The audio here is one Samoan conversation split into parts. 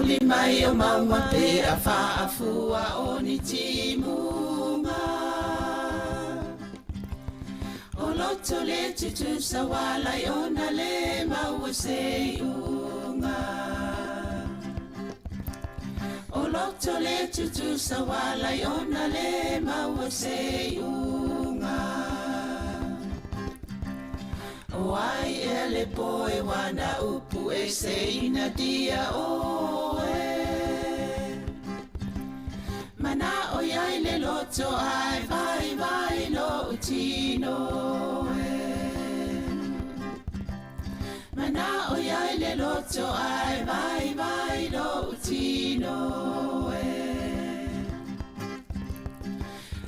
Faauli mai o mauga pe a faafua o ni timuga. O loto le tutusa wala i ona le maua se iuga. O loto le tutusa wala i ona le maua se iuga. O ai ea le poe wana upu e se ina dia oe. Mana o iai le loto ai vai vai lo utino e. Mana o iai le loto ai vai vai lo utino e.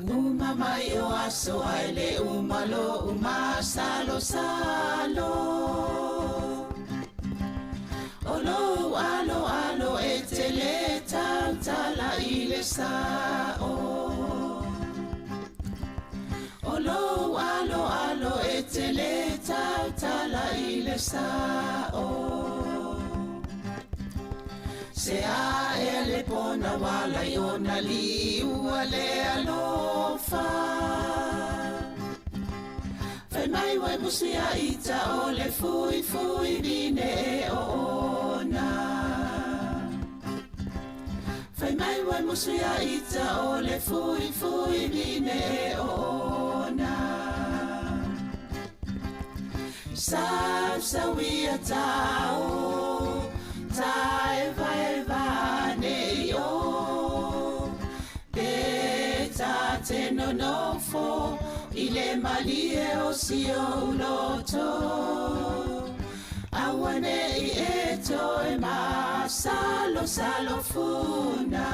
Uma mai o aso ai le uma lo uma salo salo. O lo alo alo e te le tautala i le sao. O lo alo alo e te le tautala i le sao. Se a e le pona wala i ona liua le alofa. Fai mai wai musia ita o le fui fui vine e o ona. Fai mai wai musia ita o le fui fui vine e o ona. Sau sau ia tau, tae vai vai ne o. Pe ta te nonofo, i le malie o si o uloto. Aua ne i e toe ma salo salo funa.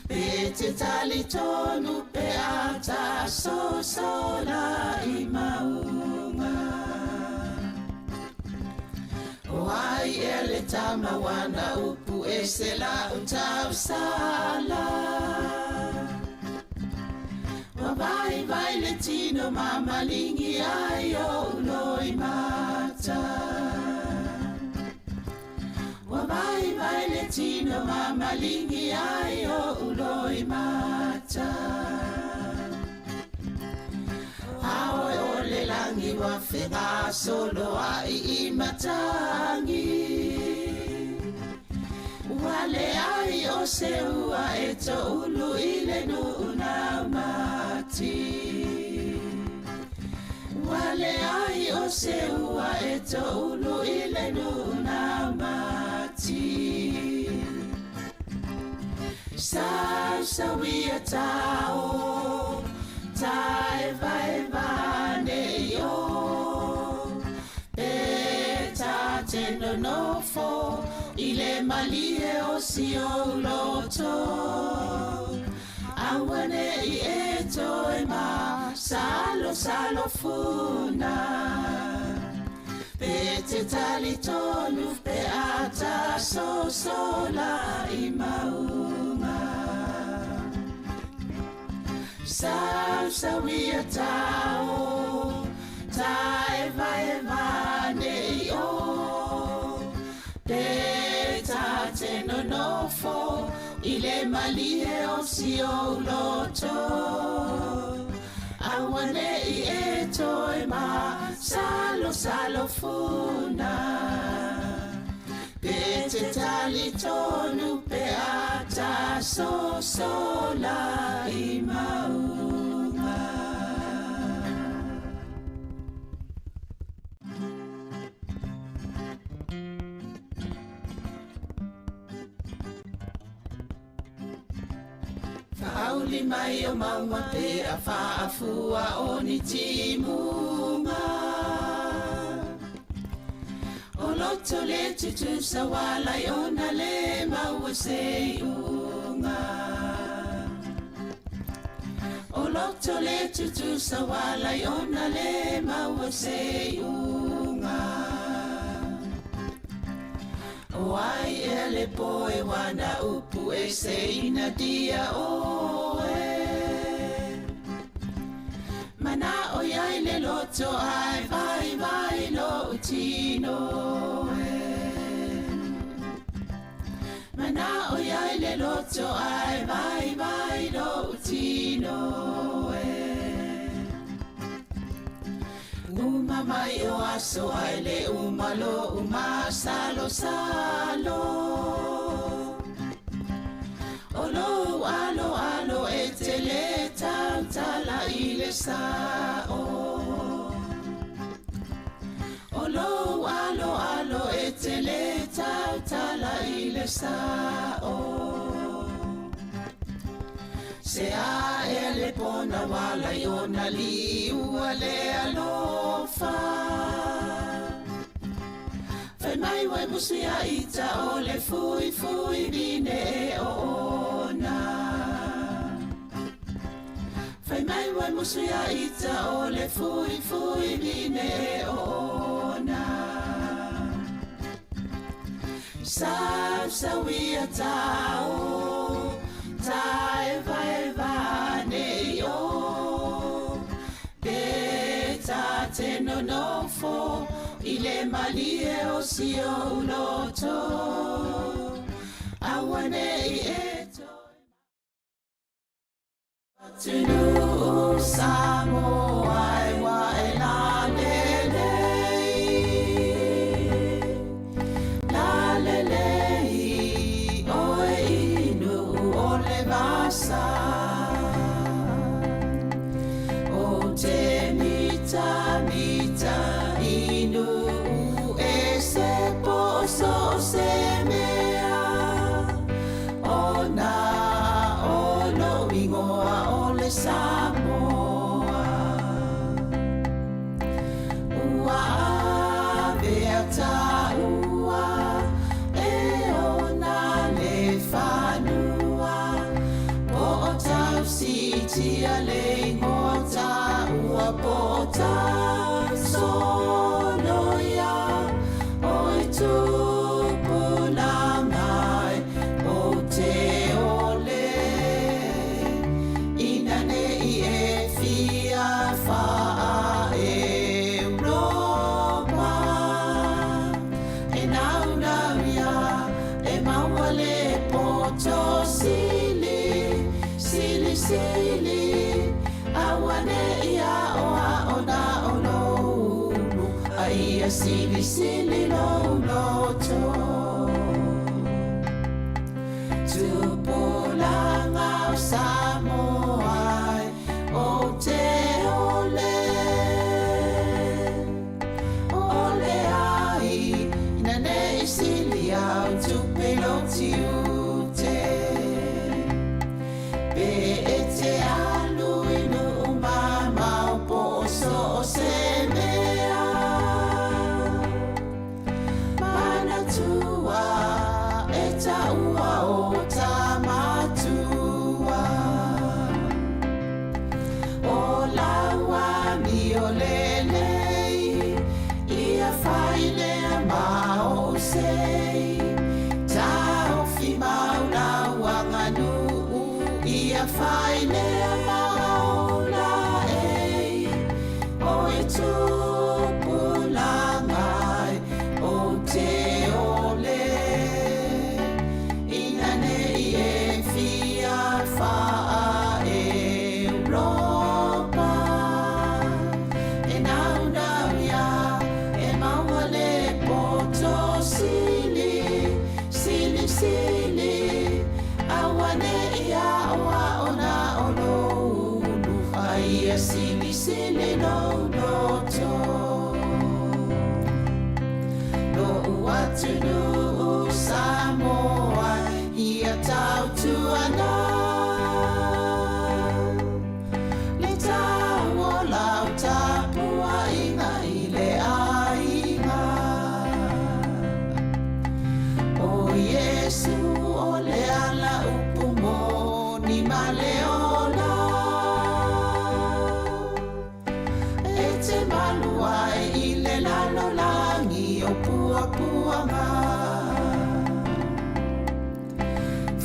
Pe te tali tonu pe ata so sola i maunga. O ai e le tama wana upu e se la utau sala. Wa vai vai le tino mamalingi ai o uloi mata. Wa vai vai le tino mamalingi ai o uloi mata. Aoe o le langi wa whenga solo ai i matangi. Wale ai o se ua e to ulu i le nuu mati. Wale ai o se ua e to ulu i le nuu mati. Sau sau ia tau, tae vai vai ne o. Pe ta te nonofo, i le malie o si o loto. Aua ne i e toe ma salo salo funa. Pe te tali tonu pe ata so sola i maunga. Sau sau ia tau, tae vai vai ne i o. Pe ta te nonofo, i le malie o si o loto. Aua ne i e toe ma salo salo funa. Pe te tali tonu pe ata so sola i maunga. Faauli mai o maunga pe a faafua o ni timuga. O loto le tutusa wala i ona le maua se iuga. O loto le tutusa wala i ona le maua se iuga. O ai e le poe wana upu e se ina dia oe. Mana o iai le loto ai vai vai lo utino e. manao ia i le loto ae vaivai lou tino e. Uma mai o aso ai le uma lo uma salo salo. O lou alo alo e te le tautala i le sao. O lou alo alo e te le tautala i le sao. Se a e le pona wala i ona liua le alofa. Fai mai wai musi a ita o le fui fui vine e o ona. Fai mai wai musi a ita o le fui fui vine e o ona. Sau sau ia tau, tae vai vane i o. Pe ta te nonofo i le malie o si o uloto. Aua ne i e toe Atunuu Samoa e wa e la lelei. La lelei, oe inu o le vasa. O te mita mita inu e se poso se mea. O na o lo ingoa o le Samoa. Ua avea taua e ona le fanua. Po o tau sitia le ingoa taua po o tau soloia. O i tupulaga e o te ole. Ina ne i e fia faa Europa. E nau nau ia, e maua le poto sili, sili sili. Aua ne i ao ao na o loulu, a ia sili sili lou loto. Tupulaga o Samoa o te ole. O le ai, ina ne i sili au tupe lo tiute. Pe e te alu i nuu mamao po o so o se mea. Manatua e taua o tamatua. O lau amio lelei, ia fai lea ma ou sei. Taofi mau lau aganuu, ia fai lea ma ou laei. O e tupulaga e o te ole. Ina ne i e fia faa Europa. E nau nau ia, e maua le poto sili, sili sili. Aua ne i ao ao na o loulu, a ia sili sili lou loto. Lo'u atunuu Samoa ia tautuana. Le tau o lau tapuaiga i le aiga. O Iesu o le ala upu moni ma le ola. E te malu ai i le lalolagi o puapuaga.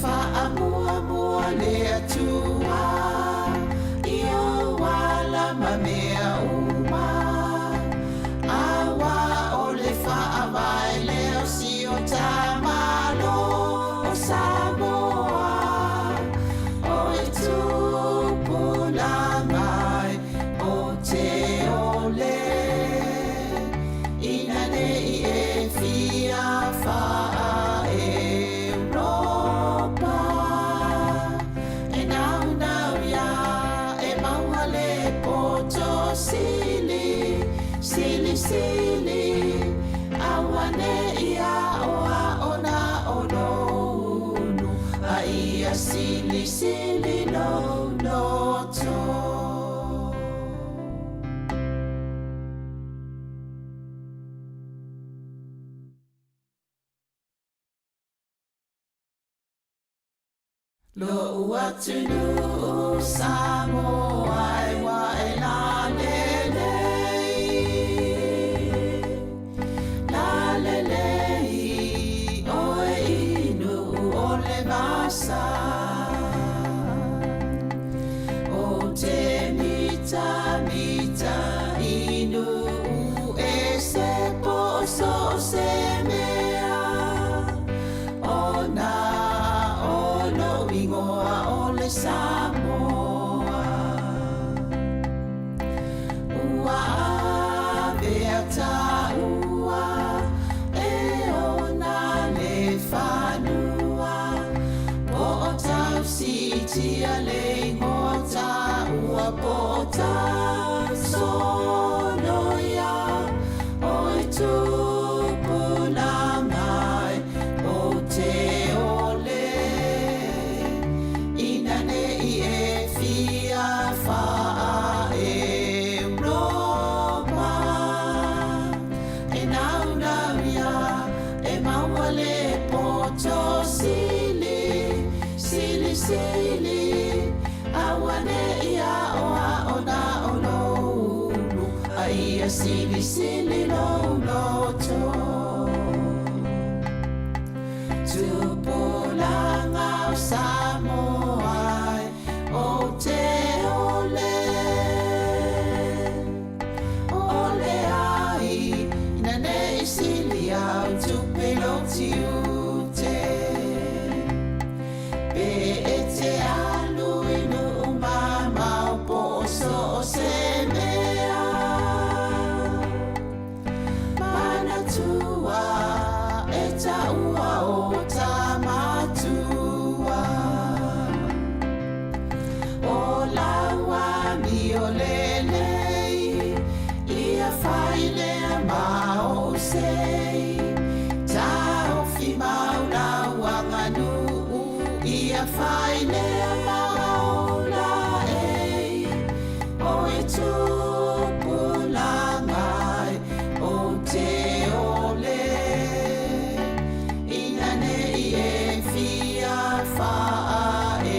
Faamuamua le Atua i ou ala ma mea uma. Aua o le faavae lea o si o ta Malo o Samoa. poto sili, sili sili auane'i aoao na o lou ulu a ia silisili lou loto. Lo'u atunuu Samoa e ua e lalelei, lalelei oe i Nuu o le vasa. O te mitamita i nuu ese po o so o se mea, ona o lo'u igoa o le Samoa. Ua avea taua e ona le fanua, po o tausiitia le igoa taua, po o tausoloia o i tupulaga e ou te ole ina nei e fia faa-Europa e naunau ia e maua le poto sili, sili sili auane'i aoao na o lou ulu a ia silisili lou loto. Tupulaga o Samoa e ou te ole, ole ai ina nei sili au tupe lou tiute. Pe e te alu i nuu mamao po o so o se mea, manatua e taua o ta matua. O lau amio lelei, ia fai lea ma ou sei. Taofi mau lau aganuu, ia fai lea ma ou laei. O e tupulaga e ou te ole, ina nei e fia faa-Europa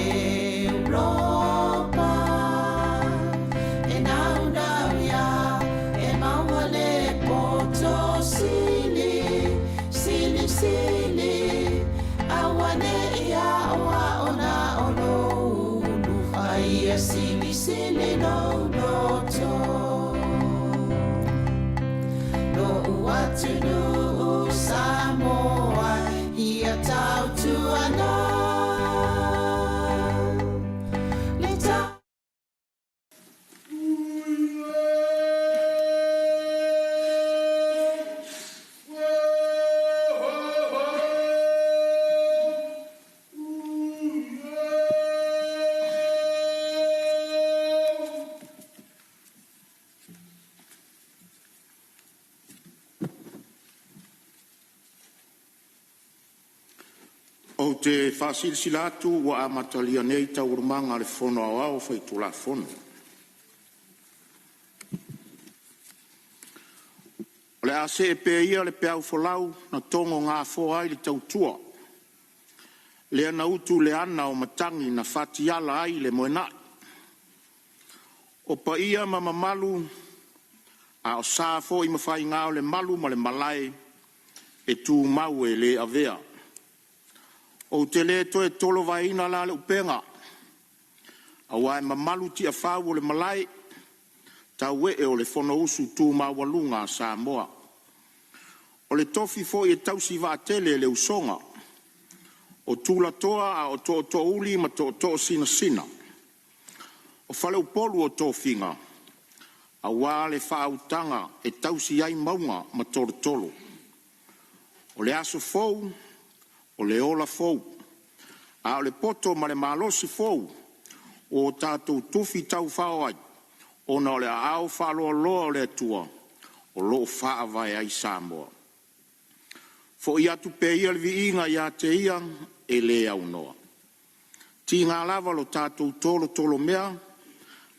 e naunau ia e maua le poto sili, sili sili auane'i aoao na o lou ulu a ia silisili lou loto. Lo'u atunuu Samoa ia tautuana le ta. Ou te faasilasila atu ua amatalia nei Taualumaga a le Fono Aoao Faitulafono. O le a see pea ia le peau folau na togo gafoa ai le tautua, lea na utu i le ana o matagi na fatiala ai le moenai. O paia ma mamalu a o sa foi ma faiga o le malu ma le malae e tumau e le avea. Ou te le toe tolovaeina la le upega aua e mamalu tiafau o le malae tauee o le Fonousu tu maualuga a Samoa. O le tofi foi e tausi vaatele e le usoga, o tulatoa a o tootoouli ma tootoo sinasina. O faleupolu o tofiga aua le faautaga e tausi ai mauga ma tolotolo. O le aso fou, o le ola fou, a o le poto ma le malosi fou ua tatou tufi taufao ai, ona o le aao faaloaloa o le Atua o lo o faavae ai Samoa. Fo'i atu pea ia le viiga ia te Ia e le aunoa, tiga lava lo tatou tolotolomea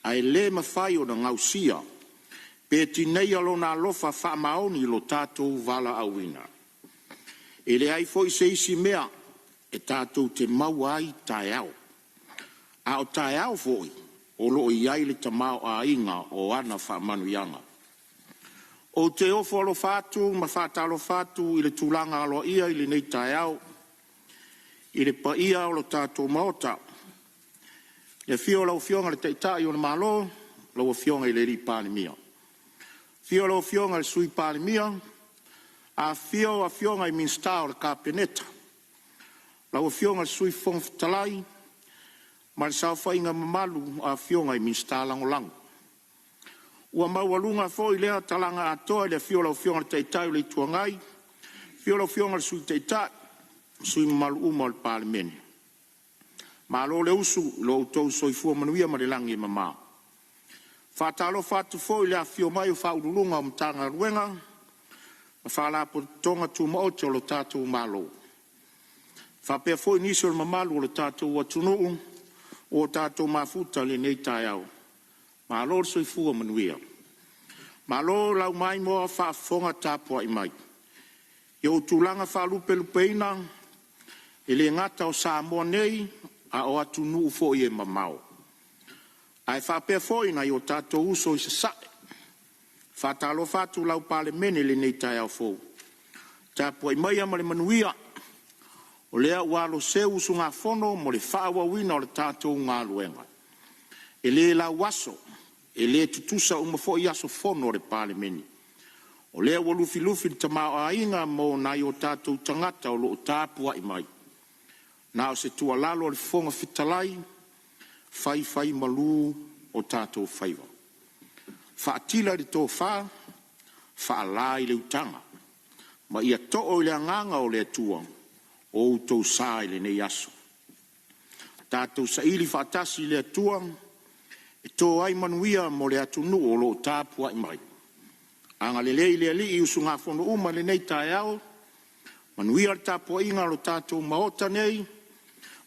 ae le mafai ona gausia pe tineia Lona alofa faamaoni i lo tatou valaauina. E leai foi se isi mea e tatou te maua ai taeao, a o taeao foi o lo o i ai le tamaoaiga o ana faamanuiaga. Ou te ofo alofa atu ma faatalofa atu i le tulaga aloaia i lenei taeao i le paia o le tatou Maota, i le afio o lau Afioga i le Taitai o le Malo, lau Afioga i le Palemia, afio lau Afioga i le Sui Palemia, afifio Afioga i Minisita o le Kapeneta, lau Afioga i le Sui Fofoga Fetalai ma le saofaiga mamalu a Afioga i Minisita Lagolago. Ua maualuga foi lea talaga atoa i le afio o lau Afioga i le Taitai o le Itu Agai, afio lau Afioga i le Sui Taitai ma sui usufono mamalu uma o le Palemene. Malo le usu i lo outou soifua manuia i le lagi e mama. E faatalofa atu foi i le afifio mai o Ofisa Sili o Pulega o Matagaluega ma Faalapotopotoga Tumaoti a le tatou Malo, faapea foi nisi o le mamalu o le tatou atunuu ua tatou mafuta i lenei taeao. Malo le soifua manuia, malo le maimoa faafofoga tapuai mai i ona tulaga faalupelupeina, e le gata o Samoa nei, a o atunuu foi e mamao. Ae faapea foi nai o tatou uso i Sasae. E faatalofa atu lau Palemene i lenei taeao fou, tapuai maia ma le manuia, o lea ua aloseu usugafono mo le faaauauina o le tatou galuega. E le lauaso, e le tutusa uma foi aso fono a le Palemene. O lea ua lufilufi le tamaoaiga mo nai o tatou tagata o lo o tapuai mai. Na o se tuualalo a le Fofoga Fetalai, faifaimalu o tatou faiva, faatila i le tofa, faala i le utaga, ma ia too i le agaga o le Atua o outou sa i lenei aso. Tatou saili faatasi i le Atua e to ai manuia mo le atunuu o lo o tapuai mai. Agalelei le Alii i usugafono uma i lenei taeao, manuia le tapuaiga a lo tatou Maota nei,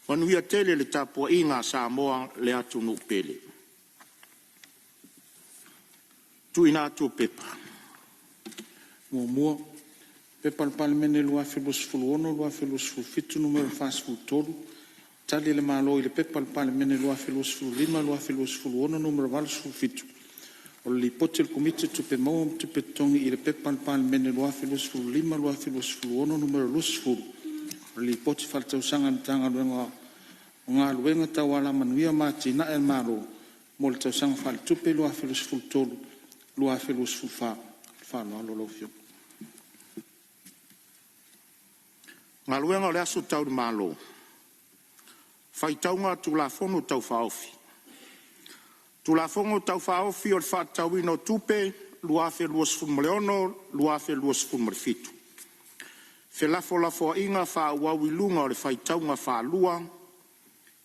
manuia tele le tapuaiga a Samoa le atunuu pele. Tuuina atu o Pepa. 1. P.P.2026/2027 Nu.43, Tali a le Malo i le P.P.2025/2026 Nu.87, o le Lipoti a le Komiti o Tupe Maua ma Tupe Totogi i le P.P.2025/2026 Nu.20, o le Lipoti Faaletausaga a le Matagaluega o Galuega Tau Alamanuia ma Atinae a le Malo mo le Tausaga Faaletupe 2023/2024. Ma le faaaloalo lau Afioga. Galuega Aso Tau i le Malo, Faitauga Tulafono Tau Faaofi. Tulafono Tau Faaofi o le Faatatauina o Tupe 2026/2027, felafolafoaiga faaauau i luga o le faitauga faalua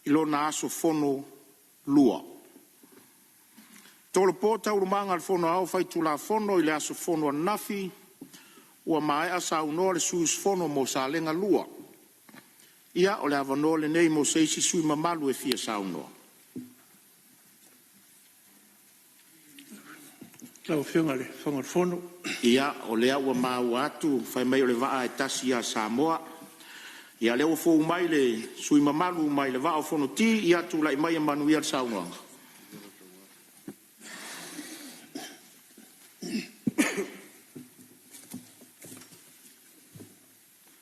i lona aso fono 2. Tolopo Taualumaga a le Fono Aoao Faitulafono i le aso fono ananafi ua maea saunoa le sui usufono mo Salega 1. Ia, o le avanoa lenei mo se isi sui usufono mamalu e fia saunoa. Lau Afioga i le Fofoga o le Fono. Ia, o lea ua maua atu fai mai o le vaa e tasi ia Samoa. Ia o lea ua fou mai le sui usufono mamalu mai le Vaa o Fonoti. Ia tulai mai ia manuia le saunoaga.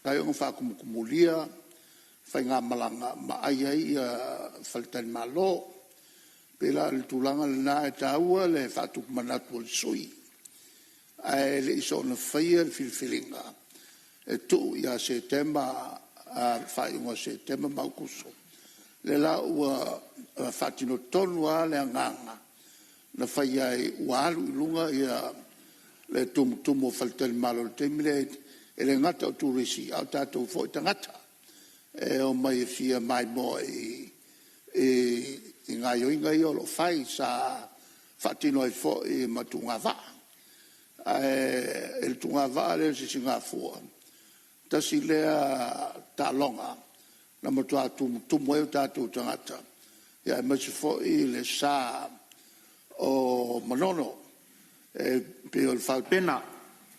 Mafai ona faatumutumulia faigamalaga ma ai ai faletalimalo. E pei la o le tulaga lena e taua le faatupu manatu o le sui usufono, ae le i soona faia le filifiliga e tuu ia Setema faaiuga o Setema ma Aokuso. Lea la ua faatino tonu lava le agaga na fai ai ua alu i luga le tumutumu o faletalimalo i le taimi lea, e le gata o turisi a o tatou foi tagata e omai e fia maimoa i gaoioiga ia o lo o fai. Sa faatino ai foi ma tuugavaa. Ae i le tuugavaa lea i le Sisigafua, tasi lea taaloga na matua tumutumu ai o tatou tagata aemaise foi le sa o Manono. E pei o le Pena,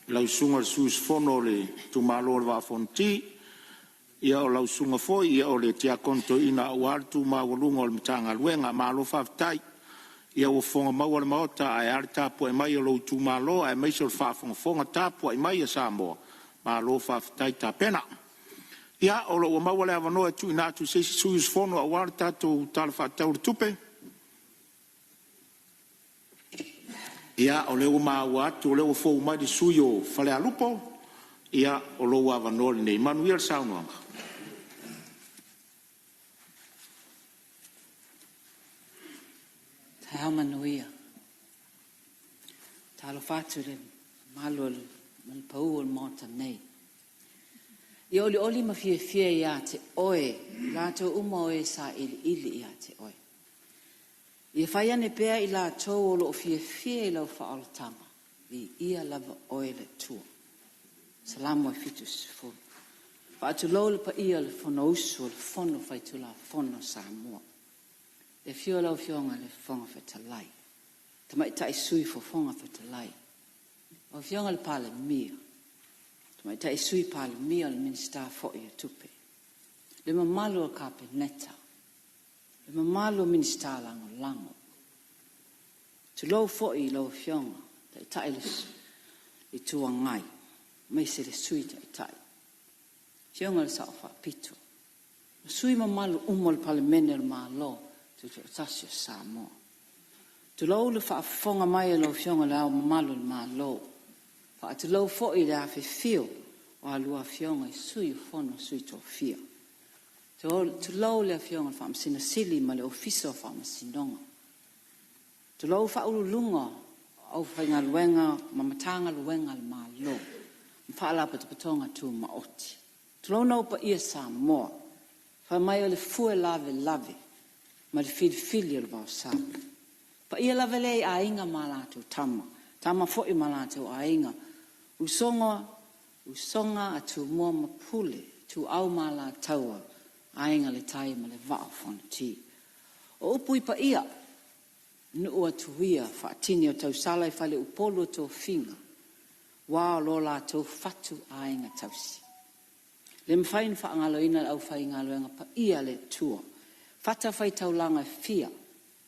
lau Susuga i le sui usufono o le itumalo o le Vaa o Fonoti. Ia o lau susuga foi o le Tiakono Toeaina aua le tu maualuga o le Matagaluega. Malo faafetai. Ia ua fofoga maua le Maota ae a le tapuai mai a lou itumalo aemaise o le faafogafoga tapuai mai a Samoa, malo faafetai tapena. Ia o lo o ua maua le avanoa e tuuina atu i se isi sui usufono aua le tatou Tala Faatatau o le Tupe. Ia, o lea ua maua atu o lea ua fou mai le sui usufono mo Falealupo. Ia, o lou avanoa lenei. Manuia le saunoaga. Taeao manuia. Talofa atu i le mamalu ma le pau o le Maota nei. Ia olioli ma fiafia ia te oe i latou uma o e sailiili ia te oe. Ia fai ane pea i latou o lo o fiafia i lau faaolataga, viia lava oe le Atua. Salamo 70. Faatulou le paia o le Fonousu o le Fono Faitulafono a Samoa. Le afio o lau Afioga i le Fofoga Fetalai, Tamaitai Sui Fofoga Fetalai, lau Afioga i le Palemia, Tamaitai Sui Palemia o le Minisita foi o Tupe, le mamalu o le Kapeneta, le mamalu o Minisita Lagolago. Tulou foi i lau Afioga i le Taitai o le Itu Agai aemaise le Sui Taitai, Afioga i le Sao Faapito, ma sui usufono mamalu uma o le Palemene o le Malo Tutoatasi o Samoa. Tulou le faafofoga mai a lau Afioga i Le Ao Mamalu o le Malo, faatulou foi i le afifio o a oulua Afioga i Sui o le Fono a Sui Tofia. Tulou le Afioga i le Faamasino Sili ma le Ofisa o Faamasinoga. Tulou Ofisa Sili o Pulega o aufaigaluega ma Matagaluega a le Malo ma Faalapotopotoga Tumaoti. Tulouna ou paia Samoa, fai mai o le fue lavelave ma le filifili o le vaosa. O le paia lava lea i Aiga ma latou Tama, Tama foi ma latou Aiga, Usoga a Tumua ma Pule, Ituau ma Alataua, Aiga i le Tai ma le Vaa o Fonoti. O upu i paia, nuu atu ia faatini o tausala i faleupolu o tofiga aua o lo latou fatu aiga tausi. E le mafai ona faagaloina le aufaigaluega paia a le Atua i fatafaitaulaga e fia,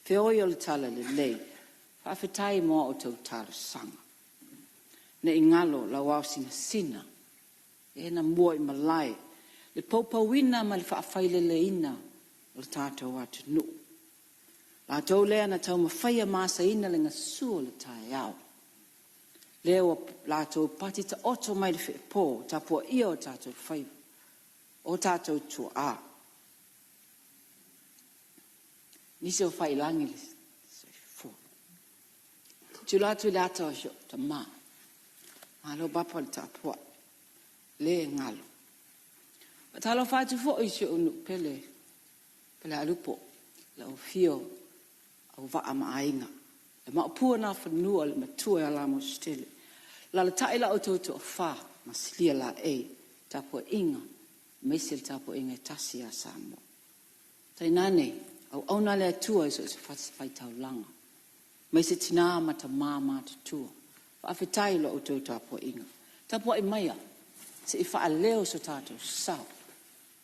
feoi o le talalelei, faafetai mo a outou talosaga. Ne i galo lau ao sinasina lea na muaimalae le poupouina ma le faafaileleina o le tatou atunuu. Latou lea na taumafaia ma asaina le gasu o le taeao, lea ua latou pati taoto mai le feepo o tapuaia o tatou faiva, o tatou tuaa. Nisi o faiilagi le soifua. Tilotilo atu i le ata o si ou tama, malo Papa le tapuai, le galo. Faatalofa atu foi i si ou nuu pele Falealupo, lau afio Auvaa ma Aiga, le Maopu o Nafanua le Matua ia Lamositele. Alaalatai la outou toafa, ma Silia Laei, tapuaiga aemaise le tapuaiga e tasi ia Samoa. Tainane auauna a le Atua i so o se fatafaitaulaga, aemaise tina ma tama matutua. Faafetai i la outou tapuaiga. Tapuai maia se i faaleo so tatou sao i le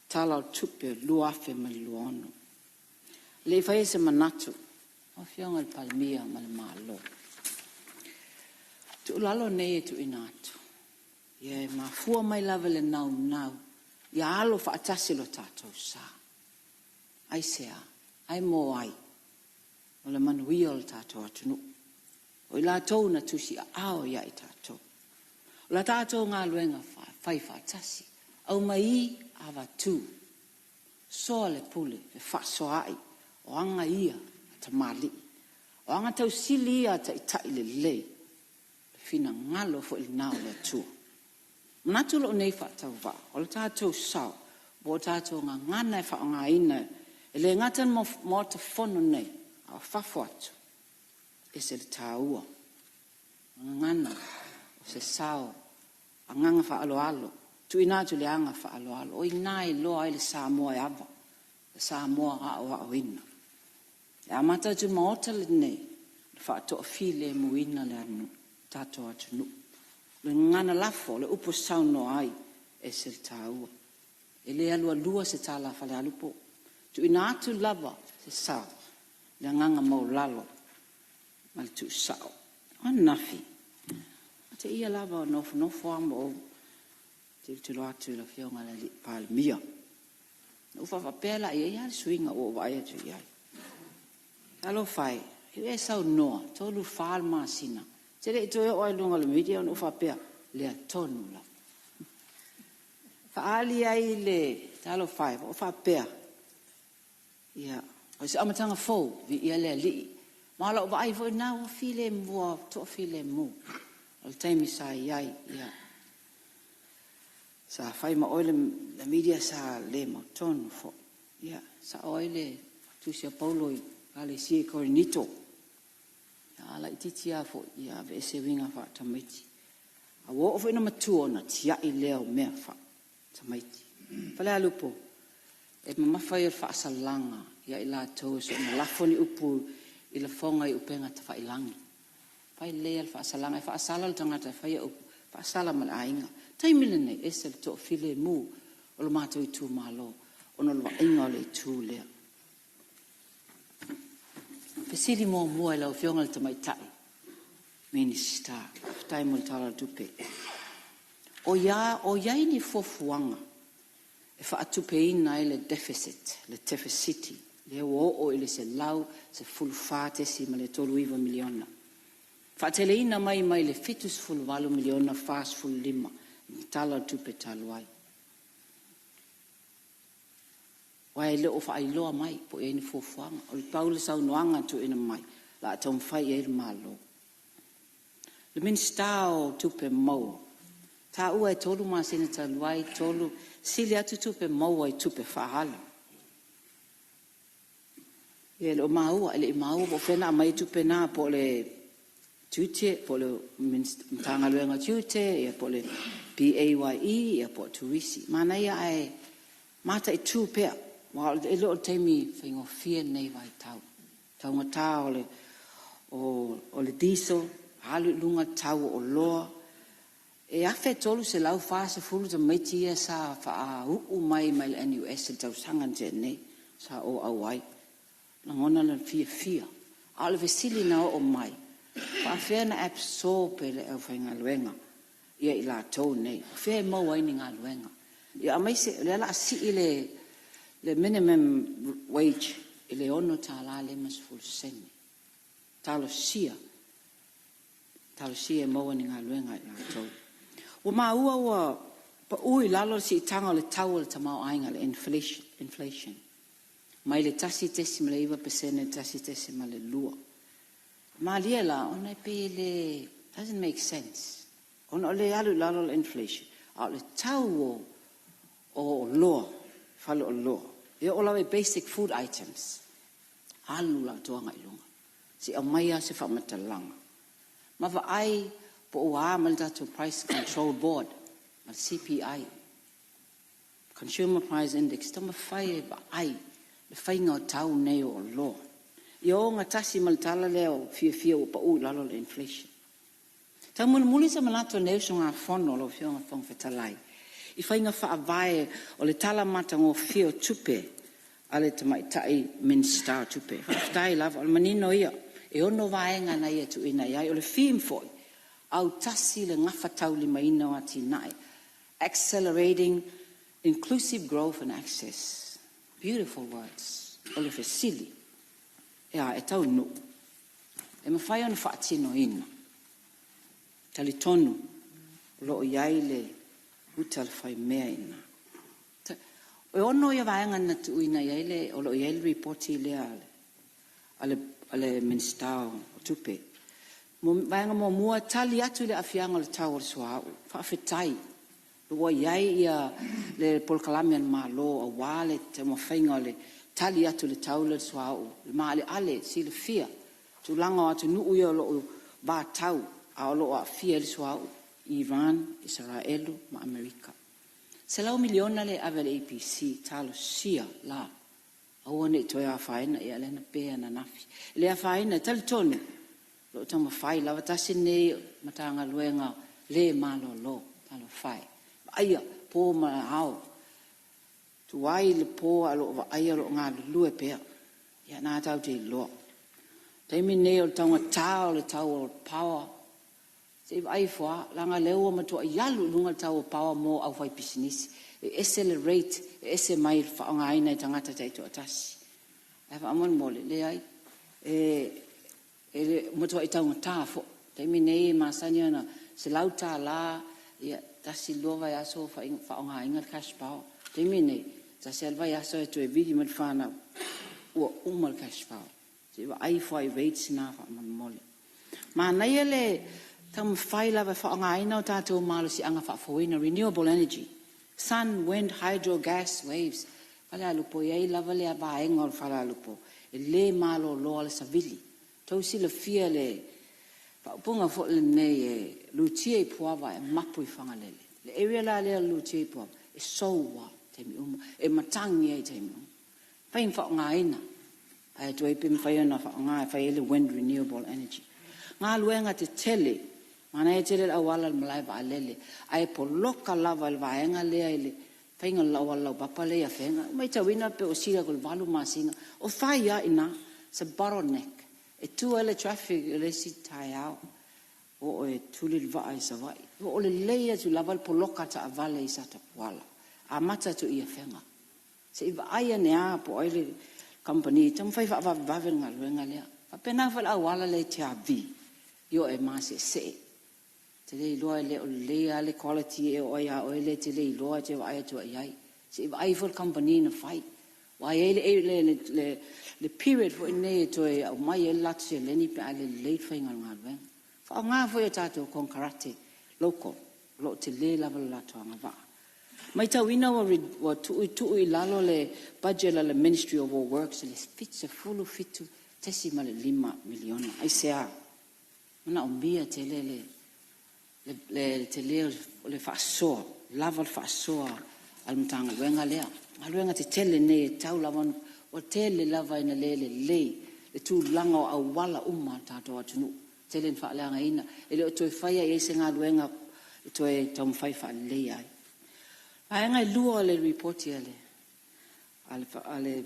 Tala o le Tupe 2026. A o le i faia se manatu, lau Afioga i le Palemia ma le Malo, o tuualalo nei e tuuina atu, e mafua mai lava i le naunau ia alo faatasi lo tatou sa. Aisea? Ae mo ai? Mo le manuia o le tatou atunuu. O i latou na tusiaao ia i tatou. O le tatou galuega fai faatasi, aumai avatu, soa le pule, fefaasoaai, o aga ia a tamalii. O aga tausili ia a taitai lelei, o le finagalo foi lena o le Atua. E manatu lou nei faatauvaa, o le tatou sao po o tatou gagana e faaaogaina e le gata i le Maota Fono nei, a o fafo atu. Ese le taua. Gagana o se sao, agaga faaaloalo, tuuina atu le aga faaaloalo. O i ina e iloa ai le Samoa e ava, le Samoa aoaoina. E amata atu i le Maota lenei ona faatoafilemuina le tatou atunuu. O le gagana lafo, o le upu e saunoa ai, e ese le taua. E le alualua se tala a Falealupo, e tuuina atu lava se sao i le agaga maualalo ma le tuusao. O ananafi, teia lava o nofonofo lava ma ou tilotilo atu i le Afioga i le Palemia, ona ou faapea lea, e i ai lava le suiga ua ou vaai atu i ai. Talofa e, e saunoa, e 3, 4 masina, e te le i toe oo lava i luga o le media ona ou faapea, o lea tonu lava. Faaali ai le, talofa e, ua ou faapea, ia, o se amataga fou, viia le Alii. Ma o lau vaai foi lena ua filemu, ua toafilemu. O le taimi sa i ai, ia, sa fai ma oe le media sa le mautonu foi. Ia, sao ai le tusi a Paulo i le Ekalesia i Korinito, a laitiiti lava foi, ia aveese uiga faatamaiti. A ua oo foi ina matua, ona tiai lea o mea faatamaiti. Falealupo, e mamafa ia o le faasalaga ia i latou e soona lafo ni upu i lafoga i upega tafailagi. Fai lelei lava le faasalaga, e faasala le tagata e faia upu, faasala ma le aiga. O le taimi lenei, e ese le toafilemu o le matou itumalo ona o le vaaiga o le itu lea. Fesili muamua i lau Afioga i le Tamaitai Minisita, faafetai mo le Tala o le Tupe. O i ai ni fuafuaga e faatupeina ai le deficit, le tefesiti lea ua oo i le $114.39 miliona, faateleina mai le $78 miliona 45 i le Tala o le Tupe talu ai. Aua e le o faailoa mai po o i ai ni fuafuaga. Na pau le saunoaga na tuuina mai, o le a taumafai i ai le Malo. Le Minisita o Tupe Maua, taua e 3 masina talu ai, sili atu tupe maua i tupe faaalu. E le o maua, e le i maua po o fea na aumai ai tupe na, po o le Tiute, po o le Matagaluega o Tiute, po o le PAYE po o le Turisi. Manaia ae mataitu pea, aua e le o le taimi faigofie lenei vaitau. I le taugata o le diesel, alu i luga le tau o oloa. E 1,340 tamaiti ia sa faauu mai le NUS i le tausaga na tea nei sa ou auai. E lagona le fiafia, a o le fesili na oo mai, e faapefea ona absorb e le aufaigaluega i latou nei? O fea e maua ai ni galuega? Aemaise o lea o le a sii le minimum wage i le $6.50. Talosia, talosia e maua ni galuega ia i latou. Ua maua ua pau i lalo le siitaga o le tau o le tamaoaiga, le inflation, mai le 1.9% i le 1.2. Malie la, ona e pei e le, doesn't make sense, ona o lea e alu i lalo le inflation, a o le tau o oloa, faleoloa, e oo lava i basic food items, alu le atoaga i luga. Se i aumai lava se faamatalaga ma vaai po o ua a mai le tatou Price Control Board ma le CPI, Consumer Price Index, taumafai e vaai le faiga o tau nei o oloa. Ia ogatasi ma le tala lea o fiafia ua pau i lalo le inflation. Taumulimuli se manatu o lenei usugafono lau Afioga i le Fofoga Fetalai i faiga faavae o le tala matagofie o tupe a le Tamaitai Minisita o Tupe. Faafetai lava, o le manino ia, e 6 vaega na ia tuuina i ai. O le theme foi, autasi le gafataulimaina o atinae, accelerating inclusive growth and access. Beautiful words. O le fesili, e a, e taunuu? E mafai ona faatinoina? Talitonu o lo o i ai le uta a le faimea i ina. E 6 ia vaega na tuuina i ai le, o lo o i ai le lipoti lea a le Minisita o Tupe. Vaega muamua, tali atu i le aafiaga o le tau o le suauu. Faafetai ua i ai le polokalame a le Malo aua le taumafaiga o le tali atu i le tau lea o le suauu, le maaleale silafia. Tulaga o atunuu ia o lo o vatau a o lo o aafia ai le suauu, Iran, Isaraelu ma Amerika. $100 miliona lea e ave a le EPC, talosia la, aua ne i toe afaina, ia lea na pe ananafi. E le afaina, e talitonu o lo o taumafai lava. Tasi lenei Matagaluega le malolo, talofa e, vaaia po ma ao, tuai le po ae o lo o vaaia o lo o galulue pea. Ia o lena tatou te iloa. O le taimi lenei o le taugata o le tau o le power, se i vaai ifo lava, leaga o lea ua matuai alu i luga le tau o le power mo le aufaipisinisi. E ese le rate e ese mai le faaaogaina e tagata taitoatasi. Ae faamolemole, leai, e matuai taugata foi. O le taimi nei e masani ona $100, ia tasi lua vaiaso o faaaogaina le cash power. O le taimi lenei, e tasi lava le vaiaso ae toe vili mai le fanau ua uma le cash power. Se i vaai ifo lava i rates na faamolemole. Manaia le taumafai lava e faaaogaina o tatou malosiaga faafouina, renewable energy, sun, wind, hydro, gas, waves. Falealupo e i ai lava lea vaega o Falealupo e le malolo lava le savili. Ua outou silafia le faaupuga foi lenei e lutia i Puava ae mapu i Fagalele. Le area la lea o le lutia i Puava, e sou lava i taimi uma, e matagi lava i taimi uma. E mafai ona faaaogaina, fai atu ai pe mafai ona faaaoga e fai ai le wind renewable energy. Galuega tetele, manaia tele le auala o le malae vaalele, ae poloka lava e le vaega lea i le faiga o le auala laupapa lea i Afega. Ua matauina pei ua sili atu i le 8 masina o fai lava i ina. It's a bottleneck. E tu ai le traffic i le isi taeao, o oo e tuli le vaa i Savaii. E oo lelei atu lava le poloka taavale i Satapuala, amata atu i Afega. Se i vaai ane lava po o ai le kamupani e taumafai e faavavevave le galuega lea. E faapena foi i le auala lea i Tiavi i o e maseesee. Ou te le iloa e le o lelei lava le quality ea o ai lava o oe lea e te le iloa e te vaai atu lava i ai. Se i vaai ifo le kamupani na fai, aua e i ai le period foi lenei e toe aumai ai le latou seleni pe a le lelei le faiga o le galuega. Faaaoga foi a tatou konekarate local o lo o tele lava le latou agavaa. E matauina ua tuutuu i lalo le budget a le Ministry of Works i le $77.5 miliona. Aisea? E manaomia tele le tele o le faasoa, lava le faasoa a le Matagaluega lea. O galuega tetele nei e tatau lava ona… Ua tele lava ina le lelei le tulaga o auala uma a le tatou atunuu, tele ina faaleagaina, e le o toe faia i ai se galuega e toe taumafai e faaleleia ai. O vaega e lua o le Lipoti a le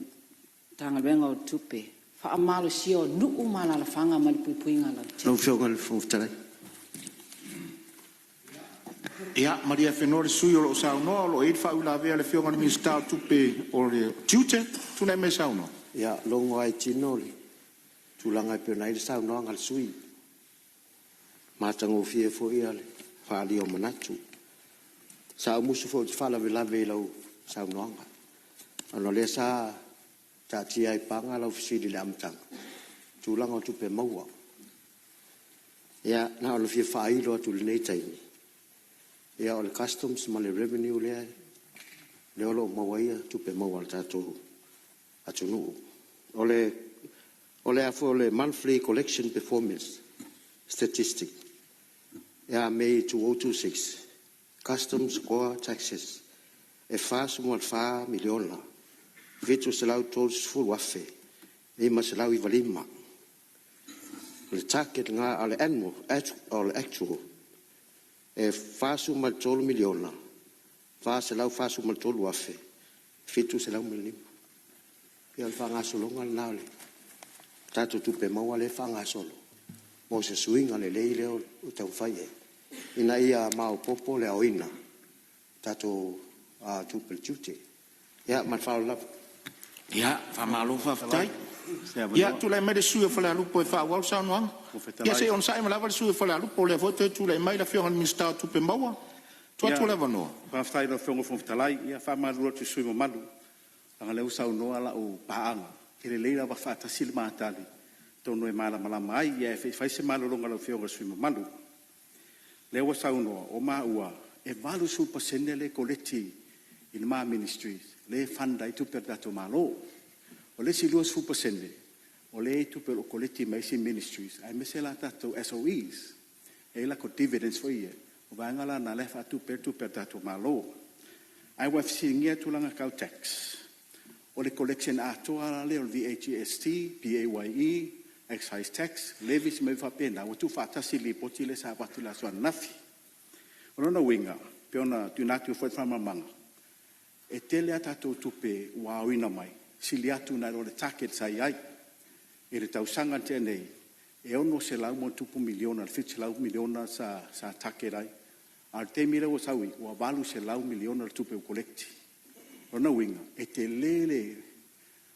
Matagaluega o Tupe, faamalosia o nuu ma alaalafaga ma le puipuiga lautele. Lau Afioga i le Fofoga Fetalai. Ia malie afenoa le sui usufono o lo o saunoa o lo o i ai le faauilavea a le Afioga i le Minisita o Tupe o Tiute. Tulai mai e saunoa. Ia, logo lava i tino le tulaga e pei ona i ai le saunoaga a le sui usufono. Matagofie foi le faaalia o manatu. Sa ou musu foi ou te faalavelave i lau saunoaga, ona o lea sa taatia ai i paga lau fesili i le amataga i le tulaga o tupe maua. Ia na ona fia faailo atu i lenei taimi, ia o le Customs ma le Revenue lea o lo o maua ai tupe maua a le tatou atunuu. O le monthly collection performance statistic ia Mei 2026, customs taxes e $44, 730, 595. O le target lena, a o le annual, o le actual, e $43, 443, 705. Ia o le faagasologa lena o le tatou tupe maua lea e faagasolo mo se suiga lelei lea e taumafai i ai, ina ia maopoopo le aoina o tatou tupe tiute. Ia ma le faaaloalo lava. Ia, faamalo faafetai. Ia tulai mai le sui usufono mo Falealupo e faaauau le saunoaga. Ia se i onosai mai lava le sui usufono mo Falealupo o lea foi e toe tulai mai le Afioga i le Minisita o Tupe Maua. Tuu atu le avanoa. Faafetai i lau Afioga i le Fofoga Fetalai. Ia e faamalulu atu i le sui usufono mamalu, leaga o lea ua saunoa lau paaga, e lelei le faatasi le ma tali atonu e malamalama ai. Ae se i fai se malologa a lau Afioga i le sui usufono mamalu. O lea ua saunoa, o maua e 80% lea e koleti i le ma Ministry lea e fund ai tupe a le tatou Malo. O le isi 20% O lea e i ai tupe o lo o koleti mai isi Ministries aemaise la tatou SOEs, e i ai latou dividends foi ia, o vaega la na o lea e faatupe ai tupe a le tatou Malo. Ae ua e fesiligia tulaga tau tax, o le collection atoa lava lea o le VAGST, PAYE, Excise Tax, Levies ma mea uma faapena ua tuufaatasi i le lipoti lea sa avatu i le aso ananafi. O lona uiga, e pei ona tuuina atu foi le faamalamalamaga, e tele a tatou tupe ua aoina mai, sili atu nai lo le target sa i ai. I le tausaga na tea nei, e $600+ miliona i le $700 miliona sa target ai, a o le taimi lea ua sau ai, ua $800 miliona le tupe ua koleti. O lona uiga, e tele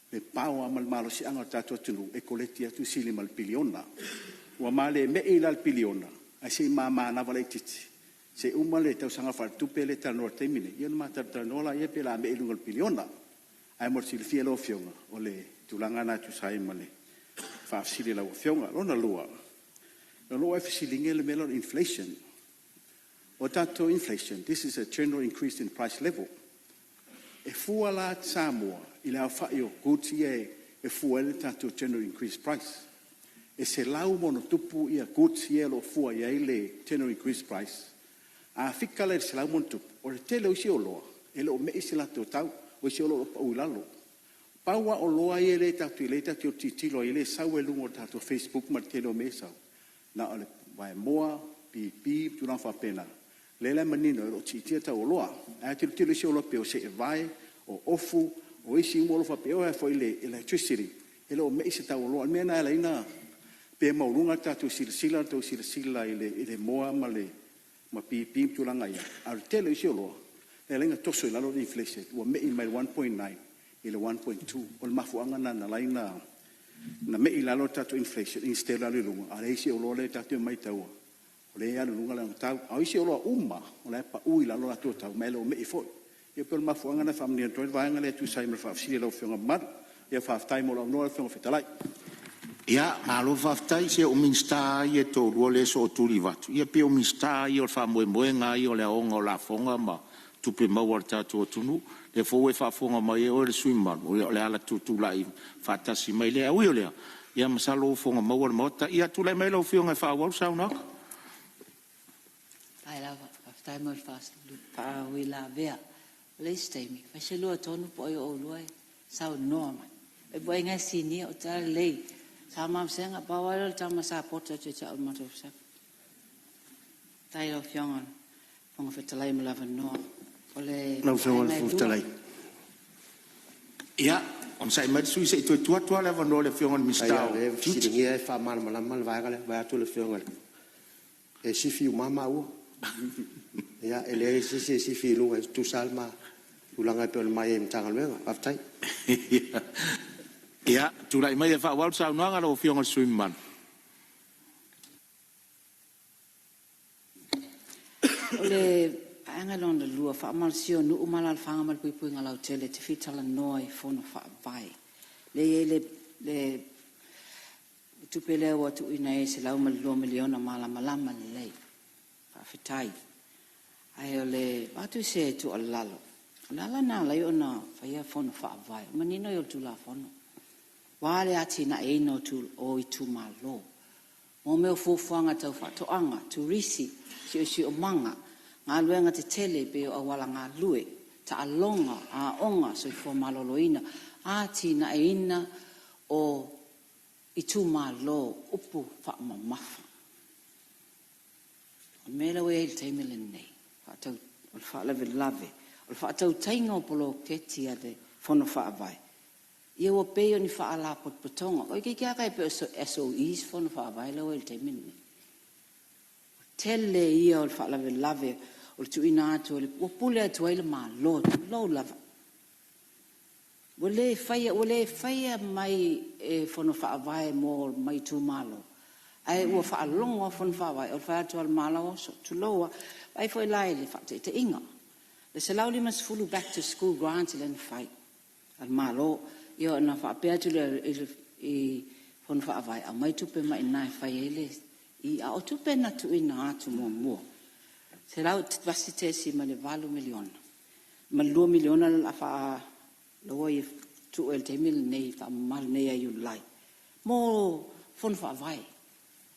le power ma le malosiaga o le tatou atunuu e koleti atu e sili ma le piliona. Ua ma le mei la i le piliona, ae se i manava laitiiti se i uma le tausaga faaletupe lea e talanoa i le taimi lenei, ia ona ma talatalanoa lea pe o le a mei i luga o le piliona. Ae mo le silafia e lau Afioga, o le tulaga lena e tusa ai ma le faafesili a lau Afioga. Lona lua, o lea ua e fesiligia le mea lea o le inflation. O le tatou inflation, this is a general increase in price level. E fua la Samoa i le aofai o goods ia e fua ai le tatou general increase price. E 100+ goods ia o lo o fua i ai le general increase price. A fika la i le 100+, o le tele o isi oloa, e le o mei se latou tau, o isi oloa o lo o pau i lalo. Pau lava oloa ia lea tatou te tilotilo ai lea e sau ai luga o le tatou facebook ma le tele o mea ia e sau, na o le vaemoa, pipi ma tulaga faapena, lea la e manino ai o lo o siitia tau o oloa. Ae a tilotilo i isi oloa pei o seevae, o ofu, o isi uma oloa faapea, e oo lava foi i le electricity, e le o mei se tau o oloa. O le mea lena e ala ai ona pei e maualuga le tatou silasila i le moa ma pipi ma tulaga ia, a o le tele o isi oloa, lea e ala ai ona toso i lalo le inflation ua mei mai le 1.9 i le 1.2. O le mafuaaga lena na ala ai ona mei i lalo le tatou inflation instead o le alu i luga, a o isi oloa lea tatou te maitaua o lea e alu i luga lana tau. A o isi oloa uma lava, o la e pau i lalo latou tau, ma e le o mei foi. Ia pei o le mafuaaga lena e faamanino atu ai le vaega lea e tusa ai ma le faafesili a lau Afioga mamalu. Ia faafetai mo lou avanoa lau Afioga i le Fofoga Fetalai. Ia, malo faafetai. Se o Minisita lava ia e toalua lea e sootuli i vatu, ia pei o Minisita lava ia o le faamoemoega lava ia o le aoga o lafoga ma tupe maua a le tatou atunuu. O lea foi ua e faafofoga mai oe le sui usufono mamalu, ia o le ala tutulai faatasi mai lea. Ae ui o lea, ia masalo ua fofoga maua le Maota. Ia tulai mai lau Afioga e faaauau le saunoaga. Faafetai lava. Faafetai mo le faauilavea. O le isi taimi, fai se lua tonu po o ai o oulua e saunoa mai. Faifeau e sinia o Talalelei, Sama Vasega, pau lava lea o le tama sa poto ia te au i le matou vasega. Faafetai i lau Afioga i le Fofoga Fetalai mo le avanoa. O le Lau Afioga i le vaega e Fofoga lua, Fetalai. Ia, onosai mai le sui usufono se i toe tuu atu lava le avanoa i le Afioga i le Leai Minisita o o lea e Tiute. fesiligia e faamalamalama le vaega lea, vaeatu le Afioga i le… E sifi uma lava maua. Ia, e leai se isi e sifi i luga, e tutusa lava le tulaga e pei ona ma i ai i Matagaluega. Faafetai. Ia, tulai maia e faaauau le saunoaga a lau Afioga i le sui usufono mamalu. O le vaega lona lua, faamalosia o nuu ma alaalafaga ma le puipuiga lautele e te fia talanoa i Fono Faavae. Lea e i ai le tupe lea ua tuuina i ai e $102 miliona malamalama lelei. Faafetai. Ae o le avatu se tuualalo, o le ala lena na ala ai ona faia Fono Faavae, o le manino ia o le Tulafono, aua le atinaeina o itumalo. O mea o fuafuaga tau faatoaga, turisi, siosiomaga, galuega tetele pei o auala galue, taaloga, aoga, soifua maloloina, atinaeina o itumalo, upu faamamafa. O le mea lea ua i ai i le taimi lenei, o le faalavelave, o le faatautaiga o poloketi a le Fono Faavae, ia ua pei o ni faalapotopotoga. Toeitiiti lava tai pei o SOEs Fono Faavae la ua i ai i le taimi lenei. O le tele ia o le faalavelave o le tuuina atu ua pule atu ai le Malo, tulou lava. Ua le faia mai e Fono Faavae mai itumalo, ae ua faalogo lava Fono Faavae o le fai atu lava o le Malo, oso, tulou lava. Vaai foi la i le faataitaiga, le $150 back to school grant lea na fai a le Malo, ia ona faapea atu lea i Fono Faavae, aumai tupe mai i ina e fai ai le… a o tupe na tuuina atu muamua, $101.8 miliona, ma le $2 miliona lea ua tuu i le taimi lenei faamamalu nei ia Iulai. mo Fono Faavae.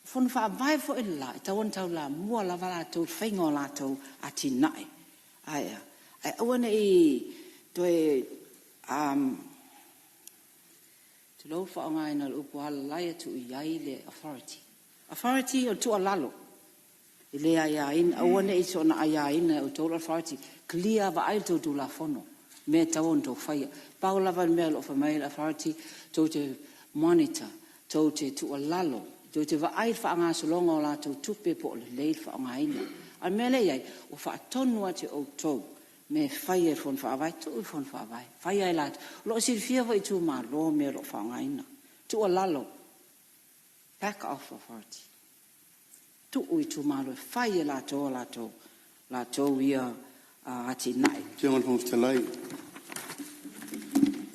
O Fono Faavae foi le la, e tatau ona taulamua lava latou i le faiga o latou atinae. Ae a? Ae aua ne i toe, tulou le faaaogaina o le upu, alalai atu i ai le authority. Authority o le tuualalo, e le aiaina, aua ne i soona aiaina e outou le authority, clear, vaai i le tou Tulafono i mea e tatau ona outou faia. Pau lava le mea o lo o fai mai ai le authority, tou te monitor, tou te tuualalo, tou te vaai i le faagasologa o latou tupe po o lelei le faaaogaina. A o le mea lea e i ai, ua faatonu atu e outou mea e fai e le Fono Faavae. Tuu le Fono Faavae, fai lava e latou. O lo o silafia foi e itumalo mea o lo o faaaogaina. Tuualalo, back off authority, tuu i itumalo e fai e latou a latou ia atinae. Lau Afioga i le Fofoga Fetalai…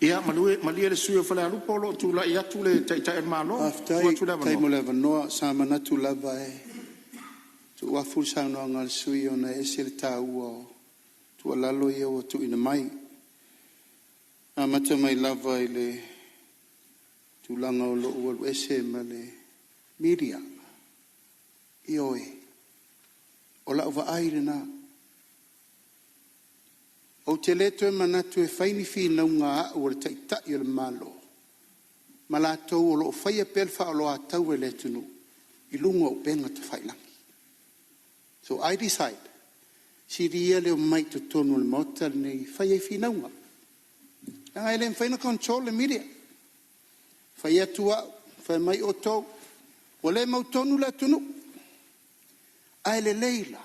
Ia malie le sui usufono mo Falealupo o lo o tulai atu le Taitai o le Malo. Faafetai, faafetai mo le avanoa. Sa manatu lava e tuuafu le saunoaga a le sui usufono ona e ese le taua o tuualalo ia ua tuuina mai. E amata mai lava i le tulaga o lou alu ese ma le media, ioe, o lau vaai lena. Ou te le toe manatu e fai ni finauga a au o le Taitai o le Malo ma latou o lo o faia pea le faaoloataua i le atunuu i luga o upega tafailagi. So I decide, sili ia le omai i totonu o le Maota lenei e fai ai finauga, leaga e le mafai ona control le media. E fai atu au, fai mai outou, ua le mautonu le atunuu. Ae lelei la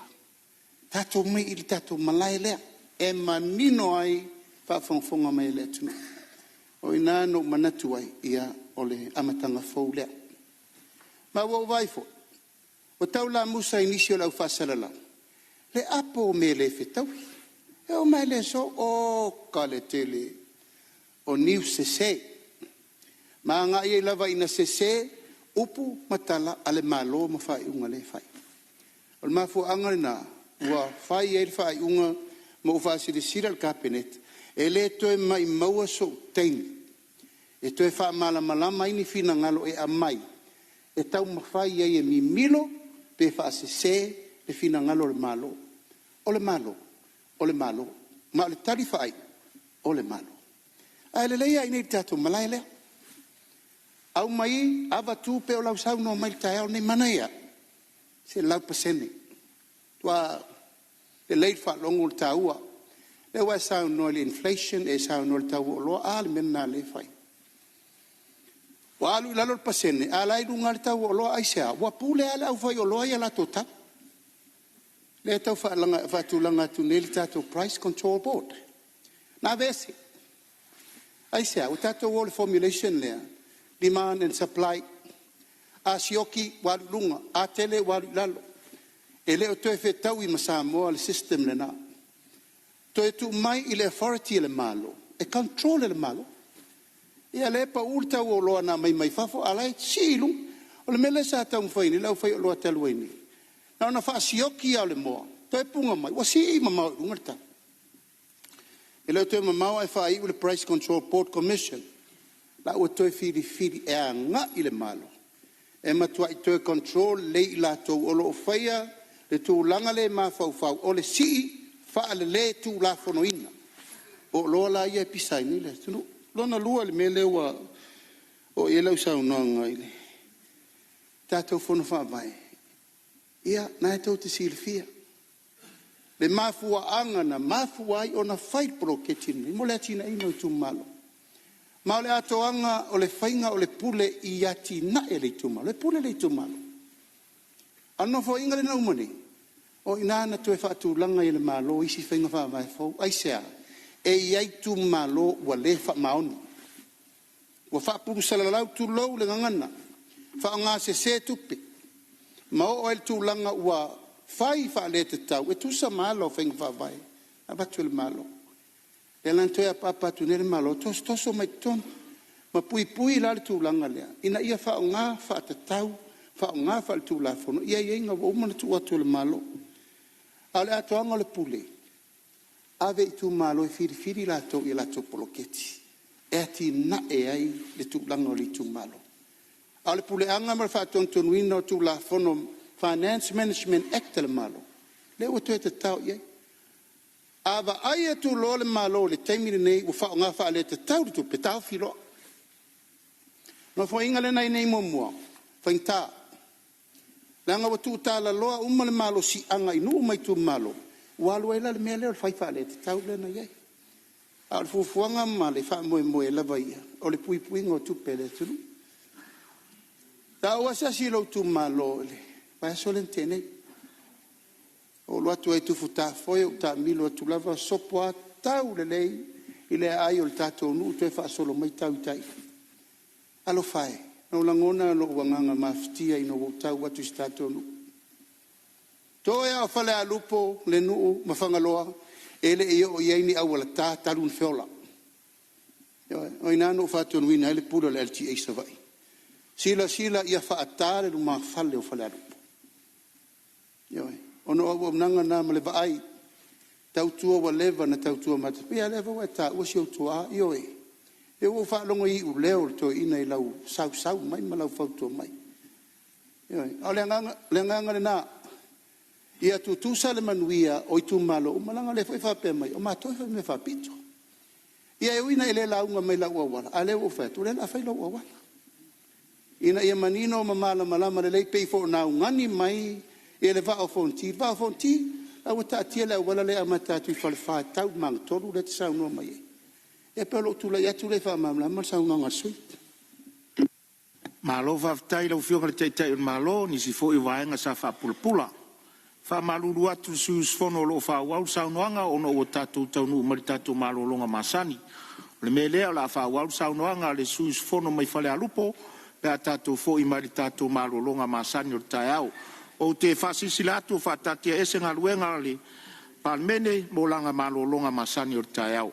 tatou omai i le tatou malae lea e manino ai le faafogafoga mai a le atunuu. O i ina na ou manatu ai, ia, o le amataga fou lea. Ma ua ou vaai foi, ua tau lamusa i nisi o le au faasalalau le apo o mea le fetaui. E oo mai lava i le aso, oka le tele o news sese, ma agai ai lava ina sese upu ma tala a le Malo ma faaiuga o lea e fai. O le mafuaaga lena ua fai ai le faaiuga ma ou faasilasila i le Kapeneta, e le toe maumauina sou taimi e toe faamalamalama ai ni finagalo e aumai e taumafai ai e mimilo pe faasese le finagalo o le Malo. O le Malo, o le Malo. Ma o le tali faaiu, o le Malo. Ae lelei lava i inei i le tatou malae lea, aumai avatu pei o lau saunoa mai i le taeao lenei, manaia lava, 100%. Ua lelei le faalogo i le taua. O lea ua e saunoa i le inflation e saunoa i le tau o oloa. A le mea lena o lea e fai? Ua alu i lalo le pasene, a o la e i luga lava le tau o oloa. Aisea? Ua pule lava le aufaioloa ia i latou tau. Lea e tau faatulaga atu nei le tatou Price Control Board na aveese. Aisea? Ua tatou o i le formulation lea, demand and supply. A sioki ua alu i luga, a tele ua alu i lalo. E le o toe fetaui ma Samoa le system lena. Toe tuu mai i le authority a le Malo e control e le Malo. Ia lea e pau le tau o oloa na aumai mai fafo a o la e sii i luga. O le mea lea sa taumafai nei le aufaioloa talu ai nei, na ona faasioki lava o le moa toe puna mai ua sii mamao i luga le tau. E le o toe mamao ae faaiu le Price Control Board Commission la ua toe filifili e agai i le Malo e matuai toe control lelei i latou o lo o faia le tulaga lea e mafaufau o le sii faaleletulafonoina o oloa la ia e pisa ai nei le atunuu. Lona lua i le mea lea ua oo i ai lau saunoaga i le tatou Fono Faavae, ia, o lena tou te silafia le mafuaaga na mafua ai ona fai le poloketi lenei, mo le atinaeina o itumalo. Ma o le atoaga o le faiga o le pule i atinae a le itumalo, e pule le itumalo. A o le Nofoaiga lea na uma nei, o i ina na toe faatulaga ai e le Malo isi faiga faavae fou. Aisea? E i ai itumalo ua le faamaoni, ua faapulusalalau tulou le gagana, faaaogasese tupe, ma oo ai i le tulaga ua fai faaletatau e tusa ma ala o faiga faavae na avatu e le Malo. Lea la na toe apaapa atu nei le Malo, tosotoso mai totonu ma puipui la le tulaga lea ina ia faaaoga faatatau, faaaoga faaletulafono aiaiga ua uma ona tuu atu e le Malo. A o le atoaga o le pule, ave i itumalo e filifili latou i a latou poloketi e atinae ai le tulaga o le itumalo. A o le puleaga ma le faatonutonuina o Tulafono Finance Management Act a le Malo lea ua toe tatao i ai. A vaai atu loa le Malo i le taimi lenei ua faaaoga faaletatau le tupe, taofi loa. O le Nofoaiga lea na i ai nei muamua, faigata, leaga ua tuutalaloa uma le malosiaga i nuu ma itumalo, ua alu ai la le mea lea o le fai faaletatau lea na i ai. A o le fuafuaga ma le faamoemoe lava ia, o le puipuiga o tupe a le atunuu. Sa ou asiasi i lou itumalo i le vaiaso lea na tea nei, ou alu atu ai i Tufutafoe ou taamilo atu lava sopo lava tau lelei i le aai o le tatou nuu toe faasolo mai tau i tai. Talofa e, na ou lagona lou agaga mafatia ina ua ou tau atu i si o tatou nuu. Toe lava o Falealupo le nuu ma Fagaloa e le i oo i ai ni auala ta talu ona feola. Ioe. O i ina na ou faatonuina ai le Pule o le LTA i Savaii, silasila ia faata le lumafale o Falealupo. Ioe. Ona o auaunaga na ma le vaai, tautua ua leva ona tautua matapia. Ia o lea foi ua e taua si ou tuaa, ioe, o lea ua ou faalogo i iuleo o le toeaina i lau sausau mai ma lau fautua mai. Ioe. A o le agaga lena, ia tutusa le manuia o itumalo uma, leaga o lea foi e faapea mai o matou e faimea faapito. Ia e ui ina e le lauga mai i lau auala, a o lea ua ou fai atu, o lea o le a fai lou auala, ina ia manino ma malamalama lelei, pei foi ona augani mai le Vaa o Fonoti. Le Vaa o Fonoti, o la e ua taatia le auala lea e amata atu i Falefa e tau i le magatolu lea e te saunoa mai ai. Ia pei o lou tulai atu lea e faamalamalama le saunoaga a le sui usufono. Malo faafetai i lau Afioga i le Taitai o le Malo i nisi foi o vaega sa faapulapula. E faamalulu atu i le sui usufono o lo o faaauau le saunoaga ona ua tatou taunuu mai i le tatou malologa masani. O le mea lea o le a faaauau le saunoaga a le sui usufono mai Falealupo pe a tatou foi mai le tatou malologa masani o le taeao. Ou te faasilasila atu ua faataatiaese Galuega a le Palemene mo lana malologa masani o le taeao.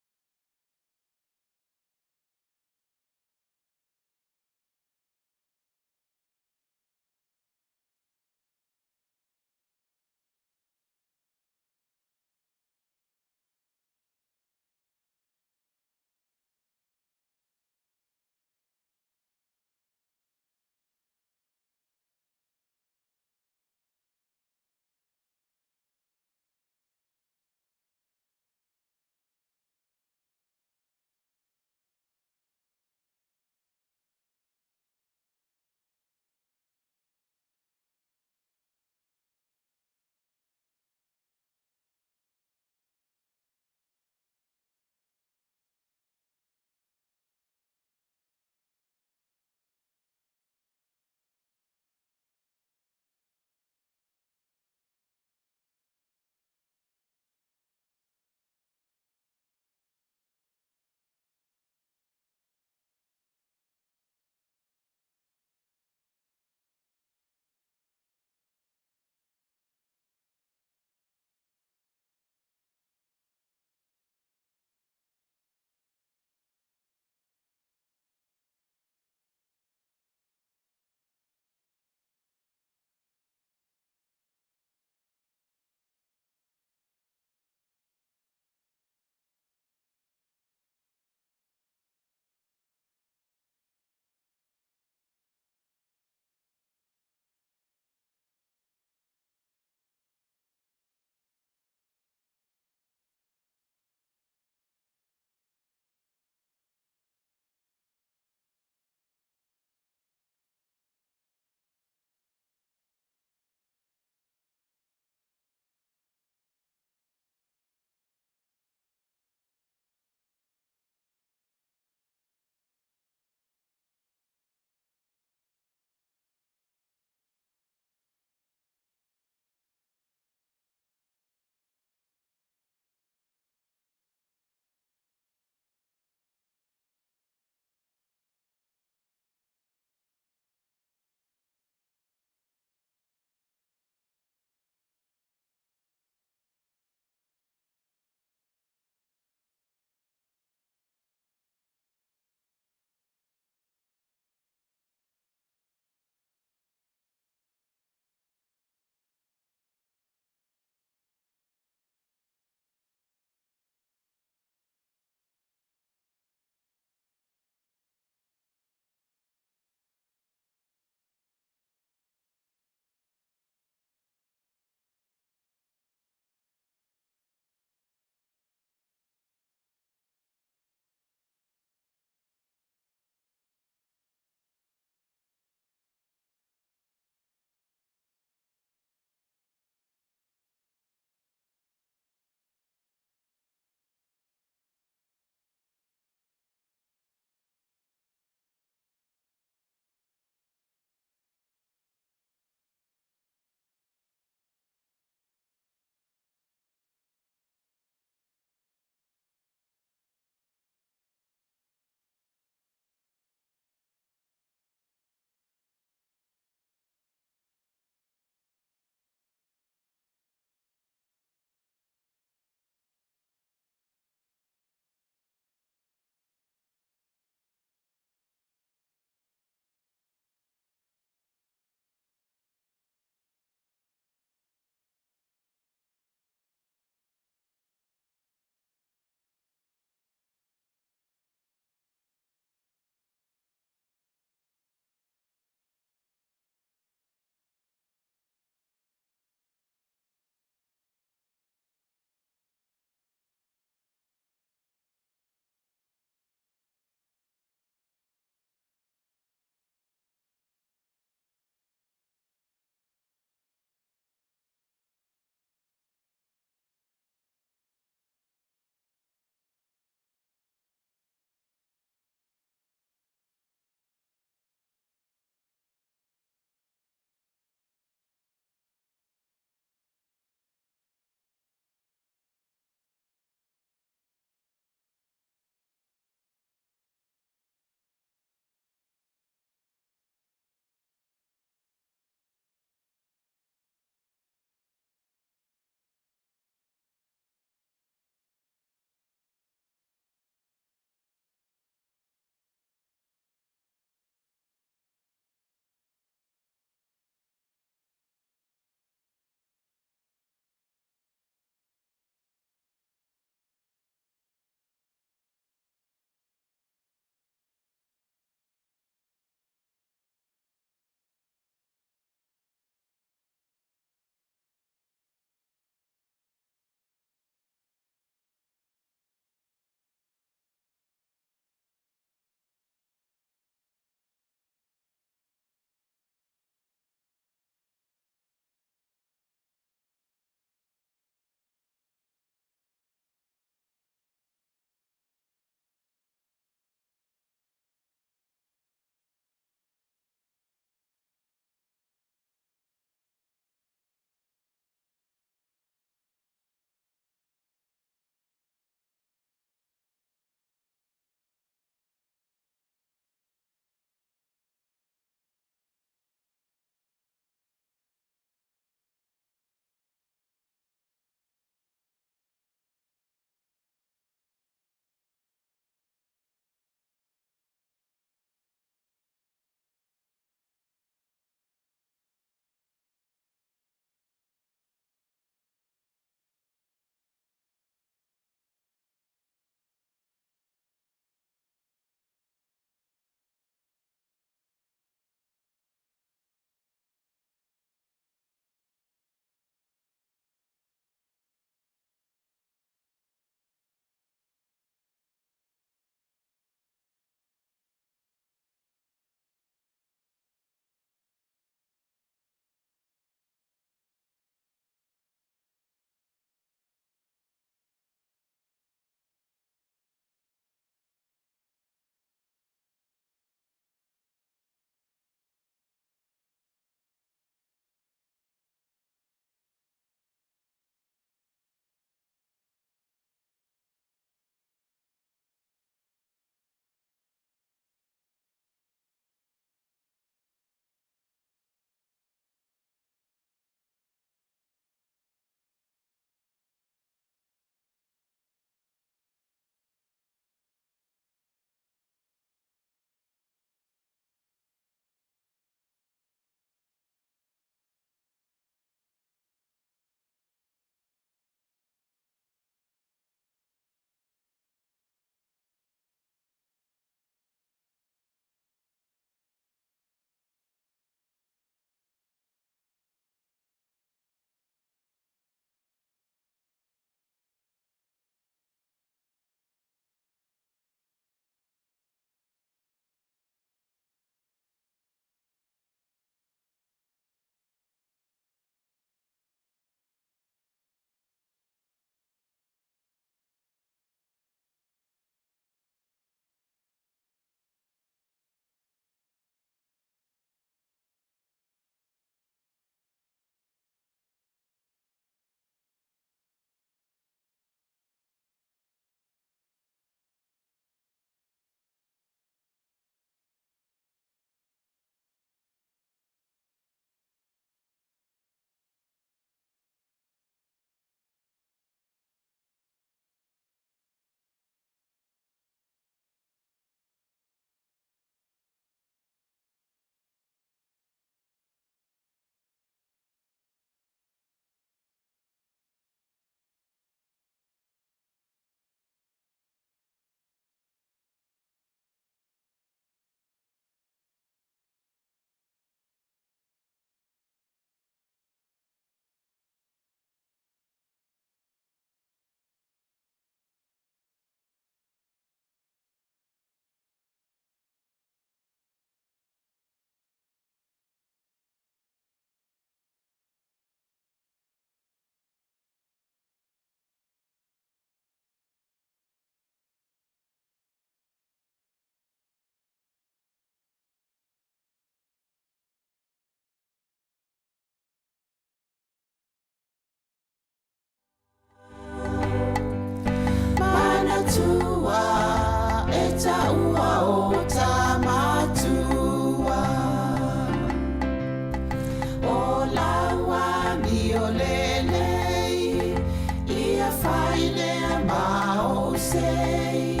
fai lea ma ou sei,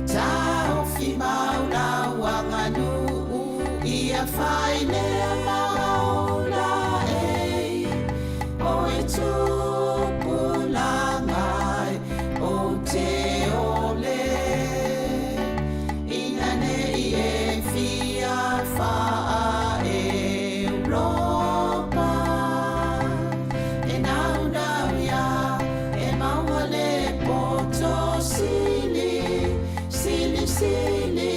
taofi mau lau aganuu, ia fai lea ma ou laei, o e tupulaga e ou te ole, ina ne i e fia faa-Europa. E naunau ia e maua le poto sili, silisili,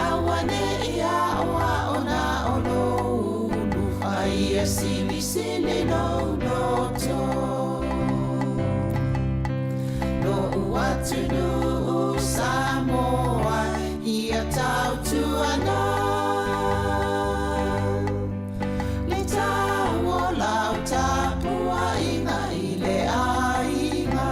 aua ne i aoao na o lou ulu, a ia silisili lou loto. Lo'u atunuu Samoa ia tautuana, le tau o lau tapuaiga i le aiga.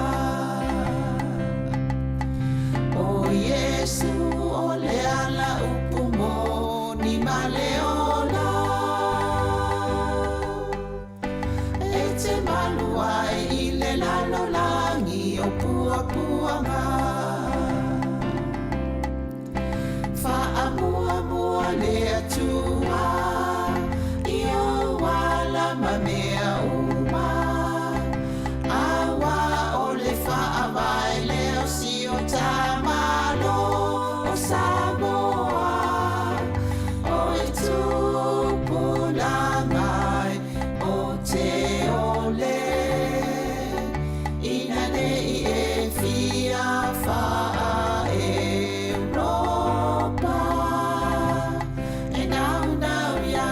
O Iesu o le ala upu moni ma le ola, e te malu ai i le lalolagi o puapuaga. Faamuamua le Atua i ou ala ma mea uma, aua o le faavae lea o si o ta Malo o Samoa. O e tupulaga e ou te ole, ina ne i e fia faa-Europa. E naunau ia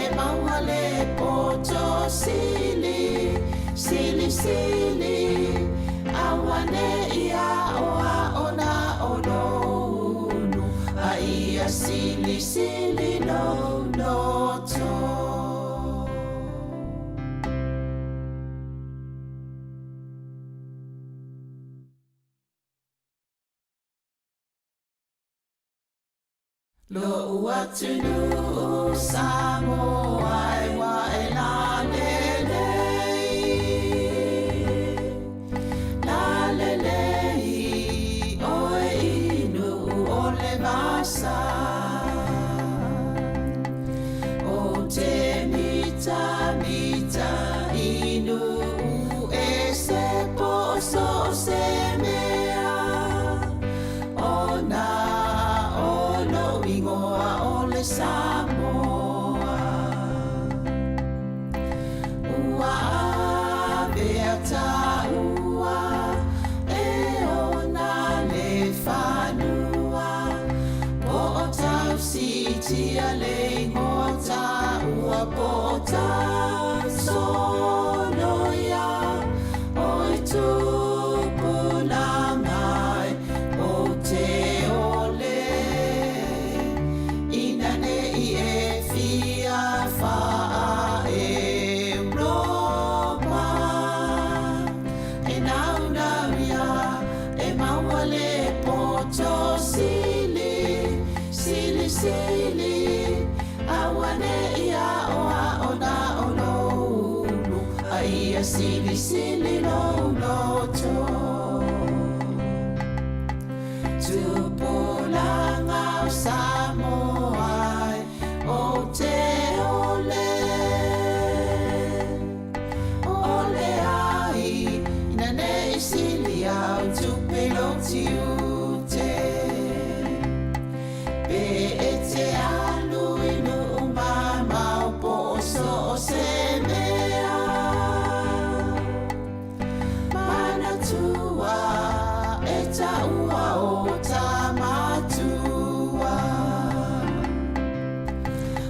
e maua le poto sili, silisili, aua ne i aoao na o lou ulu, a ia silisili lou loto. Lo'u atunuu Samoa e ua e lalelei, lalelei oe i Nuu o le vasa. O te mitamita i nuu ese po o so o se mea, ona o lou igoa o le Samoa. Ua avea taua e ona le fanua, po o tausiitia le igoa taua, po o tausoloia, o e tupulaga e ou te ole, ina ne i e fia faa-Europa. E naunau ia e maua le poto sili, silisili, aua ne i aoao na o lou ulu, a ia silisili lou loto. Tupulaga o Samoa e ou te ole, ole ai ina ne i sili au tupe i lou tiute. Pe e te alu i nuu mamao po o so o se mea, manatua e taua o ta matua.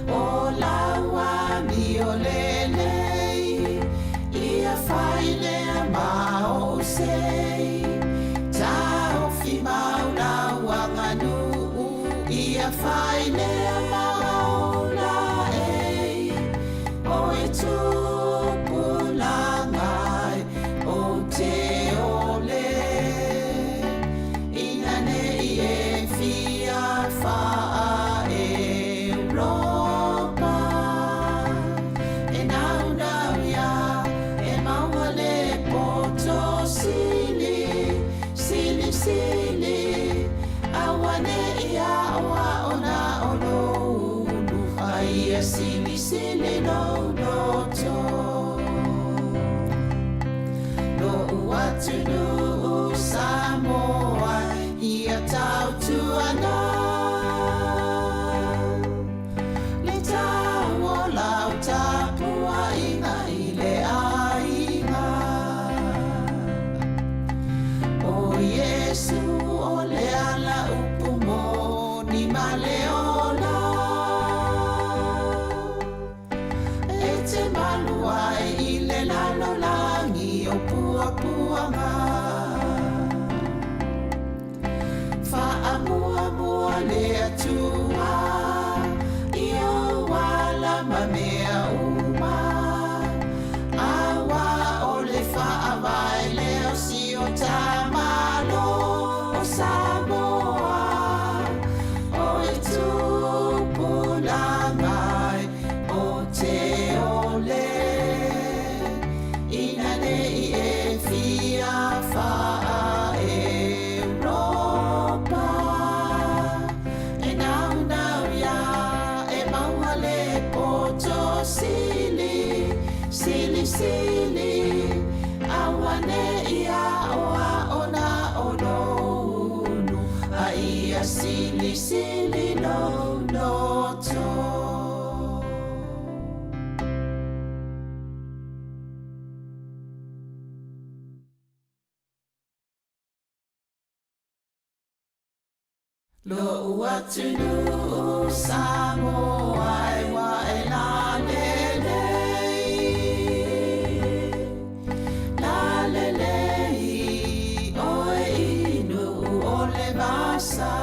O lau amio lelei, ia fai lea ma ou sei, taofi mau lau aganuu, ia fai lea ma ou laei, o e tupulaga e ou te ole, ina ne i e fia faa-Europa. E naunau ia e maua le poto sili. silisili lou loto. Lo'u atunuu Samoa ia tautuana, le tau o lau tapuaiga i le aiga. O Iesu o le ala upu moni ma le ola, e te malu ai i le lalolagi o puapuaga. Faamuamua le Atua i ou ala ma mea uma, aua o le faavae lea o si o ta Malo o Samoa. O e tupulaga e o te ole, ina ne i e fia faa-Europa, e naunau ia e maua le poto sili, silisili, aua ne i aoao na o lou ulu, a ia silisili lou loto. Lo'u atunuu Samoa e ua e lalelei, lalelei oe i Nuu o le vasa.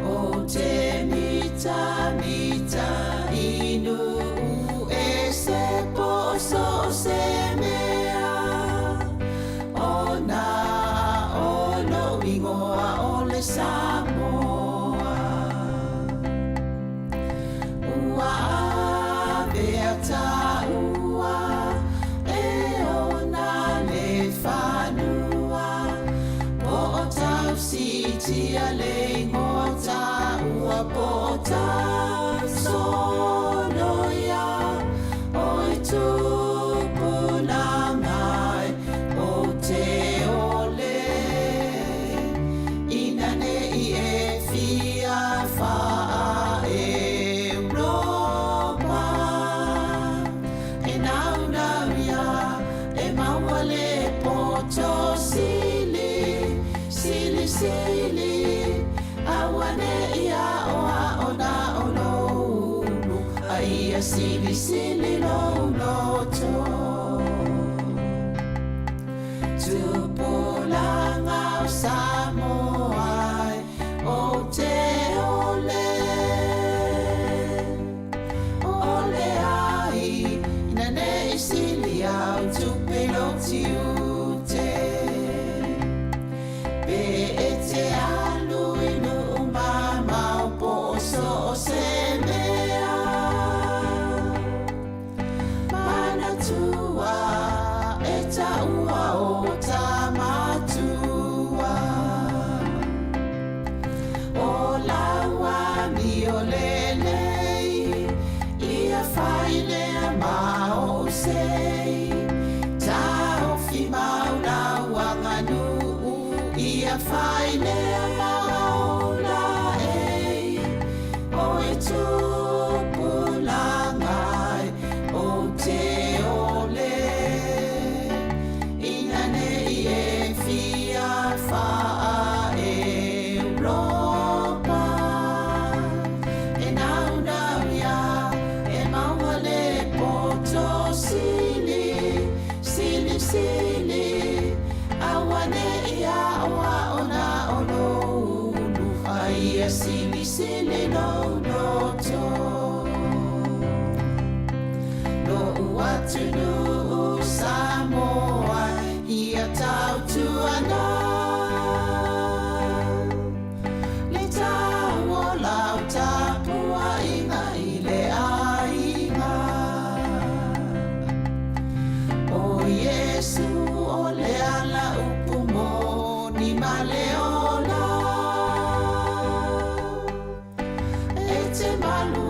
O te mitamita i nuu ese po o so o se mea, ona o lou igoa o le Samoa. Ua avea taua e ona le fanua, po o tausiitia le igoa taua, po o tausoloia o e tupulaga e o te ole, ina ne i e fia faa-Europa, e naunau ia e maua le poto sili, silisili, aua ne i aoao na o lou ulu, a ia silisili lou loto. Tupulaga o Samoa e o te ole, ole ai ina ne i sili au tupe lou tiute. Pe e te alu i nuu mamao po o so o se mea, manatua e taua o ta matua. O lau amio lelei, ia fai lea ma ou sei. Taofi mau lau aganuu, ia fai lea ma ou laei. O e tupulaga e o te ole, ina ne i e fia faa-Europa, e naunau ia e maua le poto sili, silisili, aua ne i aoao na o lou ulu, a ia silisili lou loto. Lo'u atunuu Samoa ia tautuana, le tau o lau tapuaiga i le aiga. O Iesu o le ala upu moni ma le ola, e te malu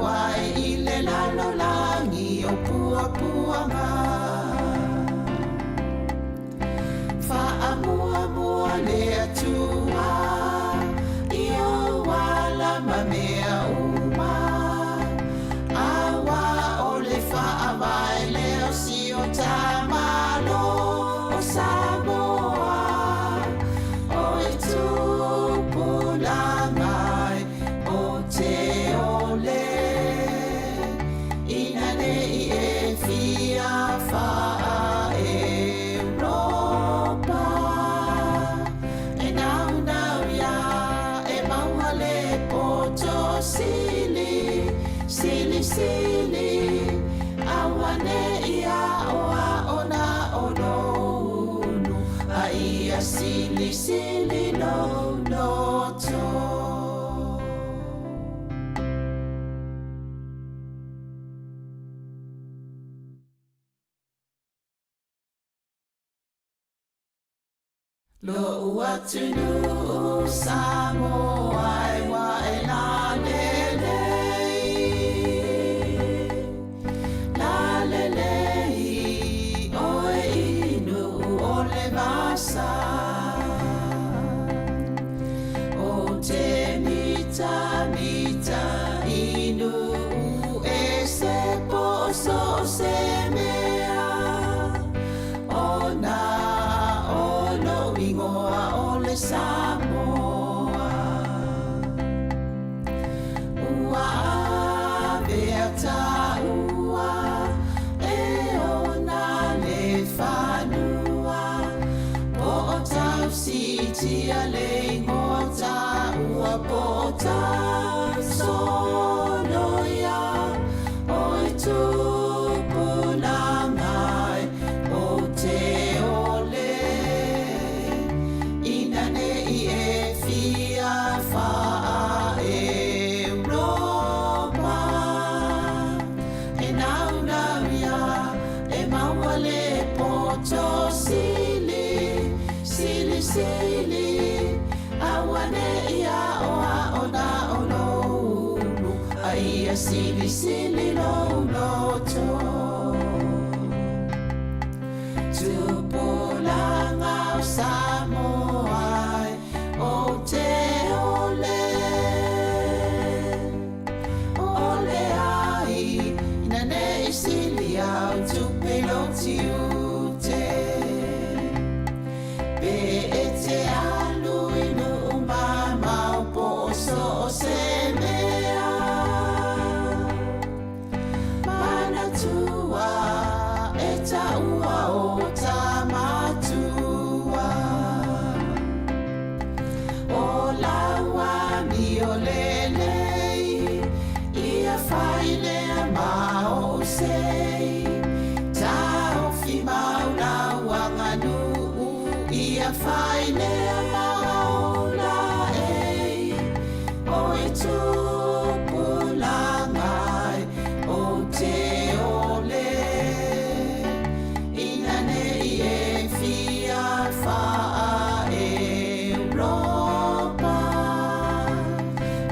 ia silisili lou loto. Lo'u atunuu Samoa e ua e lalelei, lalelei oe i Nuu o le vasa. O te mitamita i nuu ese po o so o se mea, ona o lou igoa o le Samoa. Ua avea taua e ona le fanua, po o tausiitia le igoa taua, po o tausoloia o i tupulaga e ou te ole ina ne i e fia faa-Europa. E naunau ia e maua le poto sili, silisili, auane'i aoao na o lou ulu, a ia silisili lou loto. Tupulaga o Samoa e ou te ole, ole ai ina ne i sili au tupe i lou tiute. Pe e te alu i nuu mamao po o so o se mea, manatua e taua o ta matua. O lau amio lelei, ia fai lea ma ou sei. Taofi mau lau aganuu, ia fai lea ma ou laei. O i tupulaga e ou te ole, ina ne i e fia faa-Europa.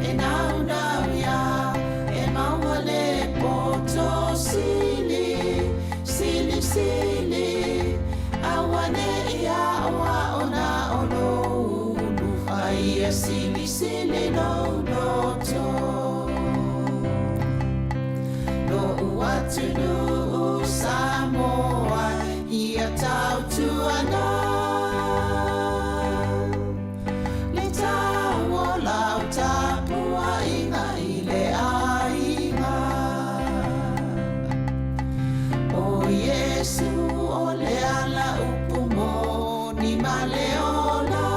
E naunau ia e maua le poto sili, silisili, auane'i aoao na o lou ulu, a ia silisili lou loto. Lo'u atunuu Samoa ia tautuana le tau o lau tapuaiga i le aiga. O Iesu o le ala upu moni ma le ola,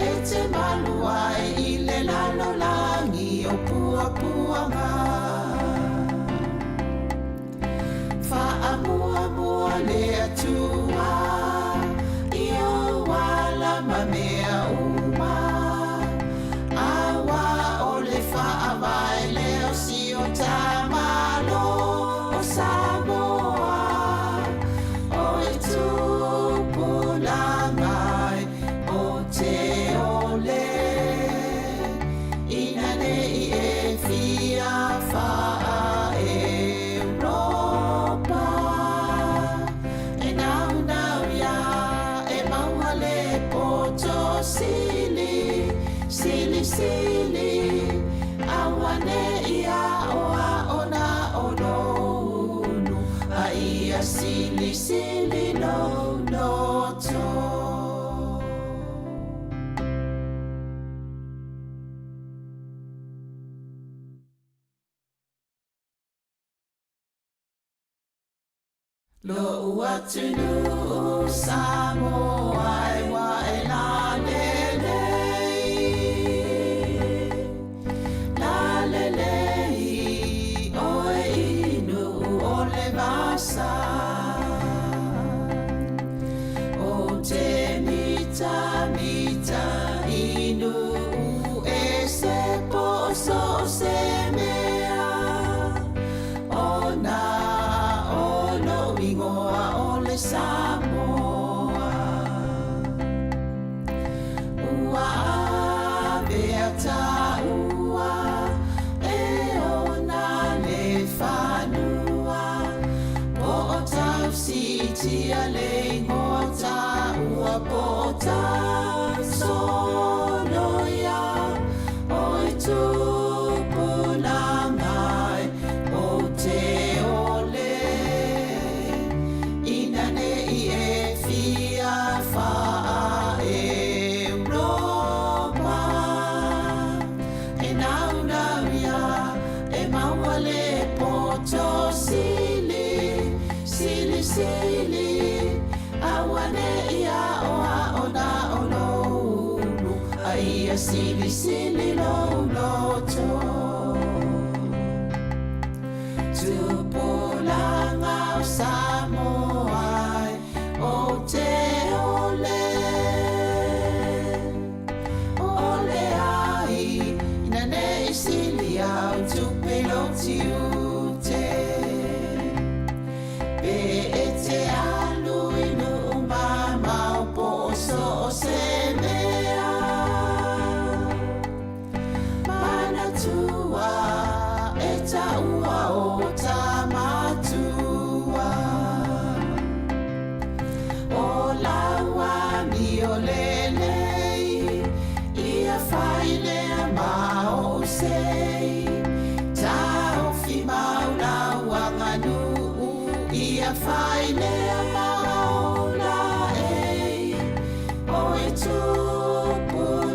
e te malu ai i le lalolagi o puapuaga. Faamuamua le Atua i ou ala ma mea uma, aua o le faavae lea o si o ta Malo o Samoa. O e tupulaga e ou te ole, ina ne i e fia faa-Europa. E naunau ia e maua le poto sili, silisili, auane'i aoao na o lou ulu, a ia silisili lou loto. Lo'u atunuu Samoa e ua e lalelei, lalelei oe i nuu o le vasa. igoa o le Samoa. Ua avea taua e ona le fanua, po o tausiitia le igoa taua, po o tausoloia o i tupulaga e ou te ole ina ne i e fia faa-Europa e naunau ia e maua le poto sili, silisili, auane'i aoao na o lou ulu, a ia silisili lou loto. Tupulaga o Samoa e ou te ole, ole ai ina ne i sili au tupe i lou tiute. Pe e te alu i nuu mamao po o so o se mea, manatua e taua o tamatua. O lau amio lelei, ia fai lea ma ou sei. Taofi mau lau aganuu, ia fai lea ma ou laei. O e tupulaga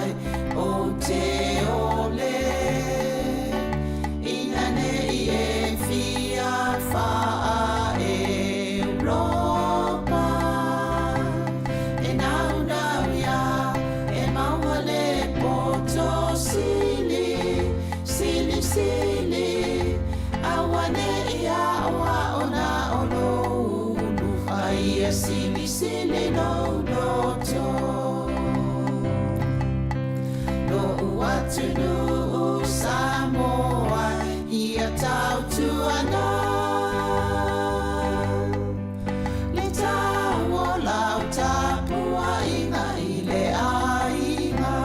e ou te ole, ina ne i e fia faa-Europa e naunau ia e maua le poto sili, silisili, auane'i aoao na o lou ulu, a ia silisili lou loto. Lo'u atunuu Samoa ia tautuana le tau o lau tapuaiga i le aiga.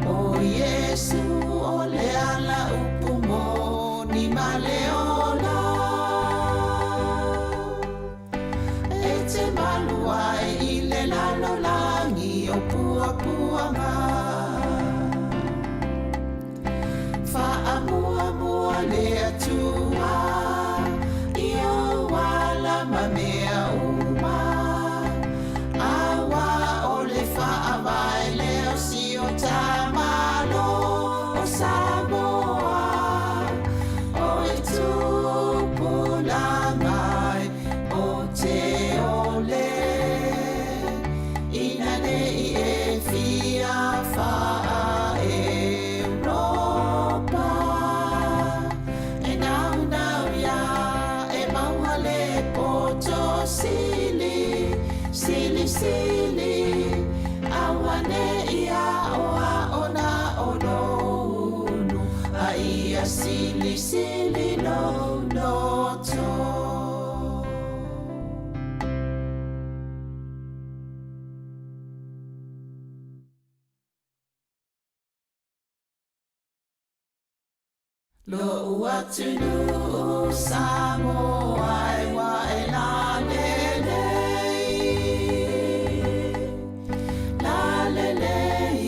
O Iesu o le ala upu moni ma le ola, e te malu ai i le lalolagi o puapuaga. Faamuamua le Atua i ou ala ma mea uma, auā o le faavae lea o si o ta Malo o Samoa. O e tupulaga e ou te ole, ina ne i e fia faa-Europa e naunau ia e maua le poto sili, silisili, auane'i aoao na o lou ulu, a ia silisili lou loto. Lo'u atunuu Samoa e ua e lalelei, lalelei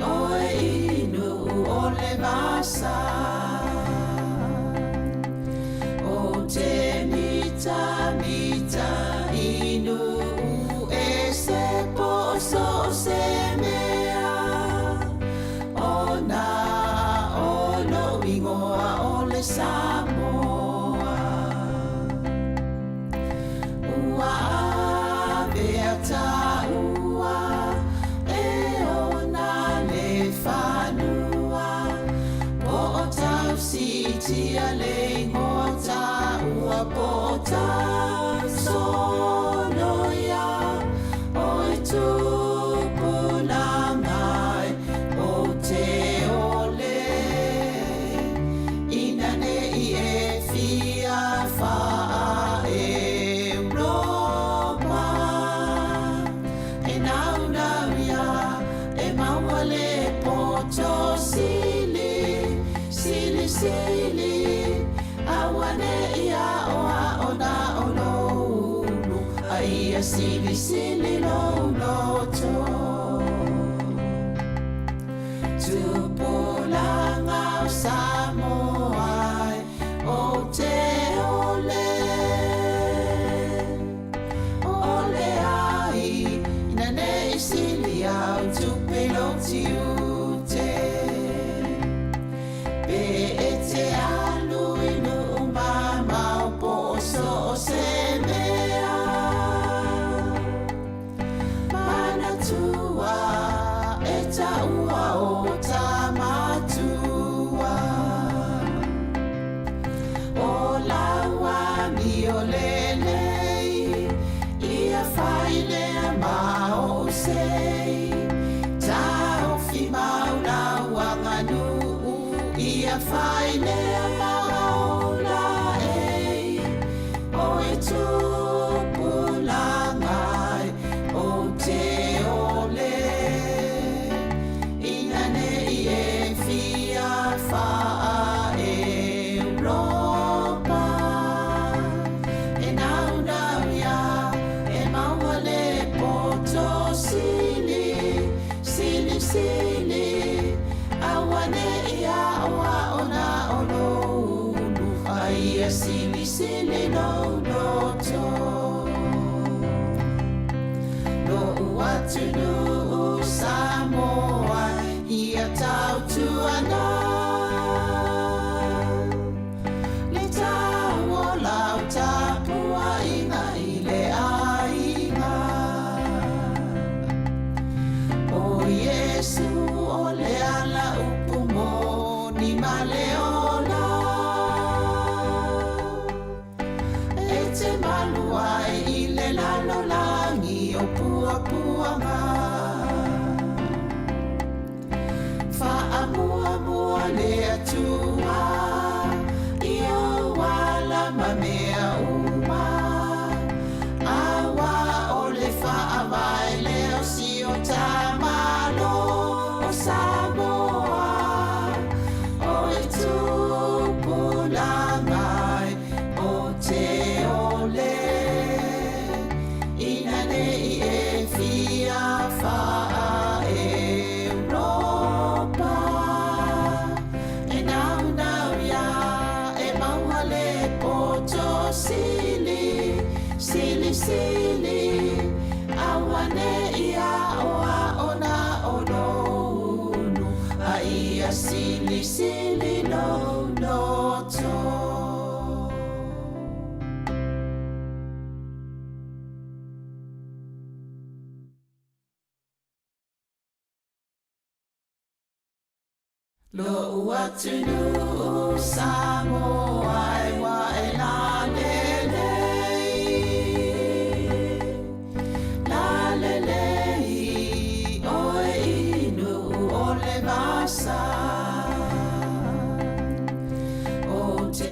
oe i nuu o le vasa. Ou te mitamita i nuu ese po o so o se mea, ona o lou igoa o le Samoa. Ua avea taua e ona le fanua, po o tausiitia le igoa taua, po o tausoloia o i tupulaga e ou te ole, ina ne i e Silisili lou loto. Tupulaga o Samoa e ou te ole, ole ai ina ne i sili au tupe lou tiute. Pe e te alu i nuu mamao po o so o se mea, manatua e taua o ta matua. O lau amio lelei, ia fai lea ma ou sei. Taofi mau lau aganuu, ia fai lea ma ou laei. O e tupulaga e ou te ole, ina ne i e fia faa-Europa. E naunau ia e maua le poto sili, silisili, aua ne i aoao na o lou ulu, a ia silisili lou loto. Lo'u atunuu Samoa ia tautuana, le tau o lau tapuaiga i le aiga. O Iesu o le ala upu moni ma le ola, e te malu ai i le lalolagi o puapuaga. Faamuamua le Atua i ou ala ma mea uma, aua o le faavae lea o si o ta Malo o Samoa. O e tupulaga e ou te ole, ina ne i e fia faa-Europa. E naunau ia e maua le poto sili, silisili, aua ne i aoao na o lou ulu, a ia silisili lou loto. Lo'u atunuu Samoa e ua e lalelei, lalelei oe i nuu o le vasa. O te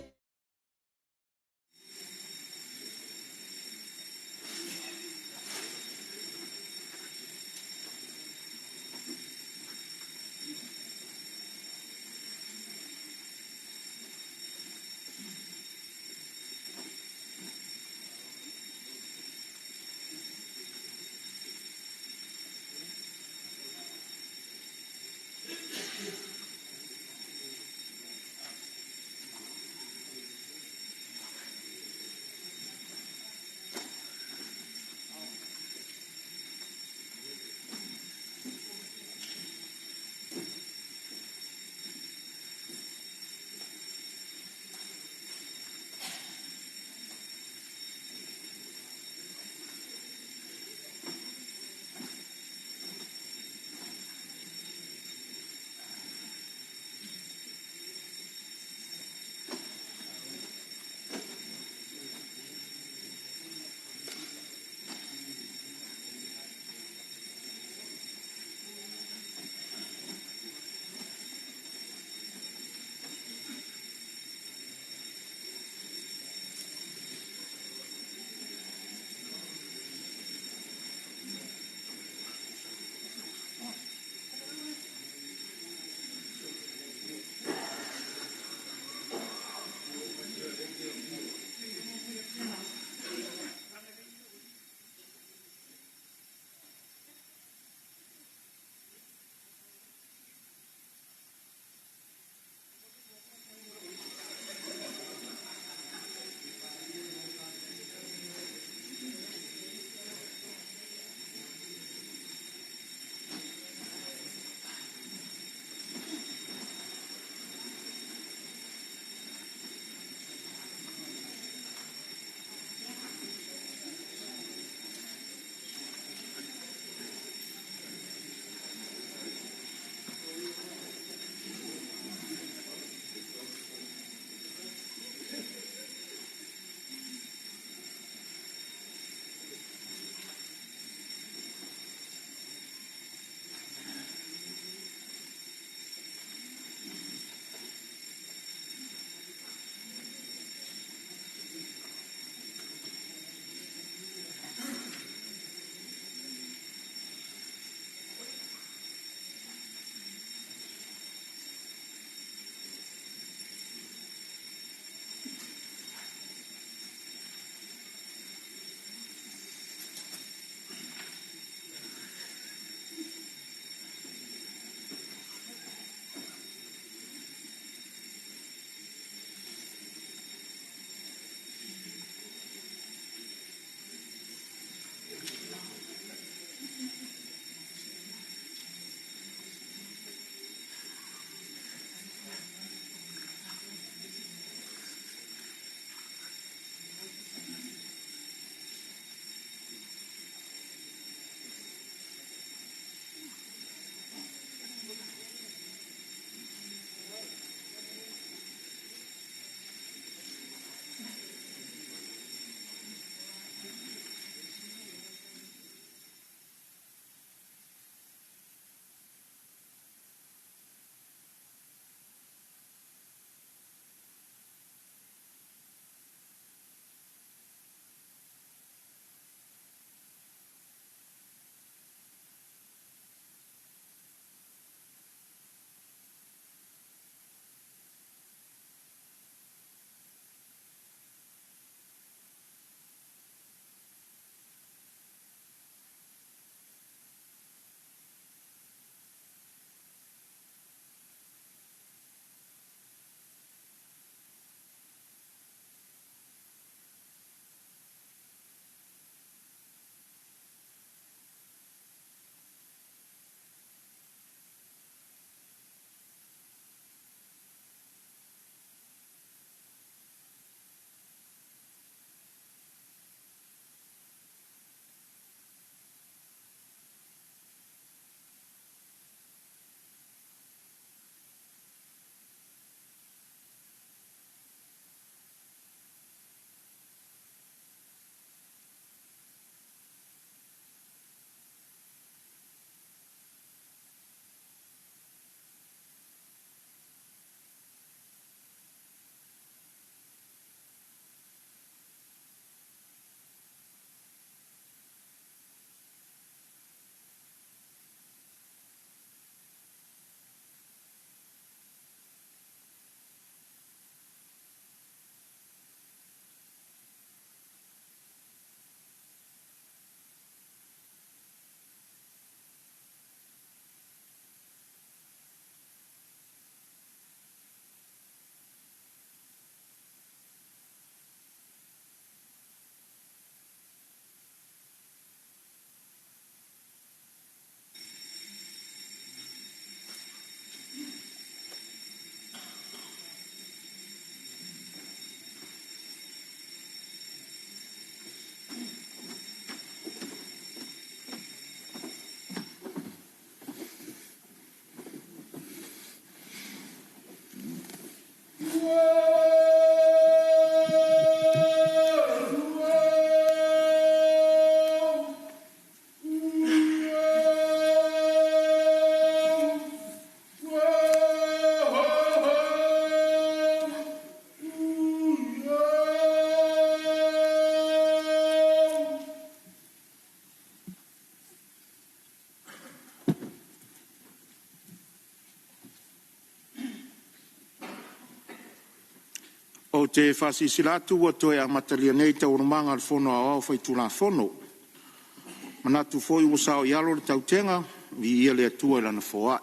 Ou te faasilasila atu ua toe amatalia nei Taualumaga a le Fono Aoao Faitulafono. E manatu foi ua saoialo le tautega, viia le Atua i Lana foai.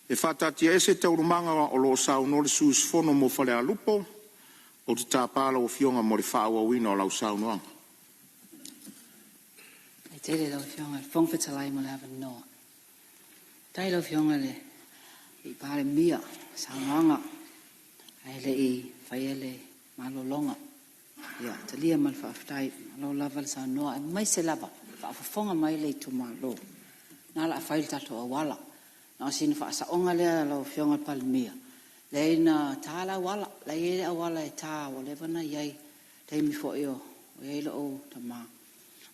E faataatiaese Taualumaga o lo o saunoa le sui usufono mo Falealupo. Ou te tapa lau Afioga mo le faaauauina o lau saunoaga. Faafetai tele i lau Afioga i le Fofoga Fetalai mo le avanoa. Faafetai i lau Afioga i le Palemia mo le saunoaga ae le i faia le malologa. Ia, talia ma le faafetai, malo lava le saunoa aemaise lava o faafofoga mai le itumalo. O lena o le a fai le tatou auala. Na o sina faasaoga lea lau Afioga i le Palemia, leai na ta le auala, la e i ai le auala e ta ua leva ona i ai i le taimi foi o i ai lou tama.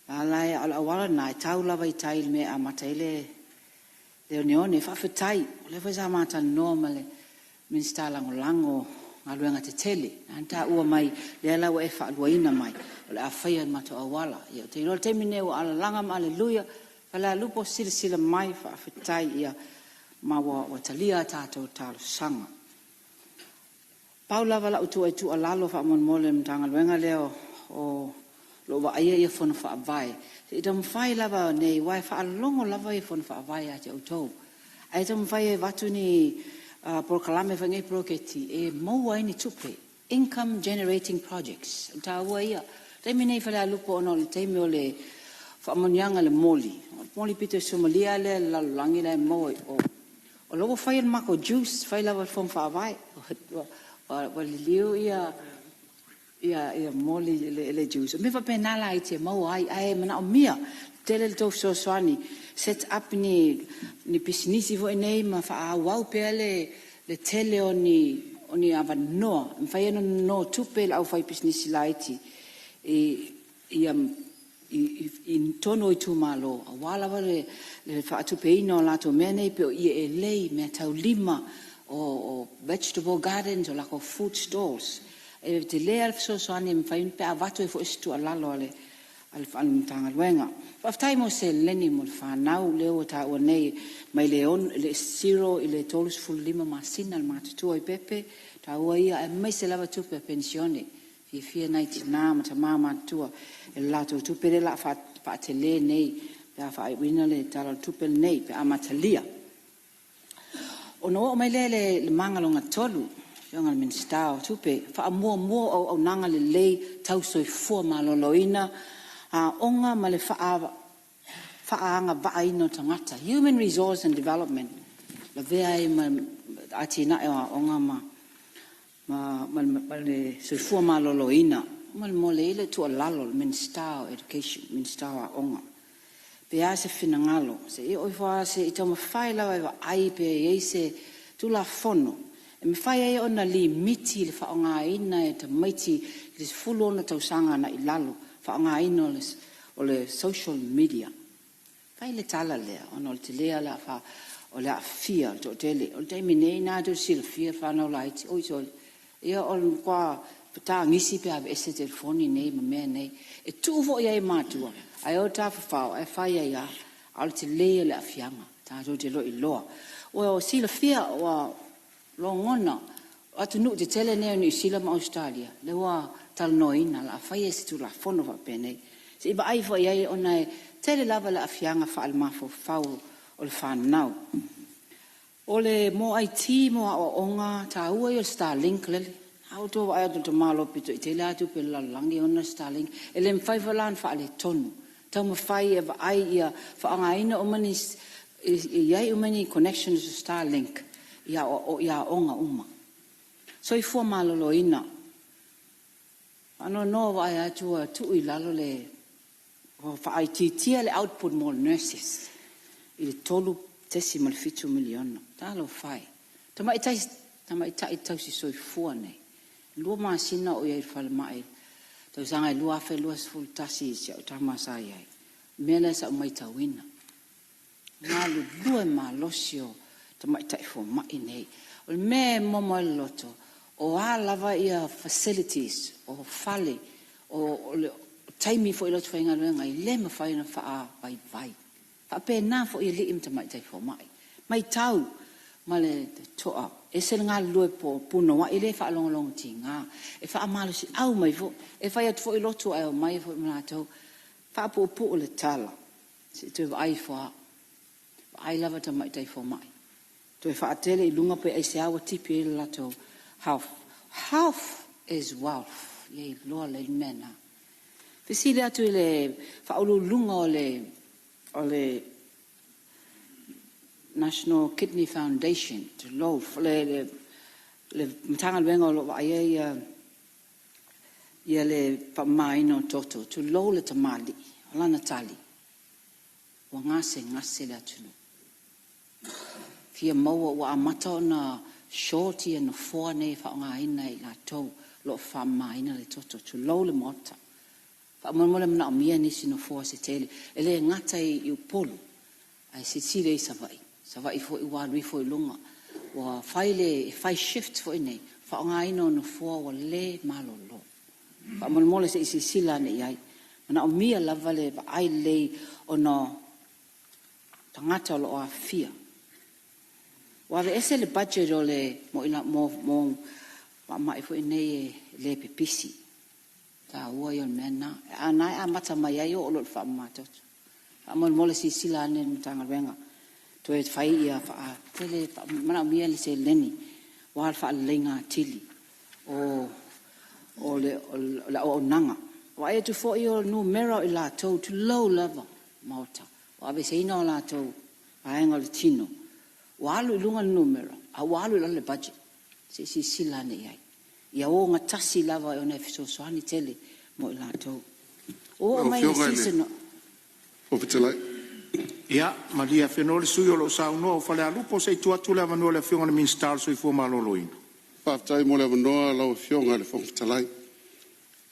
A o le auala lena e tau lava i tai i le mea e amata ai le oneone. Faafetai, o lea foi sa ma talanoa ma le Minisita Lagolago o Galuega Tetele, lena na taua mai, lea la ua e faaluaina mai o le a faia le matou auala. Ia ou te iloa o le taimi lenei ua alalaga ma aleluia Falealupo, silasila mai, faafetai ma ua talia a tatou talosaga. Pau lava lau tuualalo faamolemole i le Matagaluega lea o lo o vaaia Fono Faavae, se i taumafai lava nei, aua e faalogologo lava Fono Faavae ia te outou, ae taumafai e avatu ni polokalame foi nei poloketi e maua ai ni tupe, income generating projects. O le taua ia. O le taimi lenei i Falealupo ona o le taimi o le faamanuiaga i le moli, o le moli aupito suamalie lava lea i le lalolagi la e maua i o, o la e ua fai le matou juice, fai lava e le Fono Faavae. Ua liliu moli i le juice, o mea faapena laiti e maua ai, ae manaomia tele le tou fesoasoani, set up ni pisinisi foi nei ma faaauau pea le tele o ni avanoa e mafai ai ona nonotupe le aufaipisinisi laiti i totonu o itumalo, aua lava le faatupeina o latou mea nei pei o ie elei, meataulima, o vegetable gardens, o latou food stalls. E tele lava le fesoasoani e mafai pe a avatu ai foi se tuualalo a le Matagaluega. Faafetai mo seleni mo le fanau lea ua taua nei mai le 0 i le 35 masina le matutua i pepe, o le taua ia, aemaise lava tupe a penisione. E fiafia nai tina ma tama matutua i le latou tupe lea o le a faatele nei pe a faaiuina le Tala o le Tupe lenei pe a amatalia. Ona oo mai lea i le maga lona tolu, lau Afioga i le Minisita o Tupe, faamuamua o auaunaga lelei tau soifua maloloina, aoga ma le faaagavaaina o tagata, human resource and development, lavea ai ma atinae o aoga ma le soifua maloloina. Faamolemole, e i ai le tuualalo i le Minisita o Education, le Minisita o Aoga, pe a se finagalo, se i oo ifo lava se i taumafai lava e vaai pe i ai se Tulafono e mafai ai ona limiti le faaaogaina e tamaiti i le 16 tausaga agai i lalo, le faaaogaina o le social media. E fai le tala lea ona o le tele lava o le aafia o le toatele. O le taimi nei o lena tou te silafia fanau laiti, oi sole, ia o le matua tagisi pe a aveese telefoni nei ma mea nei. E tuu foi i ai i matua ae o e tafafao ae fai ai lava. A o le tele ia o le aafiaga tatou te le o iloa. Ua silafia, ua logona, o atunuu tetele nei o Niu Sila ma Ausetalia, lea ua talanoaina o le a fai se Tulafono faapenei. Se i vaai ifo i ai ona e tele lava le aafiaga faalemafaufau o le fanau. O le mo IT mo aoaoga, o le taua ia o le starlink lele. A outou vaai atu i le tamaloa pito i tele lava tupe a le lalolagi e ona le starlink. E le mafai foi la ona faaletonu. Taumafai e vaai ia faaaogaina uma ni, ia i ai uma ni connections a starlink i aoga uma. Soifua maloloina, faanoanoa vaai atu ua tuu i lalo le, ua faaitiitia le output mo nurses i le $3.7 miliona. Talofa e! Tamaitai tausisoifua nei, e 2 masina o ou i ai i le falemai i le tausaga e 2021 i si au tama sa i ai, o le mea lea sa ou matauina, galulue malosi o tamaitai fomai nei. O le mea e momo ai le loto, o a lava facilities, o fale, o taimi foi e loto faigaluega ai, e le mafai ona faavaivai. E faapena foi i alii ma tamaitai fomai. Matau ma le totoa. E ese le galulue punouai le faalogologotiga. E faamalosiau mai foi. E fai atu foi lotu ae omai ai foi ma latou. Faapuupuu le tala, se i toe vaai ifo lava, vaai lava tamaitai fomai, toe faatele i luga pe aisea ua tipi ai le latou health. Health is wealth. Ia iloa lelei le mea lena. Fesili atu i le Faauluuluga o le National Kidney Foundation, tulou, le Matagaluega o lo o vaaia le faamamaina o toto, tulou le tamalii, o lana tali, ua gasegase le atunuu, fia maua ua amata ona short nofoa nei e faaaogaina e i latou o lo o faamamaina le toto, tulou le Maota. Faamolemole e manaomia nisi nofoa se tele, e le gata i Upolu ae silasila i Savaii. Savaii foi ua alu ifo i luga, ua fai le fai shift foi nei, faaaogaina o nofoa ua le malolo. Faamolemole se i silasila ane i ai. E manaomia lava le vaai lelei ona o tagata o lo o aafia. Ua aveese le budget mo faamai foi nei e le pipisi. O le taua ia o le mea lena. A o lena e amata mai ai oo loa i le faamamatoto. Faamolemole silasila ane le Matagaluega toe fai ia faatele, e manaomia le seleni aua le faaleleiga atili o le auaunaga. Vaai atu foi o numera o i latou, tulou lava le Maota, ua aveeseina o latou vaega o le tino, ua alu i luga le numera a ua alu i lalo le budget. Se i silasila ane i ai, ia ogatasi lava ona e fesoasoani tele mo i latou. Ua oo Lau mai i le Afioga i le season o… Fofoga Fetalai. Ia, malie afenoa le sui usufono o lo o saunoa o Falealupo, se i tuu atu le avanoa i le Afioga i le Minisita o le Soifua Maloloina. Faafetai mo le avanoa lau Afioga i le Fofoga Fetalai.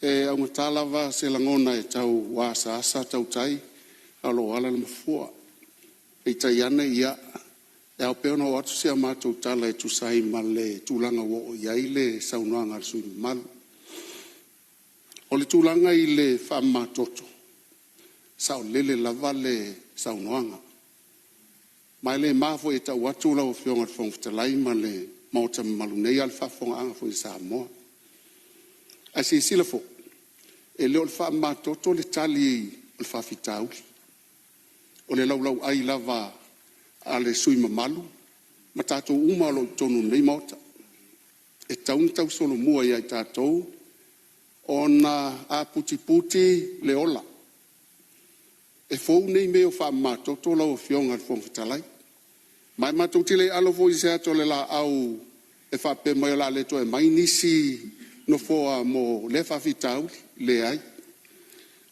E augata lava se lagona e tau asaasa tautai a o lo o ala le mafua. Peitai ane, ia, e ao pea ona oo atu si a matou tala e tusa ai ma le tulaga ua oo i ai le saunoaga a le sui usufono mamalu. O le tulaga i le faamamatoto, e saolele lava le saunoaga. Ma e le ma foi e tau atu lau Afioga i le Fofoga Fetalai ma le Maota mamalu nei, a o le faafofogaaga foi a Samoa. Ae silasila foi, e le o le faamamatoto le tali o le faafitauli. O le laulauai lava a le sui usufono mamalu ma tatou uma o lo o i totonu o lenei Maota, e tatau ona tausolomua ia i tatou ona a putiputi le ola. E fou nei mea o faamamatoto lau Afioga i le Fofoga Fetalai, ma e matou te le alo foi i se ata o le laau e faapea mai o le a le toe aumai nisi nofoa mo lea faafitauli. Leai.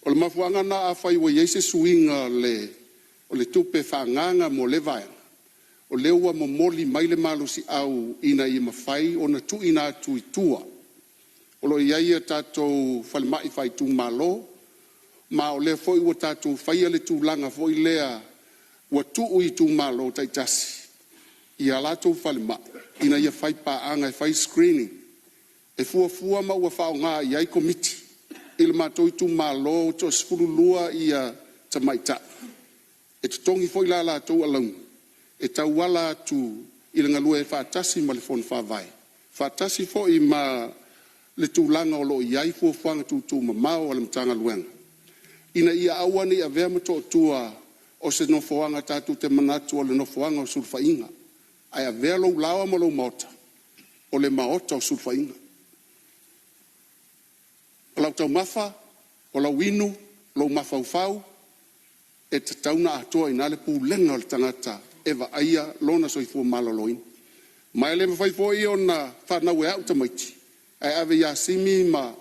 O le mafuaaga lena afai ua i ai se suiga o le tupe faaagaaga mo lea vaega, o lea ua momoli mai le malosiau ina ia mafai ona tuuina atu i tua. O lo o i ai a tatou falemai faaitumalo, ma o lea foi ua tatou faia le tulaga foi lea ua tuu i itumalo taitasi i a latou falemai ina ia faipaaga e fai screening. E fuafua ma ua faaaoga i ai Komiti. I le matou itumalo e toa-12 tamaitai e totogi foi la latou alauni e tauala atu i le galue faatasi ma le Fono Faavae, faatasi foi ma le tulaga o lo o i ai fuafuaga tuutuumamao a le Matagaluega ina ia aua ne i avea Motootua o se nofoaga tatou te manatu o le nofoaga o sulufaiga, ae avea lou laoa ma lou maota o le maota o sulufaiga. O lau taumafa, o lau inu, lou mafaufau, e tatau ona atoa i ina le pulega a le tagata e vaaia lona soifua maloloina. Ma e le mafai foi ona fanau e au tamaiti ae ave ia Simi ma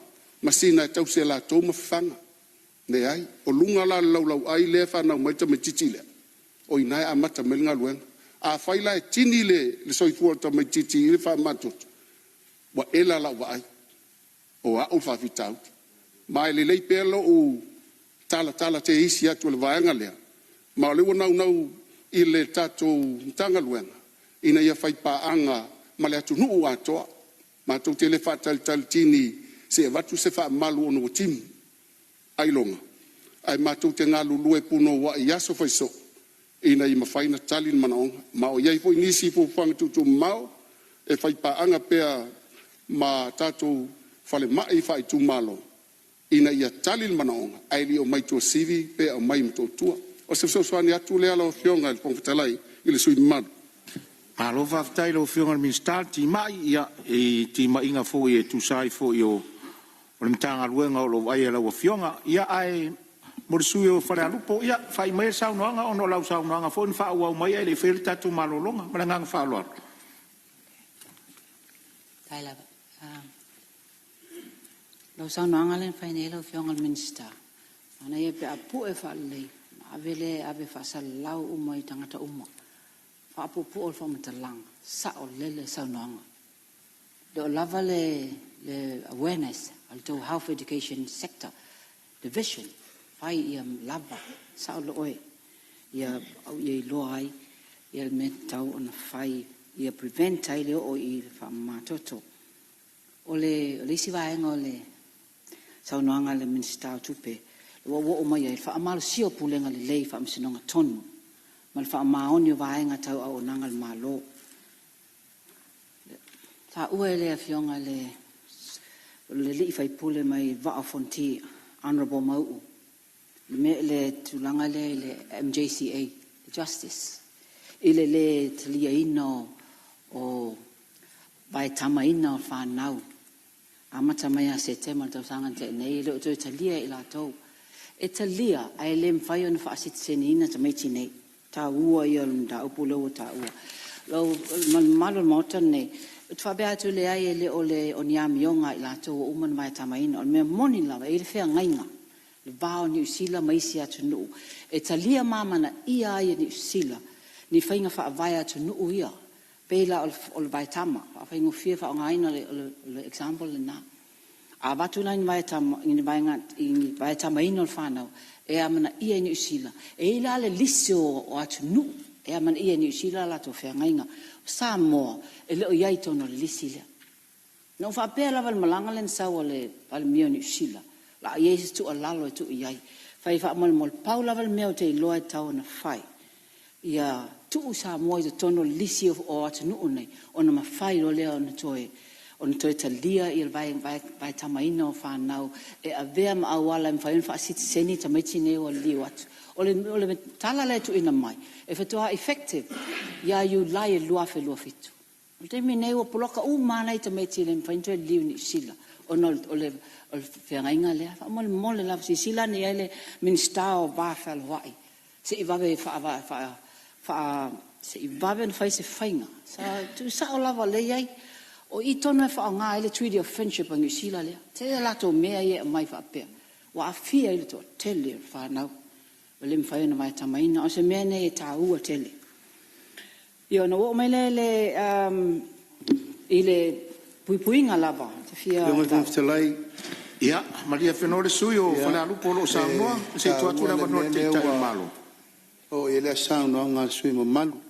Sina e tausi e latou ma fafaga. Leai, o luga la o le laulauai lea e fanau mai ai le tamaitiiti lea, o i ina e amata mai ai le galuega. Afai la e tini le soifua o le tamaitiiti i le faamamatoto, ua ela lau vaai, o au le faafitauli. Ma e lelei pea lou talatala teisi atu o le vaega lea, ma o lea ua naunau i le tatou Matagaluega ina ia faipaaga ma le atunuu atoa. Matou te le faatalitali tini se i avatu se faamalu ona ua timu ailoga, ae matou te galulue punouai i aso fai soo ina ia mafai ona tali manaoga. Ma o i ai foi nisi fuafuaga tuutuumamao e faipaaga pea ma tatou falemai faaitumalo ina ia tali le manaoga ae le i omai i Tuasivi pe aumai i Motootua. O se fesoasoani atu lea lau Afioga i le Fofoga Fetalai i le sui usufono mamalu. Malo faafetai i lau Afioga i le Minisita le timai i timaiga foi e tusa ai foi o le Matagaluega o lo o vaaia e lau Afioga. Ia ae mo le sui usufono o Falealupo, ia faai maia le saunoaga ona o lau saunoaga foi na faaauau mai ae le i faia le tatou malologa. Ma le agaga faaaloalo. Faafetai lava. Lau saunoaga lea na fai nei lau Afioga i le Minisita, manaia pe a pue faalelei ona ave lea e ave e faasalalau uma i tagata uma. Faapuupuu le faamatalaga, saolele le saunoaga. E le o lava le awareness a le tou Health Education Sector Division, fai ia lava, sao oe, ia iloa ai le mea e tatau ona fai ia prevent ai le oo i le faamamatoto. O le isi vaega o le saunoaga a le Minisita o Tupe ua ou oo mai ai, faamalosia o pulega lelei i faamasinoga tonu ma le faamaoni o vaega tau auaunaga a le Malo. Na taua e le Afioga i le sui usufono mai le Vaa o Fonoti Honourable Mauu le tulaga lea i le MJCA Justice i le le taliaina o vaetamaina o fanau amata mai ia Setema i le tausaga na tea nei e le o toe talia e i latou. E talia ae le mafai ona faasitiseneina tamaiti nei. O le taua ia o le mataupu lea ua taua. Le mamalu o le Maota lenei, ou te faapea atu, leai e le o ni amioga a i latou ua uma ona vaetamaina. O le mea moni lava, e i ai le feagaiga i le va o Niu Sila ma isi atunuu e talia ma amanaia ai e Niu Sila ni faiga faavae a atunuu ia, pei la o le vaetama, e faafaigofie le faaaogaina o le example lena. A avatu la ni vaetamaina o le fanau e amanaia e Niu Sila, e i ai la le lisi o atunuu e amanaia e Niu Sila a latou feagaiga. O Samoa, e le o i ai i totonu o le lisi lea. Na ou faapea lava i le malaga lea na sau a le Palemia o Niu Sila, o le a i ai se tuualalo e tuu i ai. Fai ai faamolemole, pau lava le mea ou te iloa e tatau ona fai, ia tuu Samoa i totonu o le lisi o atunuu nei, ona mafai loa lea ona toe talia le vaetamaina o fanau e avea ma auala e mafai ai ona faasitiseni tamaiti nei ua liliu atu. O le tala la e tuuina mai, e faatoa effective ia Iulai 2027. O le taimi lenei ua poloka uma lava nai tamaiti e le mafai ona toe liliu i Niu Sila ona o le feagaiga lea. Faamolemole lava, silasila ane i ai le Minisita o le Va Fealoai se i vave ona fai se faiga. Tuusao lava o lea e i ai. O i tonu lava e faaaoga ai le Treaty of Friendship a Niu Sila lea. E tele a latou mea ia e aumai faapea ua aafia ai le toatele o fanau ua le mafai ona vaetamaina. O se mea lenei e taua tele. Ia ona ou oo mai lea i le puipuiga lava ou te fia… Lau Afioga i le Fofoga Fetalai… Ia malie afenoa le sui usufono mo Falealupo o lo o saunoa se i E tuu atu le taua le avanoa i mea le lea Taitai o le ua Malo. oo i ai le saunoaga a le sui usufono mamalu.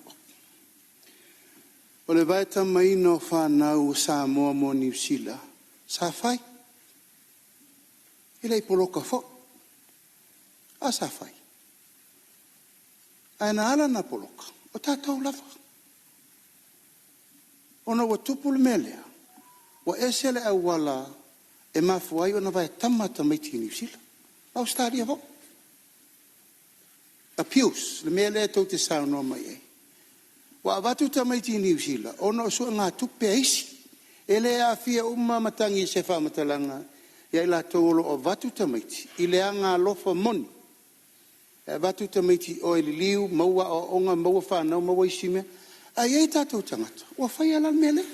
O le vaetamaina o fanau a Samoa mo Niu Sila, sa fai. E le i poloka foi, ae sa fai. Ae na ala ona poloka, o tatou lava. Ona ua tupu le mea lea, ua ese le auala e mafua ai ona vaetama tamaiti i Niu Sila, Ausetalia foi. Abuse, le mea lea tou te saunoa mai ai. Ua avatu tamaiti i Niu Sila ona o suegatupe a isi. E le aafia uma matagi i se faamatalaga ia i latou o lo o avatu tamaiti i le agaalofa moni e avatu tamaiti i o e liliu, maua aoaoga, maua fanau, maua isi mea. Ae i ai o tatou tagata ua faia la le mea lea.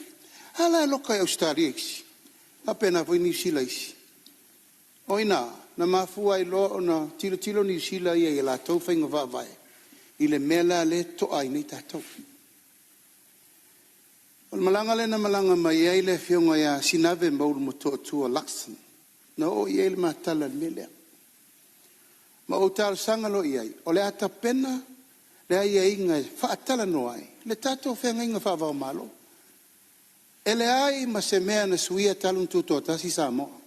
A la e loka i Ausetalia isi, faapena foi Niu Sila i isi. O i ina na mafua ai loa ona tilotilo Niu Sila ia i a latou faiga faavae i le mea la lea e toa ai nei tatou. O le malaga lea na malaga mai ai le afioga ia Sinave Maulu Motootua Luxon, na oo i ai le ma tala i le mea lea. Ma ou talosaga loa i ai, o le a tapena le aiaiga e faatalanoa ai le tatou feagaiga faava-o-Malo. E leai ma se mea na suia talu ona tutoatasi Samoa.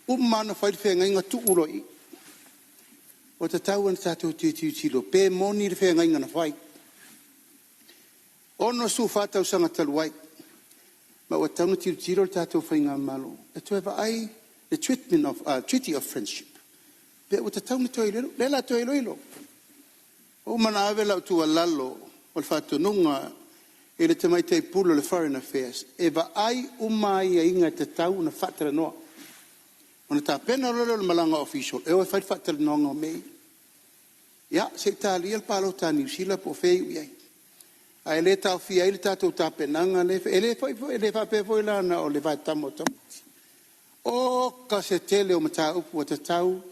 Uma lava ona fai le feagaiga tuu loa i i. Ua tatau ona tatou toe tilotilo pe moni le feagaiga na fai 64 tausaga talu ai, ma ua tatau ona tilotilo le tatou faigamalo e toe vaai le Treatment of Treaty of Friendship pe ua tatau ona toe iloilo. O lea o le a toe iloilo. Ua uma ona ave lau tuualalo o le faatonuga i le Tamaitai Pule o le Foreign Affairs e vaai uma aiaiga e tatau ona faatalanoa, ona tapena loa lea o le malaga official e o e fai le faatalanoaga o mea ia. Ia se i talia le palota a Niu Sila po o fea e iu i ai, ae le taofia ai le tatou tapenaga lea e fai. E le faapea foi la na o le vae tama o tamaiti. Oka se tele o mataupu ua tatau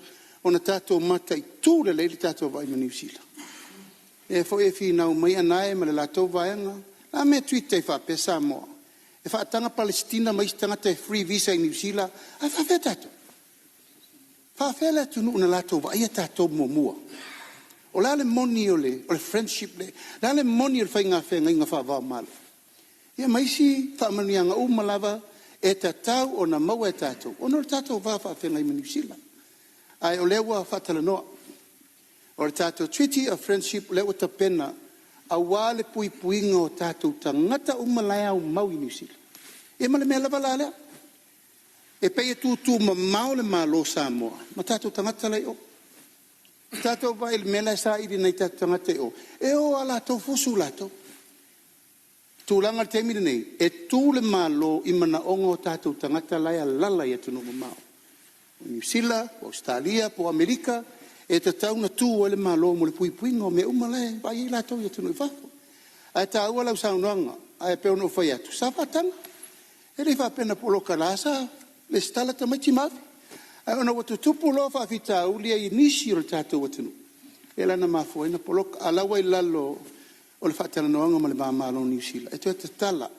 ona tatou mataitu lelei le tatou vaai ma Niu Sila. Lea foi e finau mai Anae ma le latou vaega, o le a le mea e treat ai faapea Samoa? E faataga Palesitina ma isi tagata e free visa i Niu Sila ae faapefea tatou? E faapefea le atunuu na latou vaaia tatou muamua? O le a le moni o le friendship lea? O le a le moni o le faiga feagaiga faava-o-Malo? Ia ma isi faamanuiaga uma lava e tatau ona maua e tatou ona o le tatou va faafeagai ma Niu Sila. Ae o lea ua faatalanoa. O le tatou Treaty of Friendship lea ua tapena aua le puipuiga o tatou tagata uma la e aumau i Niu Sila. Ia ma le mea lava la lea, e pei e tutumamao le Malo o Samoa ma tatou tagata la e i o. Tatou vaai i le mea la e saili e nai o tatou tagata i o, e o lava latou fusu latou. O le tulaga i le taimi lenei, e tu le Malo i manaoga o tatou tagata la e alaala i atunuu mamao, o Niu Sila, o Ausetalia po o Amerika, e tatau ona tu ai le Malo mo le puipuiga o mea uma la e vaai ai latou i atunuu i fafo. Ae taua lau saunoaga, ae pei ona ou fai atu, sa faataga. E le faapea na poloka o la e sa resitala tamaiti ma ave. Ae ona ua tutupu loa faafitauli ia i nisi o le tatou atunuu, lea la na mafua ai ona poloka. A o la e ua i lalo o le faatalanoaga ma le va o Malo o Niu Sila e toe tatala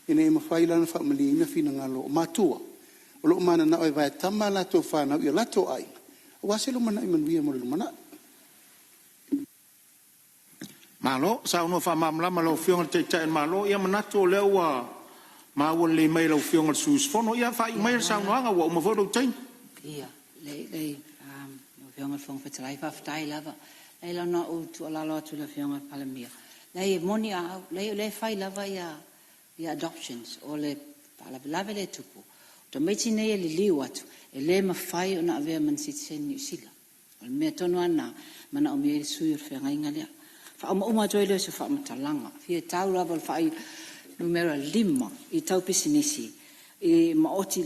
ina ia mafai la ona faamalieina finagalo o matua o lo o mananao e vaetama a latou fanau i o latou aiga aua se lumanai manuia mo le lumanai. Malo saunoa faamalamalama i lau Afioga i le Taitai o le Malo. Ia manatu o lea ua maua lelei mai e lau Afioga i le sui usufono. Ia faaiu maia le saunoaga ua uma foi lou taimi. Ia, leai lau Afioga i le Fofoga Fetalai, faafetai lava. Leai na ona ou tuualalo atu i le Afioga i le Palemia, leai e moni a au, leai o lea e fai lava adoptions. O le faalavelave lea e tupu, o tamaiti nei e liliu atu, e le mafai ona avea ma ni sitiseni Niu Sila. O le mea tonu lava lena e manaomia ai le sui o le feagaiga lea. Ona faauma atu ai lea o se faamatalaga, e fia tau lava i le fuainumera 5 i tau pisinisi, i maoti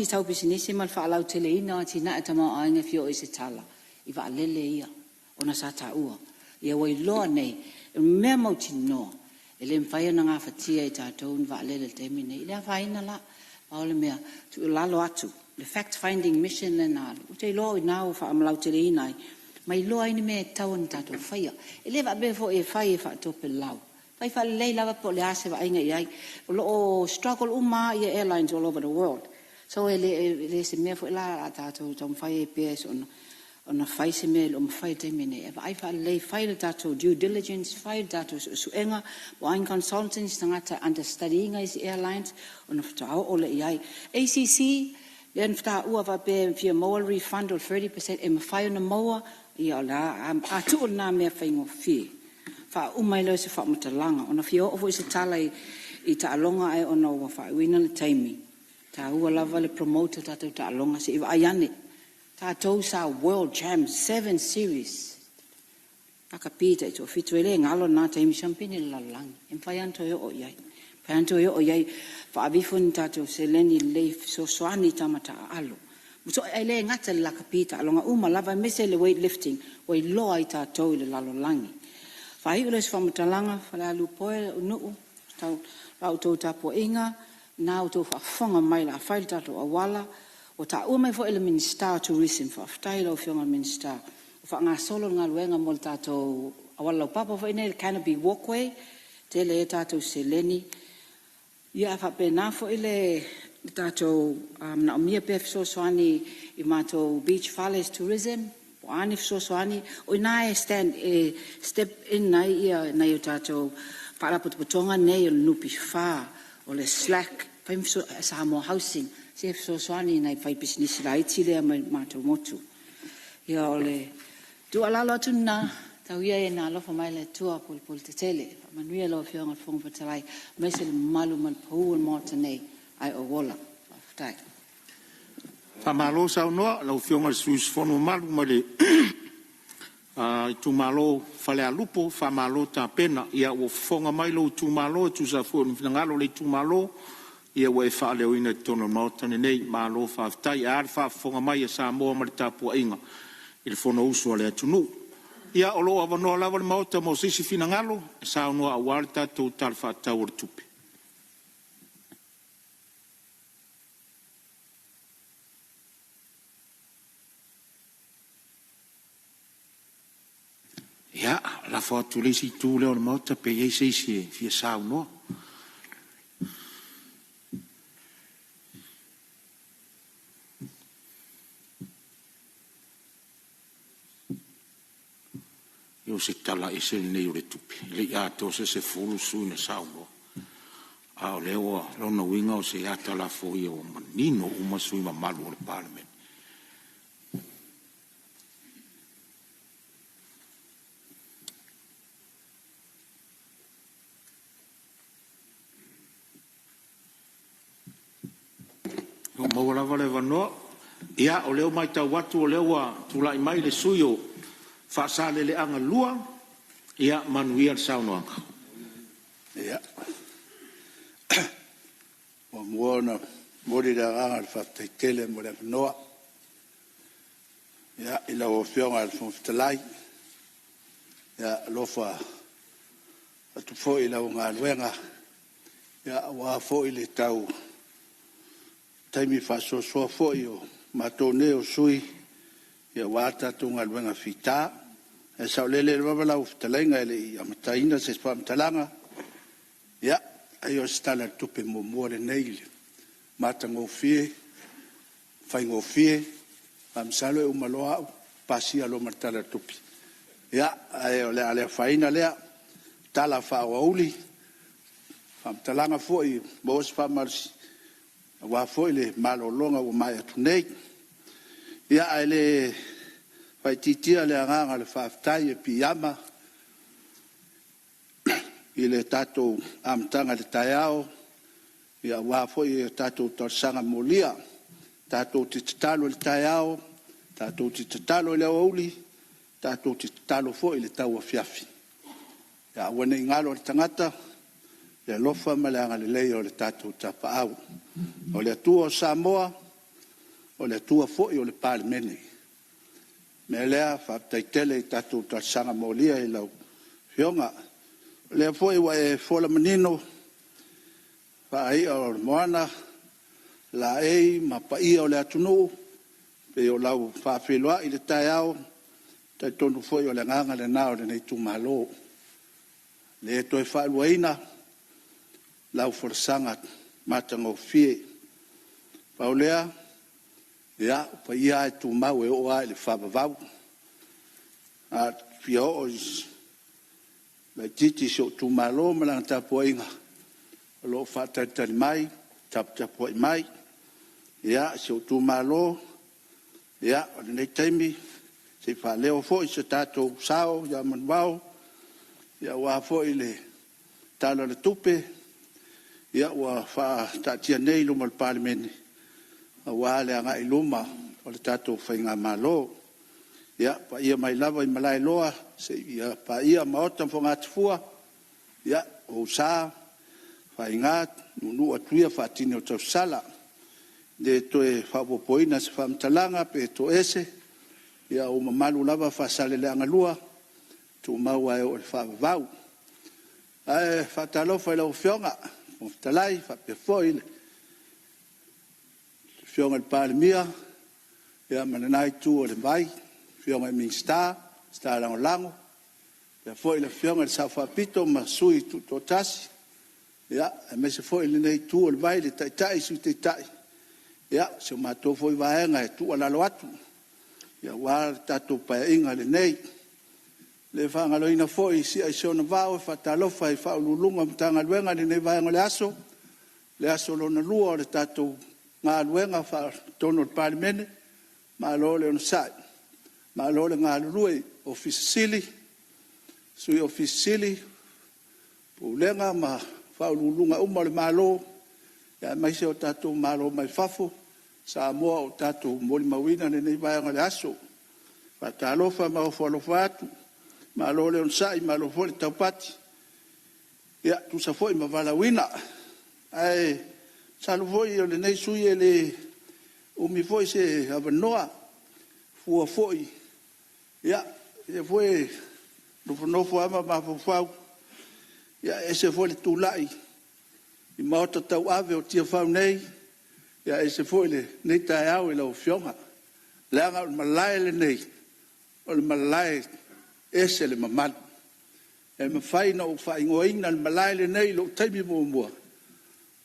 tau pisinisi ma le faalauteleina o atinae o tamaoaiga, e fia oo i ai se tala i vaalele ia ona sa taua. Ia ua iloa nei, o le mea mautinoa e le mafai ona gafatia e tatou ni vaalele i le taimi lenei. E le afaina la, pau o le mea, e tuualalo atu, le fact finding mission lea na alu, ou te iloa o i ina ua faalauteleina ai ma iloa ai ni mea e tatau ona tatou faia. E le faapea foi e fai e faatopelau, fai faalelei lava po o le a se vaaiga i ai. O lo o struggle uma lava airlines all over the world, so e le o se mea foi la o le a tatou taumafai ai pea soona fai se mea e le o mafai i le taimi lenei, ae vaai faalelei, fai le tatou due diligence, fai le tatou suesuega, o a ni consultants, tagata e understudy ina isi airlines ona faatoa oo lea i ai. ACC, lea na taua faapea e fia maua le refund o le 30%, e mafai ona maua, ia o le a tuu lena mea faigofie. Faauma ai lea o se faamatalaga. Ona fia oo foi se tala i taaloga ae ona ua faaiuina le taimi, e taua lava le promote o tatou taaloga, se i vaai ane, tatou sa world champs, 7 series, lakapi taitoafitu, e le galo lena taimi, siamupini o le lalolagi. E mafai lava ona toe oo i ai, e mafai lava ona toe oo i ai, ave ifo ni tatou seleni lelei e fesoasoani i tama taaalo. E le gata i le lakapi o taaloga uma lava aemaise le weight lifting ua iloa ai tatou i le lalolagi. Faaiu lea o se faamatalaga, Falealupo e, lou nuu, la outou tapuaiga, o lena ua outou faafofoga mai o le a fai le tatou auala. Ua taua mai foi e le Minisita o Tourism, faafetai i lau Afioga i le Minisita, ua faagasolo le galuega mo le tatou auala laupapa foi lenei le canopy walkway, e tele ai a tatou seleni. Ia, ae faapena foi le tatou manaomia pea e fesoasoani i matou beach fales tourism, po o a ni fesoasoani. O i ina e step in ai nai o tatou faalapotopotoga nei o le NPF, o le SLAC, Samoa Housing. Se fesoasoani i nai faipisinisi laiti lea mai le matou motu. Ia o le tuualalo atu lena, tau ia ina alofa mai le Atua pulepule tetele. Faamanuia i lau Afioga i le Fofoga Fetalai aemaise le mamalu maluapau o le Maota nei, ae ou ola. Faafetai. Faamalo saunoa i lau Afioga i le sui usufono mamalu mai le itumalo o Falealupo, faamalo tapena. Ia ua fofoga mai lou itumalo e tusa ai foi o le finagalo o le itumalo ua e faaleoina i totonu o le Maota lenei. Malo faafetai. Ae a le faafofoga mai a Samoa ma le tapuaiga i le Fonousu a le atunuu. Ia o lo o avanoa lava le Maota mo se isi finagalo e saunoa aua le tatou Tala Faatatau o le Tupe. Ia, lafo atu i le isi itu lea o le Maota pe i ai se isi e fia saunoa. O se Tala ese lenei o le Tupe, e le i atoa se 10 sui usufono na saunoa, a o lea ua… o lona uiga o se ata lafoia ua manino uma sui usufono mamalu o le Palemene. O lo o maua lava le avanoa. Ia, o lea ua matau atu o lea ua tulai mai le sui usufono mo Faasaleleaga 2. Ia manuia le saunoaga. Ia, muamua ona momoli le agaga o le faafetai tele mo le avanoa i lau Afioga i le Fofoga Fetalai. Ia alofa atu foi i lau galuega aua foi le tau taimi faasoasoa foi o matou nei o sui usufono aua le tatou galuega fita. Ae saolele lava lau fetalaiga e le i amataina se faamatalaga, ia, ai o se Tala o le Tupe muamua lenei i le matagofie, faigofie. Masalo e uma loa au pasia loa ma le Tala o le Tupe. Ia, ae o le a le afaina lea tala faa-aoauli, faamatalaga foi ia maua se faamalosi aua foi le malologa ua maea atu nei. Ia, ae le faaitiitia le agaga o le faafetai e piiama i le tatou amataga i le taeao aua foi a tatou talosaga molia. Tatou te tatalo i le taeao, tatou te tatalo i le aoauli, tatou te tatalo foi i le tauafiafi. Ia aua ne i galo i le tagata le alofa ma le agalelei o le tatou Tapaau. O le Atua o Samoa, o le Atua foi o le Palemene. O le mea lea, faafetai tele i tatou talosaga molia i lau Afioga. O lea foi ua e fola manino faai'a o le moana, laei ma paia o le atunuu pei o lau faafeiloai i le taeao, e talitonu foi o le agaga lena o lenei itumalo. E le toe faaluaina lau folasaga matagofie. Pau lea, ia, o paia lava e tumau e oo lava i le faavavau. A fia oo laitiiti i si ou itumalo ma lana tapuaiga, o lo o faatalitali mai, taputapuai mai. Ia, si ou itumalo, o lenei taimi se i faaleo foi so tatou sao ia manuvao aua foi le Tala o le Tupe ua faataatia nei i luma o le Palemene aua le agai i luma o le tatou faigamalo. Ia, o paia mai lava i Malaeloa seia paia Maota ma Fogatafua, ia, o ou sa ma faiga, nuunuu atu ia faatini o tausala. E le toe faaopoopoina se faamatalaga pe toese, ia o ou mamalu lava Faasaleleaga 2, e tumau lava e oo i le faavavau. Ae faatalofa i lau Afioga i le Fofoga Fetalai faapea foi le Afioga i le Palemia ma lena itu o le vai, Afioga i Minisita, Minisita Lagolago, faapea foi le Afioga i le Sao Faapito ma Sui Tutoatasi, aemaise foi lenei itu o le vai i le Taitai, Sui Taitai, ia, si a matou foi Vaega e tuualalo atu aua le tatou Paeaiga lenei. E le faagaloina foi si'a i si ona vao e faatalofa i Ofisa Sili o Pulega o Matagaluega i lenei vaega o le aso, le aso lona lua o le tatou galuega i totonu o le Palemene, malo le onosai, malo le galulue i Ofisa Sili o Pulega, Sui Ofisa Sili o Pulega ma Faauluuluga uma o le Malo, aemaise o tatou malo mai fafo, Samoa ua tatou molimauina lenei vaega o le aso. E faatalofa ma ofo alofa atu, malo le onosai malo foi le taupati, e tusa foi ma valaauina. Ae masalo foi o lenei sui usufono e le umi foi se avanoa, e fua foi, o lea foi e nofonofo lava ma mafaufau, e ese foi le tulai i maota tauave o Tiafau nei, ae ese foi lenei taeao i lau Afioga, leaga o le malae lenei, o le malae e ese le mamalu. E mafai ona ou faaigoaina le malae lenei i lou taimi muamua,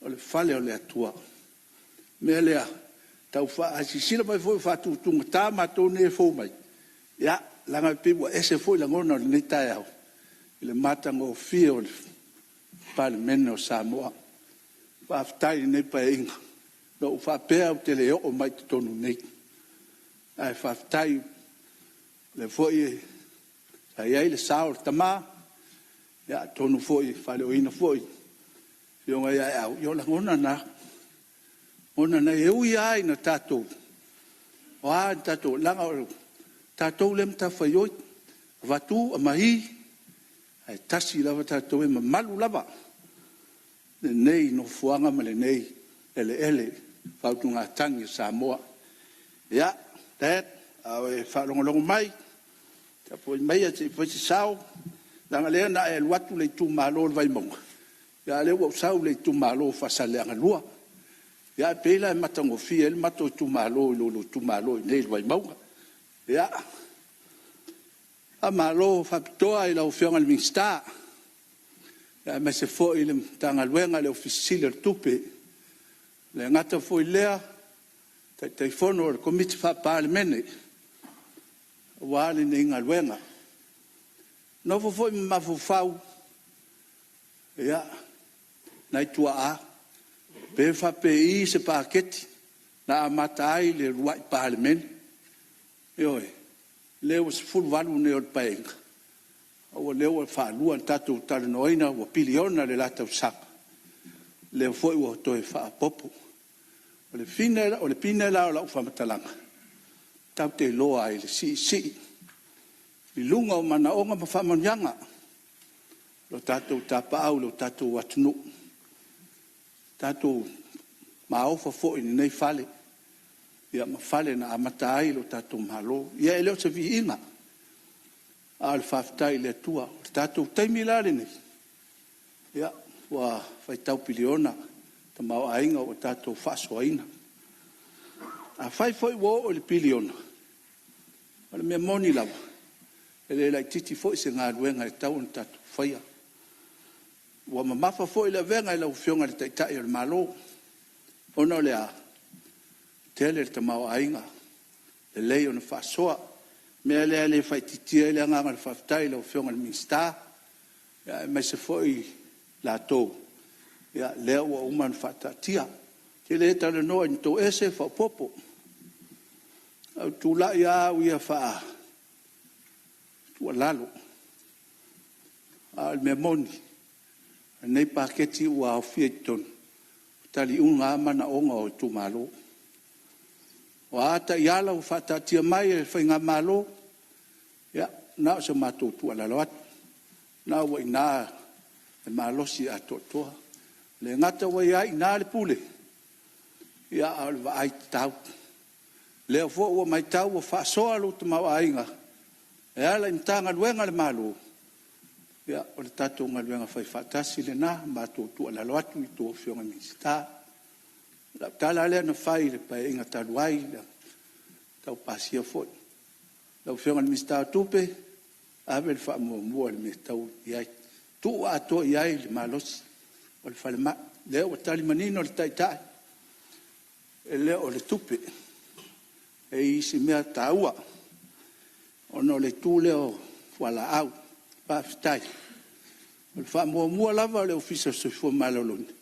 o le fale o le Atua. O le mea lea, a silasila mai foi ua faatutugata matou nei e fou mai, ia, leaga e pei ua ese foi lagona o lenei taeao i le matagofie o le Palemene o Samoa. Faafetai i lenei Paeaiga. Na ou faapea ou te le oo mai i totonu i nei, ae faafetai o lea foi sa i ai le sao o le tama, atonu foi e faaleoina foi e le Afioga ia Aeau, ia o lagona na, o lagona na. E ui lava ina tatou, o a tatou, leaga o tatou lea e matafaioi, avatu aumai, ae tasi lava tatou, e mamalu lava lenei nofoaga ma lenei eleele i le faautugatagi a Samoa. Ia, Dad, a o e faalogologo mai, tapuai maia se i fai se sao, leaga o lea na e alu atu i le itumalo o le Vaimauga, a o lea ua ou sau i le itumalo o Faasaleleaga 2. Ia e pei la e matagofie ai le matou itumalo i lo lua itumalo i inei i le Vaimauga. Ia, faamalo faapitoa i lau Afioga i le Minisita, aemaise foi le Matagaluega i le Ofisa Sili o le Tupe. E le gata foi i lea o le Taitaifono o le Komiti Faa-Palemene aua lenei galuega. E nofo foi ma mafaufau, ia, nai tuaa, pe faapei se paketi na amata ai le uluai Palemene. Ioe. O lea ua 18 lenei o le Paeaiga, a o lea ua faalua ona tatou talanoaina ua piliona le la tausaga, lea foi ua toe faaopoopo. O le pine la o lau faamatalaga, tatou te iloa ai le siisii i luga o manaoga ma faamanuiaga o tatou tapaau i lo tatou atunuu. Tatou maofa foi i lenei fale ma fale na amata ai lo tatou Malo. Ia e le o se viiga, a o le faafetai i le Atua. O le tatou taimi la lenei, ia, ua faitau piliona le tamaoaiga ua tatou faasoaina. Afai foi ua oo i le piliona, o le mea moni lava, e le laitiiti foi se galuega e tatau ona tatou faia. Ua mamafa foi le avega i lau Afioga i le Taitai o le Malo, ona o le a? E tele le tamaoaiga, lelei ona faasoa. O le mea lea e le faaitiitia ai le agaga o le faafetai i lau Afioga i le Minisita, aemaise foi i latou lea ua uma ona faataatia. Ou te le talanoa ni toese faaopoopo. Ae ou te tulai lava au ia e tuualalo, a o le mea moni, o lenei paketi ua aofia i totonu, ua tali uma lava manaoga o itumalo. O a taiala ua faataatia mai e le faigamalo, ia, na o se matou tuualalo atu, o lena ua i ina le malosi atoatoa. E le gata ua i ina le pule, a o le vaai tatau. O lea foi ua matau ua faasoa lou tamaoaiga e ala i Matagaluega a le Malo, ia, o le tatou galuega faifaatasi lena. Matou tuualalo atu i a outou Afioga i Minisita. O lau tala lava lea na fai i le Paeaiga talu ai na tau pasia foi, lau Afioga i le Minisita o Tupe, ave le faamuamua i le mea e tatau ona i ai, tuu atoa i ai le malosi o le falemai. O lea ua tali manino le Taitai, e le o le tupe, e i ai isi mea taua ona o le itu lea o fualaau. Faafetai. O le faamuamua lava a le Ofisa o le Soifua Maloloina,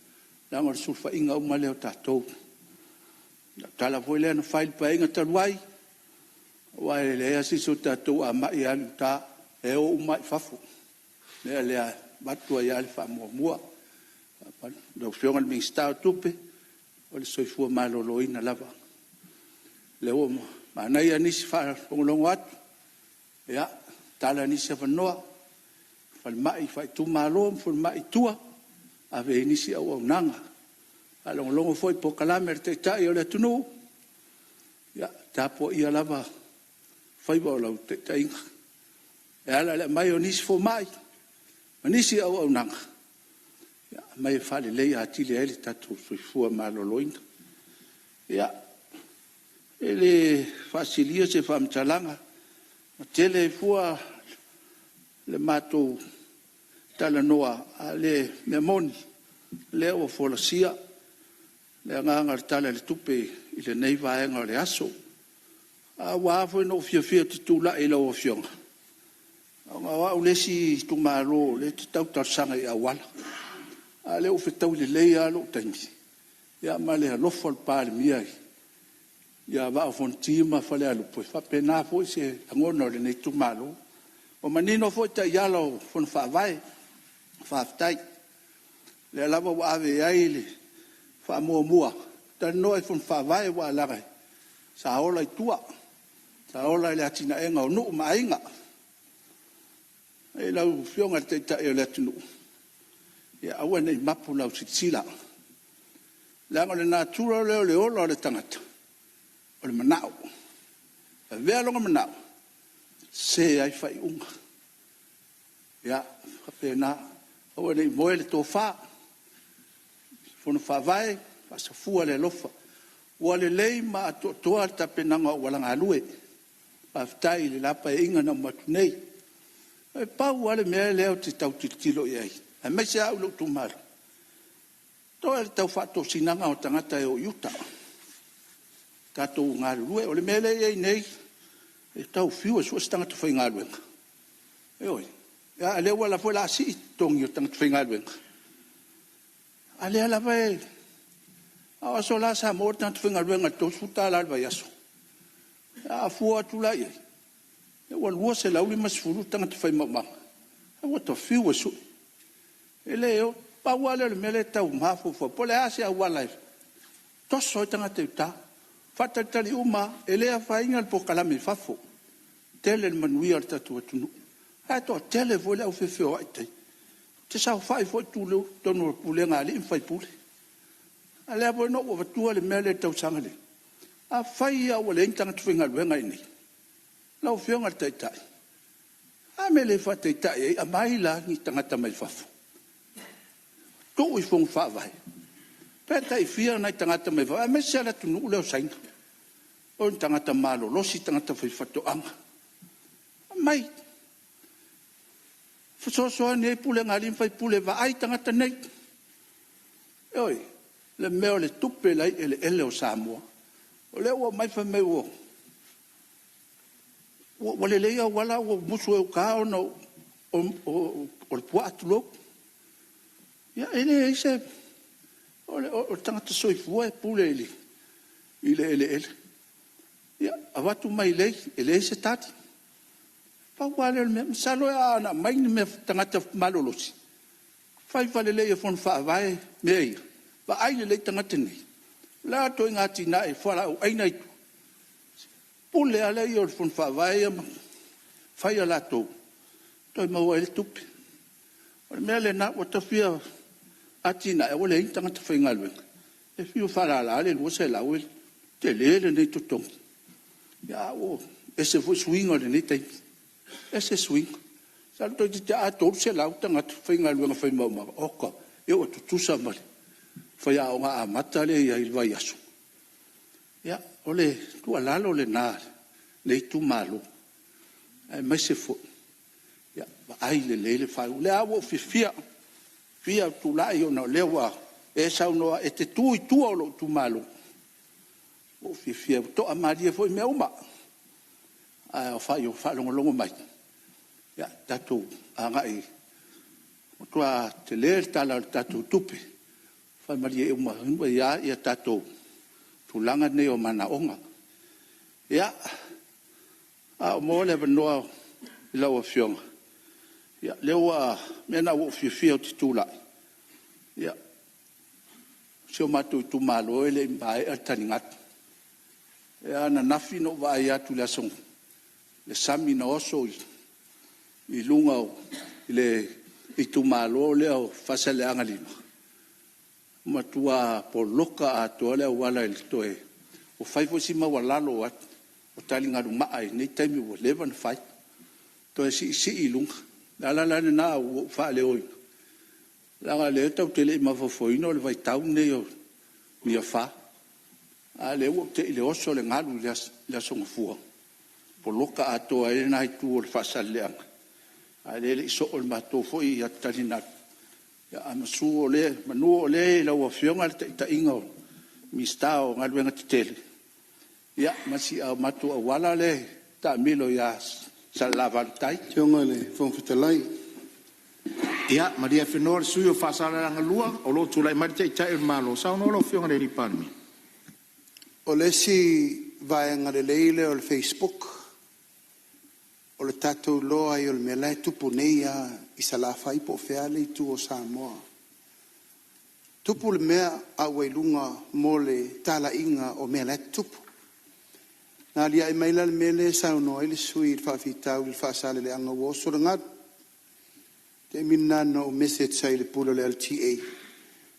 leaga o le sulufaiga uma lea o tatou. O lau tala foi lea na fai i le Paeaiga talu ai, aua e leai lava se isi o tatou a mai e alu i uta, e o uma lava i fafo. O le mea lea e avatu ai lava le faamuamua. Lau Afioga i le Minisita o Tupe, o le soifua maloloina lava. O lea ua manaia nisi faalogologo atu, ia, tatala nisi avanoa, falemai faaitumalo ma falemai i tua, ave i ai nisi auaunaga. Faalogologo foi i polokalame a le Taitai o le atunuu, ia tapuaia lava faiva o lau taitaiga e ala i le aumai o nisi fomai ma nisi auaunaga, e aumai e faaleleia atili ai le tatou soifua maloloina. Ia, e le faasilia se faamatalaga, e tele ai fua le matou talanoa, a o le mea moni, o lea ua folasia le agaga o le Tala o le Tupe i lenei vaega o le aso. Ae ua ala foi ona ou fiafia ou te tulai i lau Afioga, ona o au le isi itumalo o lea e te tau talosaga i auala, a o lea ua fetaui lelei lava lou taimi ma le alofa o le Palemia ia Vaa o Fonoti ma Falealupo, e faapena foi se lagona o lenei itumalo. Ua manino foi taiala o Fono Faavae, faafetai. O lea lava ua ave i ai le faamuamua, talanoa i Fono Faavae aua leaga sa ola i tua, sa ola i le atinaeina o nuu ma aiga. Lau Afioga i le Taitai o le atunuu, ia aua ne i mapu lau silasila, leaga o le natura lea o le ola o le tagata, o le manao. E avea lona manao e sese ai faaiuga. Ia, e faapena. Aua ne i moe le tofa. Fono Faavae, faasafua le alofa. Ua lelei ma atoatoa le tapenaga o auala galue. Faafetai i le la Paeaiga na uma atu nei. E pau lava le mea lea ou te tau tilotilo i ai, aemaise lava au i lou itumalo, toe o le tau faatosinaga o tagata e o i uta, tatou galulue. O le mea lea e i ai nei, e tau fiu e sue se tagata faigaluega, ioe, a o lea foi o le a sii totogi o tagata faigaluega, a o lea lava e… A o aso la sa maua le tagata faigaluega i le $30 i le vaiaso. A fua atu la i ai, ua 250 tagata fai maumaga, ae ua ta fiu e sue, e le o. Pau lava lea o le mea lea e tau mafaufau, po o le a se auala e toso ai tagata i uta. Faatalitali uma lava, e le afaina le polokalame i fafo, tele le manuia o le tatou atunuu, ae toatele foi le au feofeoai i tai. Ou te saofai foi i totonu o pulega a alii ma faipule. A o lea foi na ou avatua le mea lea i le tausaga lea, afai lava ua leai ni tagata faigaluega i inei, lau Afioga i le Taitai, o le a le mea e le faataitai ai, aumai la ni tagata mai fafo, tuu i Fono Faavae, pe tai fia nai tagata mai fafo, aemaise lava le atunuu lea o Saina, o ni tagata malolosi, tagata faifaatoaga. Aumai, fesoasoani ai pulega a alii ma faipule e vaai tagata nei. Ioe. O le mea o le tupe la e i eleele o Samoa, o lea ua omai fai mai ua lelei auala ae ua musu e uta ona o le puaa tulou. Ia e leai se… O le tagata soifua e pule i le eleele. Ia, avatu mailei, e leai se tali. Pau lava lea o le mea. Masalo ana aumai ni tagata malolosi, fai lelei e Fono Faavae mea ia, vaai lelei tagata nei, o le a le ituaiga atinae, fualaau aina i tua, pule lava lea o le Fono Faavae ia ma fai a latou toe maua ai le tupe. O le mea lena, ua ta fia atinae ae ua leai ni tagata faigaluega. E fiu e faalala le $200 e tele lenei totogi, ae ua ese foi suiga o lenei taimi, ese suiga. Masalo toeitiiti lava a $300 tagata faigaluega fai maumaga, oka, ia ua tutusa ma le faiaoga amata lea e i ai i le vaiaso. Ia, o le tuualalo lena a lenei itumalo, aemaise foi, ia vaai lelei le faaiuga. O lea lava ua ou fiafia, fiafia ou te tulai ona o lea ua e saunoa e te tu i tua o lou itumalo. Ua ou fiafia, ua toamalie foi mea uma. Ae afai o faalogologo mai, ia tatou agai e matua tele le Tala o le tatou Tupe, faamalie uma ai lava tatou tulaga nei o manaoga. Ia, a o maua le avanoa i lau Afioga, ia, o le mea lena ua ou fiafia ou te tulai, ia, o si o matou itumalo e le i maea le taligalu. Ananafi na ou vaai atu i le sami na oso i luga o le itumalo lea o Faasaleleaga 5, ua matua poloka atoa le auala i le toe… Ua fai foi si maualalo o taligalu maa i lenei taimi ua leva ona fai, toe siisii i luga. O le ala la lena ua ou faaleoina, leaga o lea tatou te le i mafaufauina o le vaitau lenei o ni afa, a o lea ua ou te i i le oso o le galu i le Aso Gafua, poloka atoa ai lena itu o le Faasaleleaga, a o lea e le i soo i le matou foi taligalu. Ae manu o lea e i lau Afioga le taitaiga o le Minisita o Galuega Tetele, ia ma si o matou auala lea e taamilo ia Salelavalu tai. Lau Afioga i le Fofoga Fetalai. Ia malie afenoa le sui usufono mo Faasaleleaga 2, o lo o tulai mai le Taitai o le Malo. Saunoa lau Afioga i le Palemia. O le isi vaega lelei lea o le facebook, o le tatou iloa ai o le mea la e tupu nei lava i Salafai po o fea lava le itu o Samoa. Tupu le mea a ua i luga mo le talaiga o mea la e tutupu. Na aliae mai la le mea lea e saunoa ai le sui usufono i le faafitauli i Faasaleleaga ua oso le galu. O le taimi lena na ou message ai i le Pule o le LTA,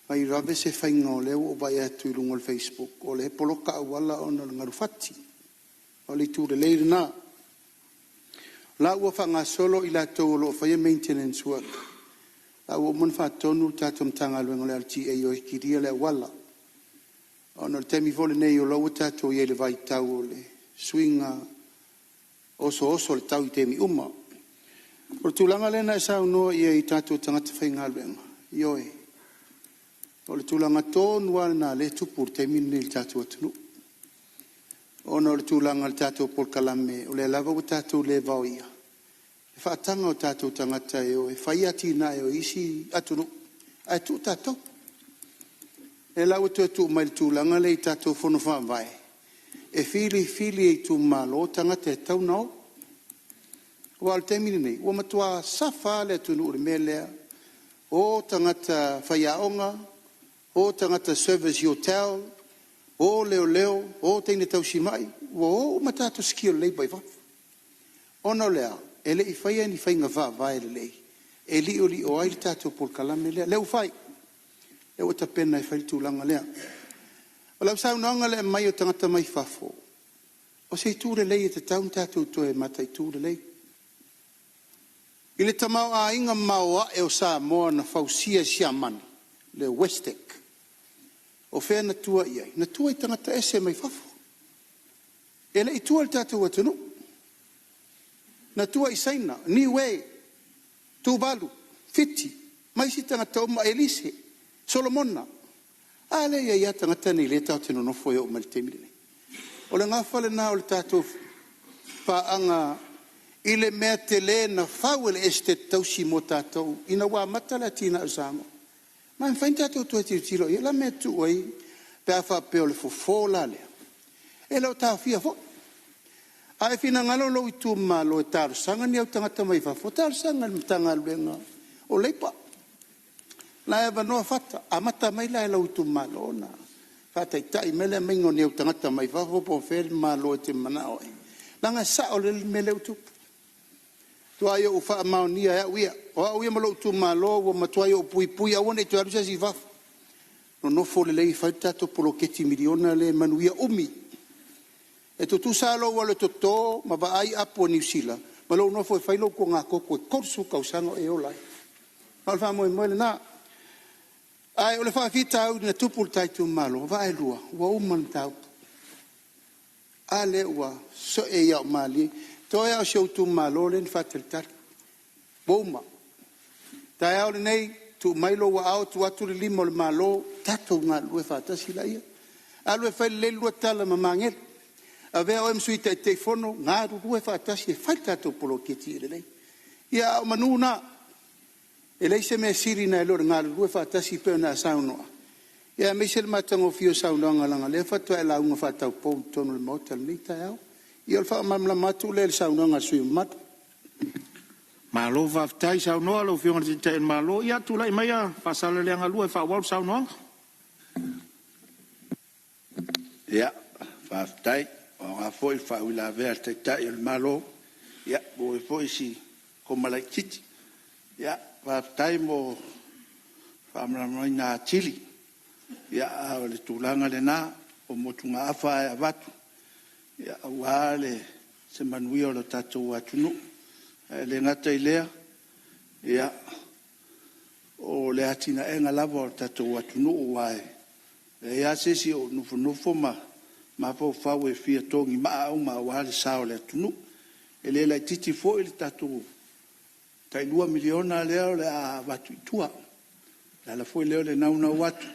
fai vave se faiga o lea ua ou vaai atu i luga o le facebook o lea e poloka auala ona o le galu fati. O le itu lelei lena. O la ua faagasolo i latou o lo o faia maintenance work, la ua uma ona faatonu le tatou Matagaluega o le LTA e o e kilia le auala. Ona o le taimi foi lenei o la ua tatou i ai i le vaitau o le suiga osooso o le tau i taimi uma. O le tulaga lea na e saunoa i ai i tatou tagata faigaluega, ioe, o le tulaga tonu lava lena o lea e tupu i le taimi lenei i le tatou atunuu, ona o le tulaga i le tatou polokalame o lea lava ua tatou le vaoia le faataga o tatou tagata e o e fai atinae o isi atunuu ae tuu tatou. O lea la ua toe tuu mai i le tulaga lea i tatou Fono Faavae e filifili e itumalo tagata e tatau ona o. Aua o le taimi lenei, ua matua safa lava le atunuu i le mea lea, o tagata faiaoga, o tagata service i hotel, o leoleo, o teine tausimai, ua o uma tatou skilled labour i fafo. Ona o le a? E le i faia ni faiga faavae lelei e liolio ai le tatou polokalame lea. O lea ua fai, o lea ua tapena e fai le tulaga lea. O lau saunoaga i le aumai o tagata mai fafo, o se itu lelei e tatau ona tatou toe mataitu lelei. I le tamaoaiga maoae o Samoa na fausia e Siamani, le WESTEC, o fea na tua i ai? Na tua i tagata ese mai fafo, e le i tua i le tatou atunuu. Na tua i Saina, Niue, Tuvalu, Fiti ma isi tagata uma, Elise, Solomona. A lea e i ai lava tagata nei o lea tatou te nonofo ai e oo mai i le taimi lenei. O le gafa lena o le tatou paaga i le mea tele na fau e le Esetete Tausi mo tatou ina ua amata le atinae o Samoa. Ma e mafai ona tatou toe tilotilo i ai. O le a le mea e tuu ai pe a faapea o le fofo la lea? E le o taofia foi. A e finagalo lou itumalo e talosaga ni au tagata mai fafo, talosaga i le Matagaluega o Leipa. O la e avanoa Fata, amata mai la i lou itumalo ona faataitai mai le aumaiga o ni au tagata mai fafo po o fea le malo e te manao ai, leaga e sao lelei le mea lea ua tupu. Ua matuai ou faamaonia e au ia, o au ia ma lou itumalo ua matuai ou puipui aua ne i toe alu se isi i fafo, nonofo lelei e fai le tatou poloketi miliona lea e manuia umi. E tutusa lava lou alu e toto ma vaai apu a Niu Sila ma lou nofo e fai lou togatogo e 30 tausaga o e ola ai. Ma o le faamoemoe lena. Ae o le faafitauli na tupu i le ta itumalo, vaai ua uma le mataupu. A lea ua see ia malie, toe lava o si ou itumalo lea na faatalitali, ua uma. O le taeao lenei, tuu mai lou aao tuu atu le lima o le Malo, tatou galulue faatasi laia. Alu e fai lelei le lua tala ma Magele, avea oe ma Sui Taitaifono, galulue faatasi e fai le tatou poloketi ia lelei. Ia a o manu na, e leai se mea sili nai lo le galulue faatasi pei ona e saunoa Ia aemaise le matagofie o saunoaga leaga o lea faatoa e lauga faataupou i totonu o le Maota i lenei taeao. Ia o le faamalamalama atu lea i le saunoaga a le sui usufono mamalu. Malo faafetai saunoa lau Afioga i le Taitai o le Malo. Ia tulai maia Faasaleleaga 2 e faaauau le saunoaga. Ia, faafetai. Ua aoga foi le faauilavea a le Taitai o le Malo, ua maua ai foi si koma laitiiti. Ia, faafetai mo le faamalamalamaina atili. Ia, a o le tulaga lena, o motugaafa lava e avatu aua se manuia o le tatou atunuu. Ae le gata i lea, o le atinaeina lava o le tatou atunuu, aua e leai lava se isi o nofonofo ma mafaufau e fia togimaa uma aua le sa o le atunuu. E le laitiiti foi le tatou tai $2 miliona lea o le a avatu i tua. O le ala foi lea o le naunau atu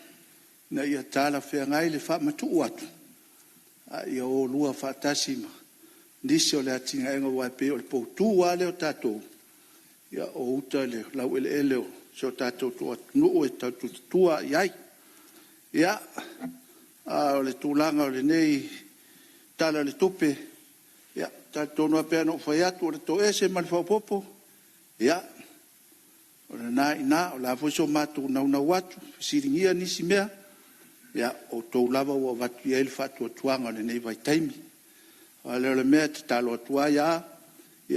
ina ia talafeagai le faamatuu atu, a ia o lua faatasi ma nisi o le atinaeina, aua e pei o le poutu lava lea o tatou, o uta i le laueleele o si o tatou atunuu e tau i ai. Ia, a o le tulaga o lenei Tala o le Tupe, e talitonu lava pei ona ou fai atu, o le toese ma le faaopoopo, ia, o lena e i ina. O le a foi so matou naunau atu e fesiligia nisi mea, ia o outou lava ua avatu i ai le faatuatuaga i lenei vaitaimi. Pau lea o le mea e tatalo atu ai lava,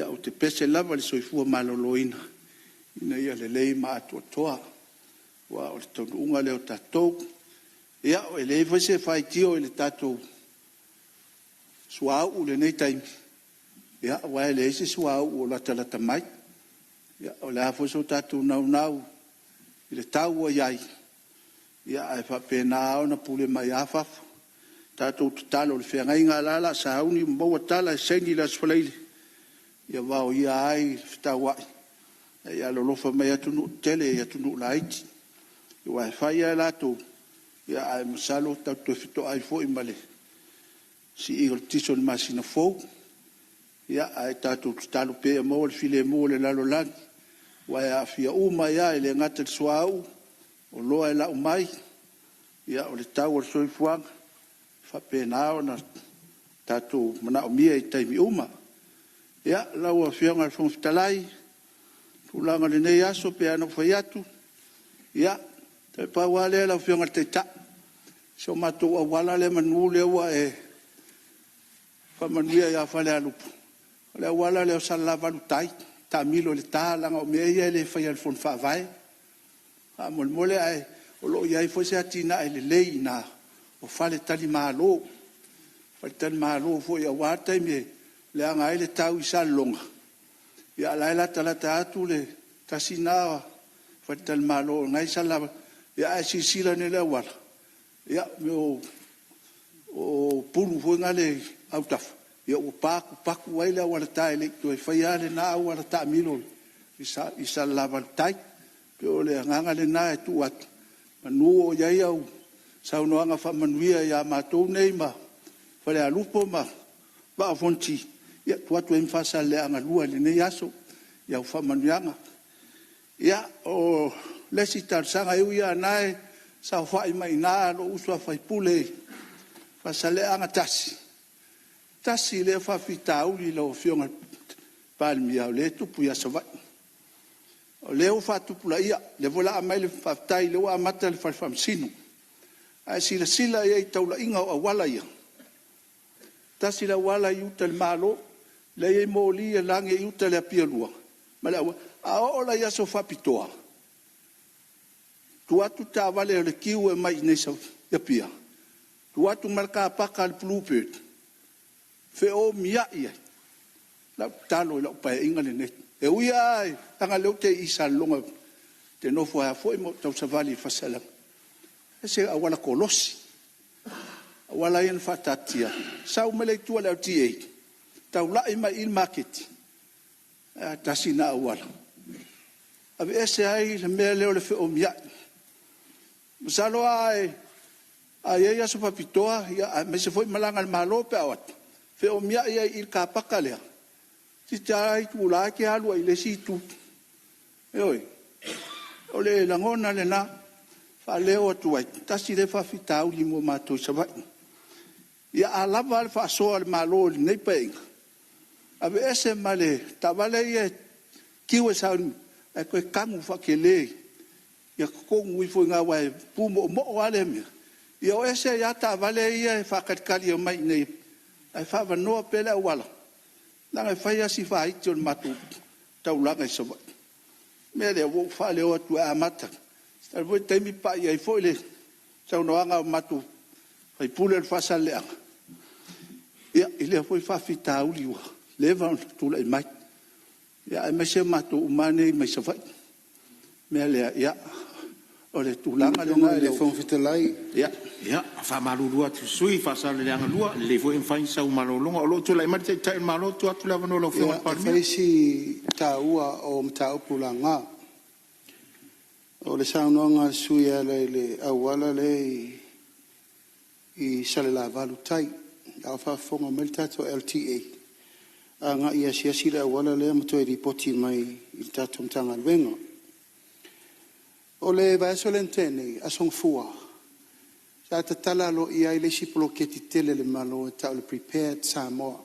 ou te pese lava i le soifua maloloina ina ia lelei ma atoatoa, aua o le taunuuga lea o tatou. Ia, e leai foi se faitio i le tatou suauu i lenei taimi, aua e leai se suauu o latalata mai. O le a foi so tatou naunau i le tau ua i ai, ae faapena lava ona pule mai lava fafo. Tatou tatalo i le feagaiga la o le a sauni ma maua tala e saini i le Aso Faraile, ia vaoia ai le fetauai ina ia alolofa mai atunuu tetele i atunuu laiti. Aua e fai lava e latou, ae masalo tatou te toe fetoai foi ma le sii o le tiso i le masina fou. Ae tatou tatalo pea ia maua le filemu o le lalolagi, aua e aafia uma ai lava, e le gata i le suauu, o oloa e lau mai, o le tau o le soifuaga, e faapena ona tatou manaomia i taimi uma. Ia, lau Afioga i le Fofoga Fetalai, o tulaga o lenei aso e pei lava ona ou fai atu, ia, toe pau lava lea lau Afioga i le Taitai, si o matou auala lea semeamanu lea ua e faamanuia ia Falealupo, o le auala lea o Salelavalu tai, taamilo i le ta, leaga o mea ia e le faia e le Fono Faavae. Faamolemole ae o lo o i ai foi se atinae lelei i ina o faletalimalo, faletalimalo foi aua le taimi e leaga ai le tau i Salelologa, a o la e latalata atu le tasi lena faletalimalo o lena e i Salelavalu. Ae a silasila ane i le auala, ia o mea o pulu foi na e i autafa, ua patupatu ai le auala ta e le i toe faia lava lena auala taamilo i Salelavalu tai. E pei o le agaga lena e tuu atu, semeamanu o i ai au saunoaga faamanuia ia matou nei ma Falealupo ma Vaa o Fonoti, ia tuu atu ai ma Faasaleleaga 2 i lenei aso i au faamanuiaga. Ia, o le isi talosaga, e ui lava o lena e saofai mai i ina lou uso a sui usufono i Faasaleleaga 1, tasi lea faafitauli lau Afioga i le Palemia o lea e tupu i Savaii. O lea ua faatupulaia, o lea foi o le a aumai le faafetai o lea ua amata le Fale Faamasino. A e silasila i ai i taulaiga o auala ia, tasi le auala i uta i le Malo, la e i ai moli e lage i uta i le Apia 2 ma le auala. A oo la i aso faapitoa, tuu atu taavale a le queue e omai i Apia, tuu atu ma le car paka a le Bluebird, feomiai ai. O lau tatalo i lau Paeaiga lenei, e ui lava leaga o lea ou te i Salelologa ou te nofo ai foi ma ou tausavali i Faasaleleaga, se auala kolosi, auala ia na faataatitia, sau mai lea i tua i le LTA, taulai mai i i i le maketi, ae tasi lena auala, aveese ai le mea lea o le feomiai. Masalo a i ai aso faapitoa aemaise foi malaga a le Malo pe a o atu, feomiai ai i le car paka lea, toeitiiti lava itula e te alu ai i le isi itu. Ioe. O le lagona lena. faaleo atu ai, tasi lea faafitauli mo matou i Savaii. Ia a lava le faasoa a le Malo i lenei Paeaiga, aveese ma le taavale ia e queue e sauni ae toe tanu faatele ia totogi ifo i ina aua e pumoomoo lava lea mea, ia o ese ai lava taavale ia e faatalitali e omai i inei ae faaavanoa pea le auala, leaga e fai lava si vaiti o le matou taulaga i Savaii. O le mea lea ua ou faaleo atu e amata, masalo foi o se taimi pai ai foi le saunoaga a matou sui usufono o le Faasaleleaga i lea foi faafitauli ua leva ona tulai mai, aemaise o matou uma lava nei mai Savaii. O le mea lea, ia, o le tulaga lena i Lau lau Afioga i le Fofoga Fetalai… Ia, e faamalulu atu i le sui usufono mo Faasaleleaga 2, e lelei foi ona fai sau malologa o lo o tulai mai le Taitai o le Malo. Tuu atu le avanoa i lau Afioga i le Palemia. Ia, e fai si taua o mataupu laga. O le saunoaga a le sui usufono e ala i le auala lea i Salelavalu tai, a o faafofoga mai le tatou LTA agai e asiasi le auala lea ma toe lipoti mai i le tatou Matagaluega. O le vaiaso lea na tea nei, Aso Gafua, sa tatala aloaia ai le isi poloketi tele a le Malo e tau o le Prepared Samoa,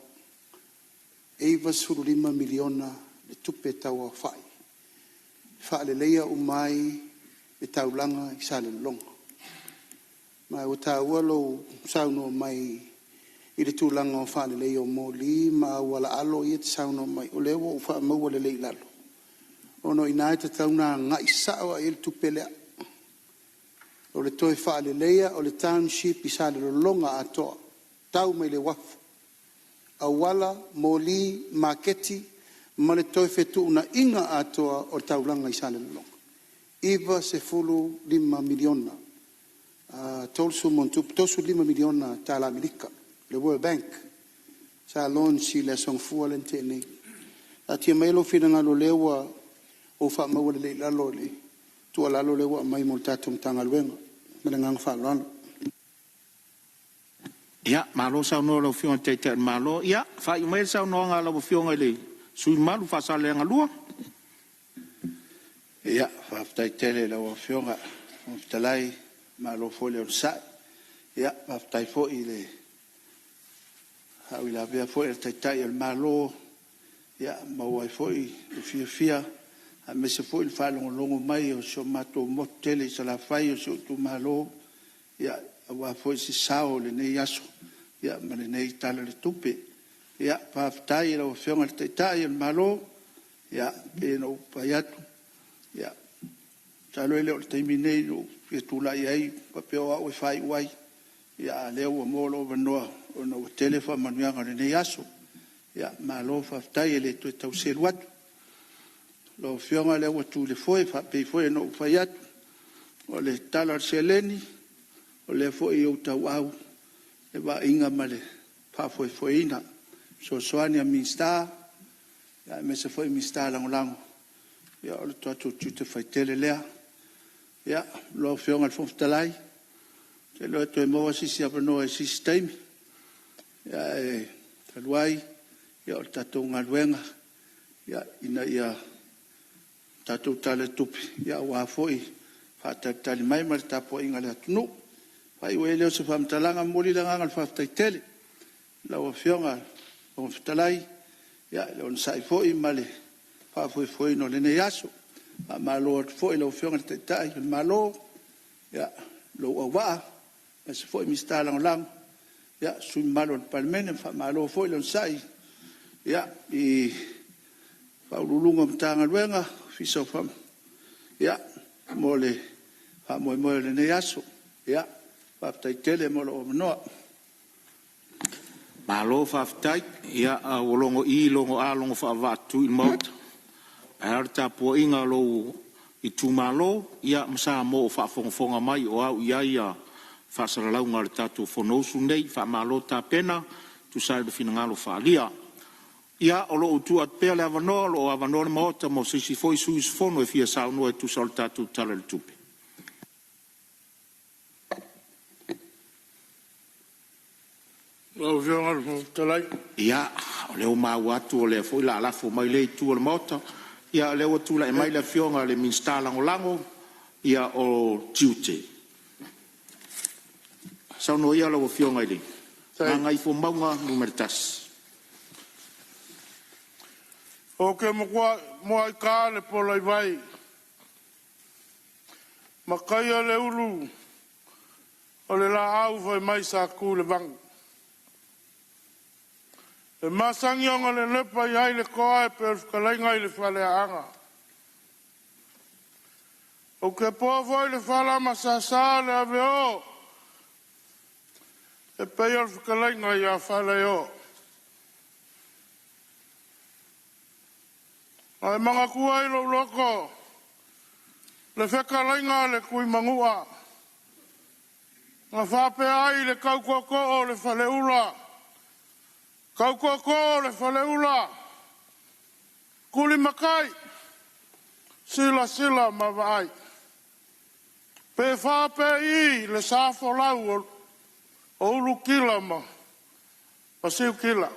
e $95 miliona le tupe tauaofai, e faaleleia uma ai le taulaga i Salelologa. Ma ua taua lou saunoa mai i le tulaga o le faaleleia o moli ma auala alo ia e te saunoa mai ai, o lea ua ou faamauina lelei i lalo, ona o i ina e tatau ona agai sao lava i ai le tupe lea. O le toe faaleleia o le township i Salelologa atoa, tau mai i le uafu, auala, moli, maketi ma le toe fetuunaiga atoa o le taulaga i Salelologa. E $95 miliona, $35 miliona tala Amerika, le World Bank sa launch i le Aso Gafua lea na tea nei. Taatia maia lou finagalo o lea ua ou faamauina lelei i lalo le tuualalo lea ua aumai mo le tatou Matagaluega. Ma le agaga faaaloalo. Ia, malo saunoa i lau Afioga i le Taitai o le Malo. Ia, faaiu maia le saunoaga a lau Afioga i le sui usufono mamalu mo Faasaleleaga 2. Ia, faafetai tele i lau Afioga i le Fofoga Fetalai, malo foi le onosai. Faafetai foi i le faauilavea foi a le Taitai o le Malo, ua maua ai foi le fiafia aemaise foi le faalogologo mai o si o matou motu tele i Salafai o si ou itumalo, aua foi se sao o lenei aso ma lenei Tala o le Tupe. Faafetai i lau Afioga i le Taitai o le Malo, e pei ona ou fai atu, masalo e le o le taimi lenei na ou fia tulai ai faapea o au e faaiu ai, a o lea ua maua lou avanoa ona ua tele faamanuiaga o lenei aso. Malo faafetai, e le toe tau selu atu. Lau Afioga o lea ua tu i le foe, e pei foi ona ou fai atu, o le tala o le seleni, o lea foi e i ou tauau le vaaiga ma le faafoefoeina. O fesoasoani a Minisita aemaise foi Minisita Lagolago, ia o le tatou tiute faitele lea. Lau Afioga i le Fofoga Fetalai, ou te iloa e toe maua se isi avanoa i se isi taimi, ae talu ai o le tatou galuega, ina ia tatou Tala o le Tupe aua foi le faatalitali mai ma le tapuaiga a le atunuu. Ona faaiu ai lea o se faamatalaga, e momoli le agaga o le faafetai tele i lau Afioga i le Fofoga Fetalai i le onosai foi ma le faafoefoeina o lenei aso. Faamalo atu foi i lau Afioga i le Taitai o le Malo, lou auvaa, aemaise foi Minisita Lagolago, sui usufono mamalu o le Palemene. Faamalo foi le onosai i Ofisa Sili o Pulega o Matagaluega mo le faamoemoe o lenei aso. Faafetai tele mo lou avanoa. Malo faafetai. Ia, ua logo i, logo a, logo faavaa o le Tuimaota, ae a le tapuaiga a lou itumalo ma Samoa o faafogafoga mai o ao i ai faasalalauga o le tatou Fonousu lenei. Faamalo tapena e tusa ai ma finagalo faaalia. Ia, o lo o tuu atu pea le avanoa, o lo o avanoa le Maota mo se isi foi sui usufono e fia saunoa e tusa o le tatou Tala i le Tupe. Lau Afioga i le Fofoga Fetalai. Ia, o lea ua maua atu o lea foi o le a lafo mai i lea itu o le Maota. Ia o lea ua tulai mai le Afioga i le Minisita Lagolago ia o tiute. Saunoa ia lau Afioga i le Gagaifomauga 1. Ou te muai ta le pola i vai ma taia le ulu o le laau fai mai sa tu le vanu. E masani ona lelepa i ai le toa e pei o le fetalaiga i le Faleaana. Ou te poa foi i le fala ma sasa le aveo e pei o le fetalaiga ia Falaeo. Ae manatua i lou loto le fetalaiga a le Tuimanua na faapea ai le tau tootoo o le Faleula, tau tootoo o le Faleula, Tulimatai, silasila ma vaai. Pe fa pe i le sa folau o Ulutila ma Siutila.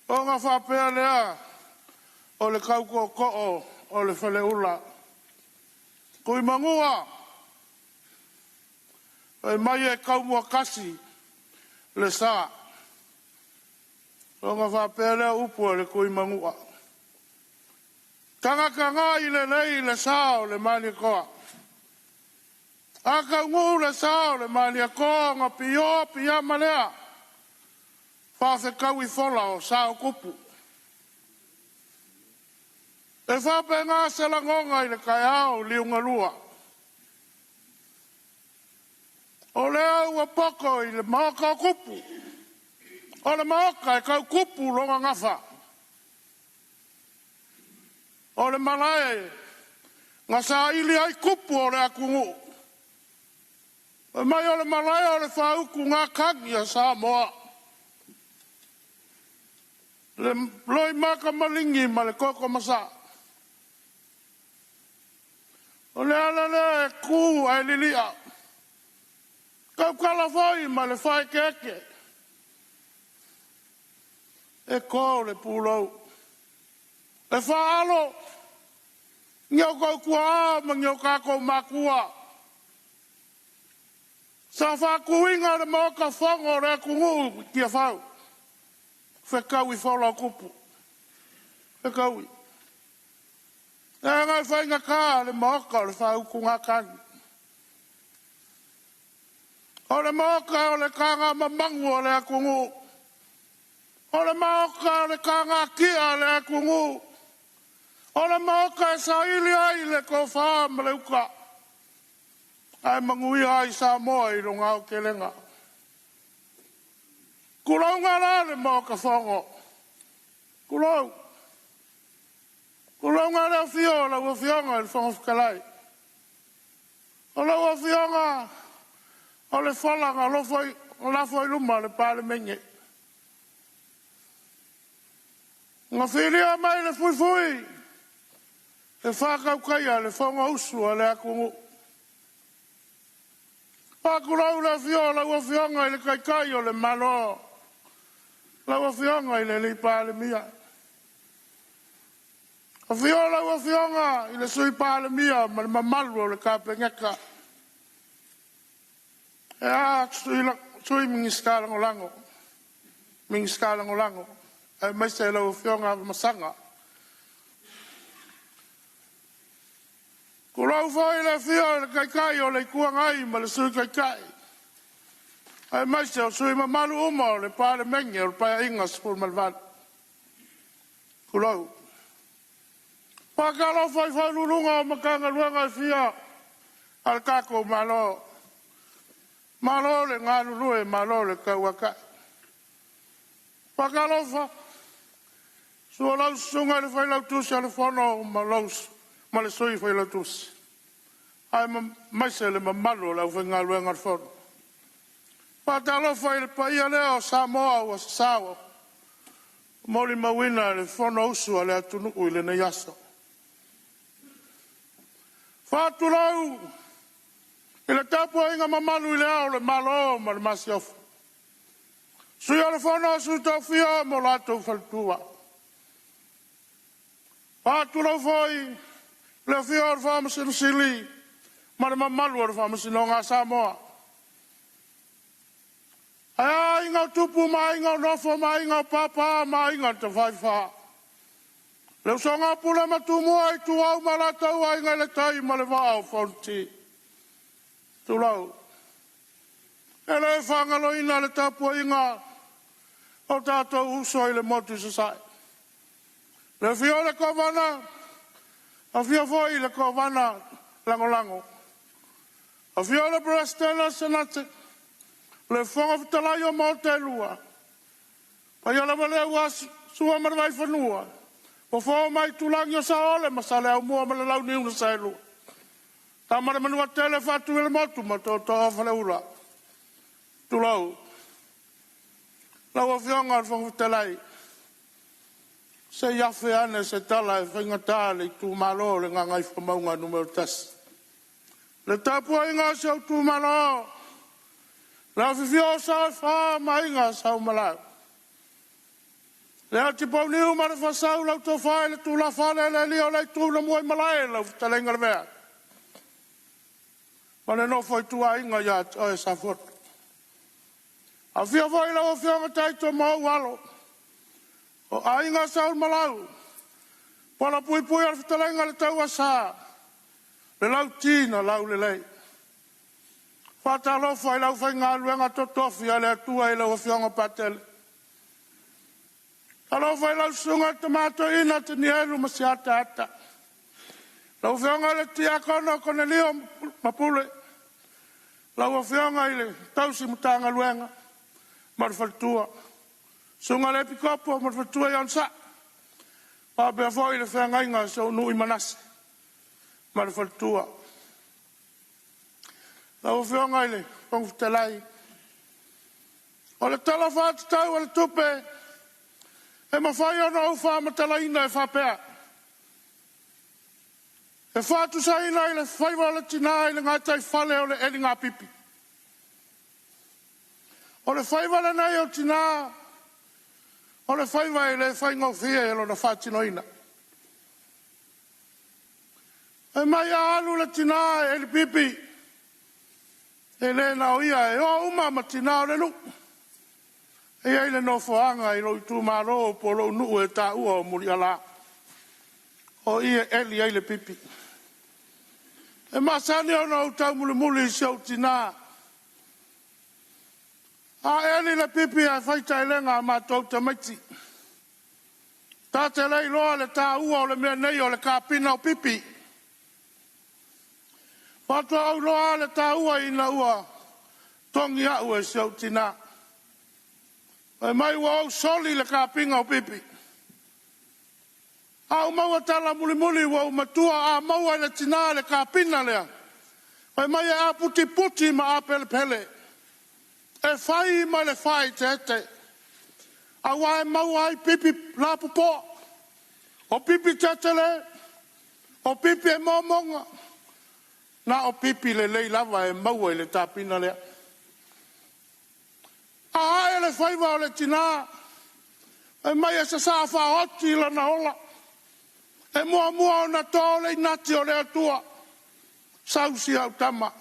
Ona faapea lea o le tau tootoo o le Faleula, Tuimanua, fai mai e taumuatasi le sa. Ona faapea lea o upu a le Tuimanua, tagatagai lelei le sa o le Malietoa. A taunuu le sa o le Malietoa ona pioa piama lea, faafetaui fola o sa o tupu. E faapena se lagona i le taeao liugalua. O lea ua poto i le maota o tupu, o le maota e tau tupu lona gafa. O le malae na saili ai tupu o le atunuu. Fai mai o le malae o le faautugatagi a Samoa. Le loimata maligi ma le toto masaa. O le ala lea e tu ae lilia, tautala foi ma le faaeteete, e to le pulou, e faalo ni outou tuaa ma ni o tatou matua sa faatuina le Maota Fono o le atunuu i Tiafau, fetaui fola o tupu, fetaui. Leaga e faigata le Maota o le faautugatagi. O le Maota o le tagamamanu o le atunuu. O le Maota o le tagatia o le atunuu. O le Maota e saili ai le tofa ma le uta, ae manuia ai Samoa i lona aotelega. Tulouna la le Maota Fono, tulou, tulouna le afio o lau Afioga i le Fofoga Fetalai. O lau Afioga o le fola na lafo i luma o le Palemene. Na filia mai le fuifui e faatautaia le Fonousu a le atunuu. Faatulou le afio o lau Afioga i le Taitai o le Malo, lau Afioga i le Palemia. Afio lau Afioga i le Sui Palemia ma le mamalu o le Kapeneta. E a Sui Minisita Lagolago, Minisita Lagolago, aemaise lau Afioga Afamasaga. Tulou foi le afio o le Taitai o le Itu Agai ma le Sui Taitai, aemaise o sui usufono mamalu uma o le Palemene o le Paeaiga 18. Tulou. Faatalofa i Ofisa Sili o Pulega o Matagaluega e fia a le tatou Malo, malo le galulue, malo le tauatai. Faatalofa, susu lau Susuga i le Failautusi o le Fono ma le Sui Failautusi, aemaise le mamalu o le aufaigaluega a le Fono. Faatalofa i le paia lea o Samoa ua sasao molimauina le Fonousu a le atunuu i lenei aso. Faatulou i le tapuaiga mamalu i le Ao o le Malo ma le Masiofo, Sui o le Fono a Sui Tofia ma lo latou faletua. Faatulou foi Le afio o le Faamasino Sili ma le mamalu o le Faamasinoga a Samoa. Ae a aiga o Tupu ma aiga o Nofo ma aiga o Papa ma aiga na Tafaifa. Le usoga a Pule ma Tumua, Ituau ma Alataua, Aiga i le Tai ma le Vaa o Fonoti. Tulou. E le faagaloina le tapuaiga o tatou uso i le motu i Sasae. Le afio o le Kovana, afio foi le Kovana Lagolago, afio le Peresetene o le Senate, le Fofoga Fetalai o Maota e Lua, paia lava lea aua Sua ma le Vaifanua, Fofo ma Aitulagi o Saole ma Saleaaumua ma le Launiu na Saelua, Tama a le Manuatele, Faatui o le Motu ma Tootoo o Faleula. Tulou. Lau Afioga i le Fofoga Fetalai, se i afe ane se tala e faigata le itumalo o le Gagaifomauga Nu.1. Le tapuaiga a si ou itumalo, le afifio o Sao e Fa ma Aiga Sa Umalau, le Atipouniu ma le Faasau, lau tofa i le tulafale le alii o le itu na muaimalae lau fetalaiga Lavea, ma le nofo a ituaiga ia te oe Safotu. Afio foi lau Afioga Taito ma ou alo, o Aiga Sa Ulumalau, paulapuipui o le fetalaiga i le Tauasa, le Lauti na Laulelei. Faatalofa i le aufaigaluega totofi a le Atua i lau Afioga Patele. Talofa i lau susuga i le Tama Toeaina Tanielu Masiata Ata, lau Afioga i le Tiakono Konelio Mapule, lau Afioga i le Tausi Matagaluega ma le faletua, susuga i le Epikopo ma le faletua ia Onosai, faapea foi le feagaiga a si ou nuu i Manase ma le faletua. Lau Afioga i le Fofoga Fetalai, o le Tala Faatatau o le Tupe e mafai ona ou faamatalaina e faapea, e faatusaina i le faiva o le tina i le gataifale o le eligapipi. O le faiva lenei o tina, o le faiva e le faigofie lona faatinoina. Fai mai a alu le tina e elipipi, e le na o ia, e o uma ma tina o le nuu. E i ai le nofoaga i lou itumalo po o lou nuu e taua o Muliala, o i e eli ai le pipi. E masani ona ou taumulimuli i si ou tina. A eli le pipi ae fai taelega a matou tamaiti, ta te le iloa le taua o le mea nei o le kapina o pipi. Faatoa ou iloa le taua ina ua togi au e si ou tina. Fai mai ua ou soli le kapiga o pipi. A ou maua tala mulimuli ua ou matua, a maua e le tina le kapina lea, fai mai e aputiputi ma apelepele, e fai ma le faaeteete, aua e maua ai pipi lapopoa, o pipi tetele, o pipi e momoga, na o pipi lelei lava e maua i le tapina lea. A ae le faiva o le tina, fai mai e sasaa faaoti lana ola, e muamua ona to le inati o le Atua, sau si au tama,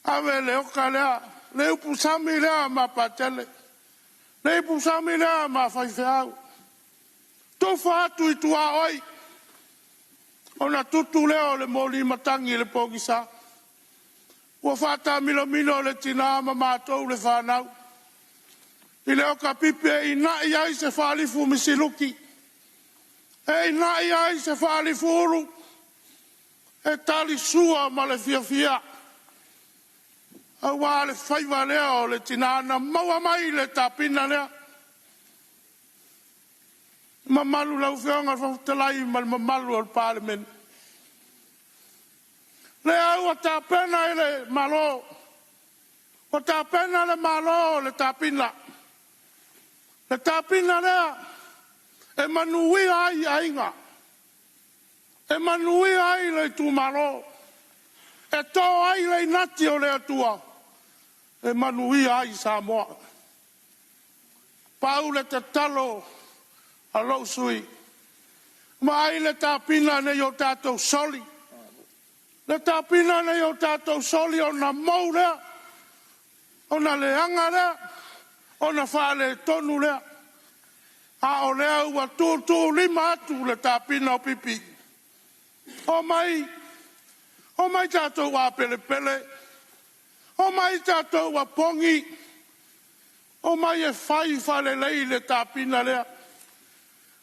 ave le oka lea, le upusami lea ma Patele, le ipusami lea ma faifeau, tufa atu i tuaoi, ona tutu lea o le moli matagi i le pogisa. Ua faatamidomino le tina ma matou le fanau i le okapipi e inai ai se faalifu misiluki, e inai ai se faalifu ulu, e talisua ma le fiafia, aua le faiva lea o le tina na maua mai le tapina lea. Mamalu lau Afioga i le Fofoga Fetalai ma le mamalu o le Palemene. Lea ua tapena e le Malo, ua tapena le Malo le tapina, le tapina lea e manuia ai aiga, e manuia ai le itumalo, e to ai le inati o le Atua, e manuia ai Samoa. Pau le tatalo a lou sui usufono, Ma ai le tapina nei o tatou soli. Le tapina nei o tatou soli ona mou lea, ona leaga lea, ona faaletonu lea. A o lea ua tuutuulima atu le tapina o pipi. Omai, omai tatou apelepele, omai tatou apogi, omai e fai faalelei le tapina lea.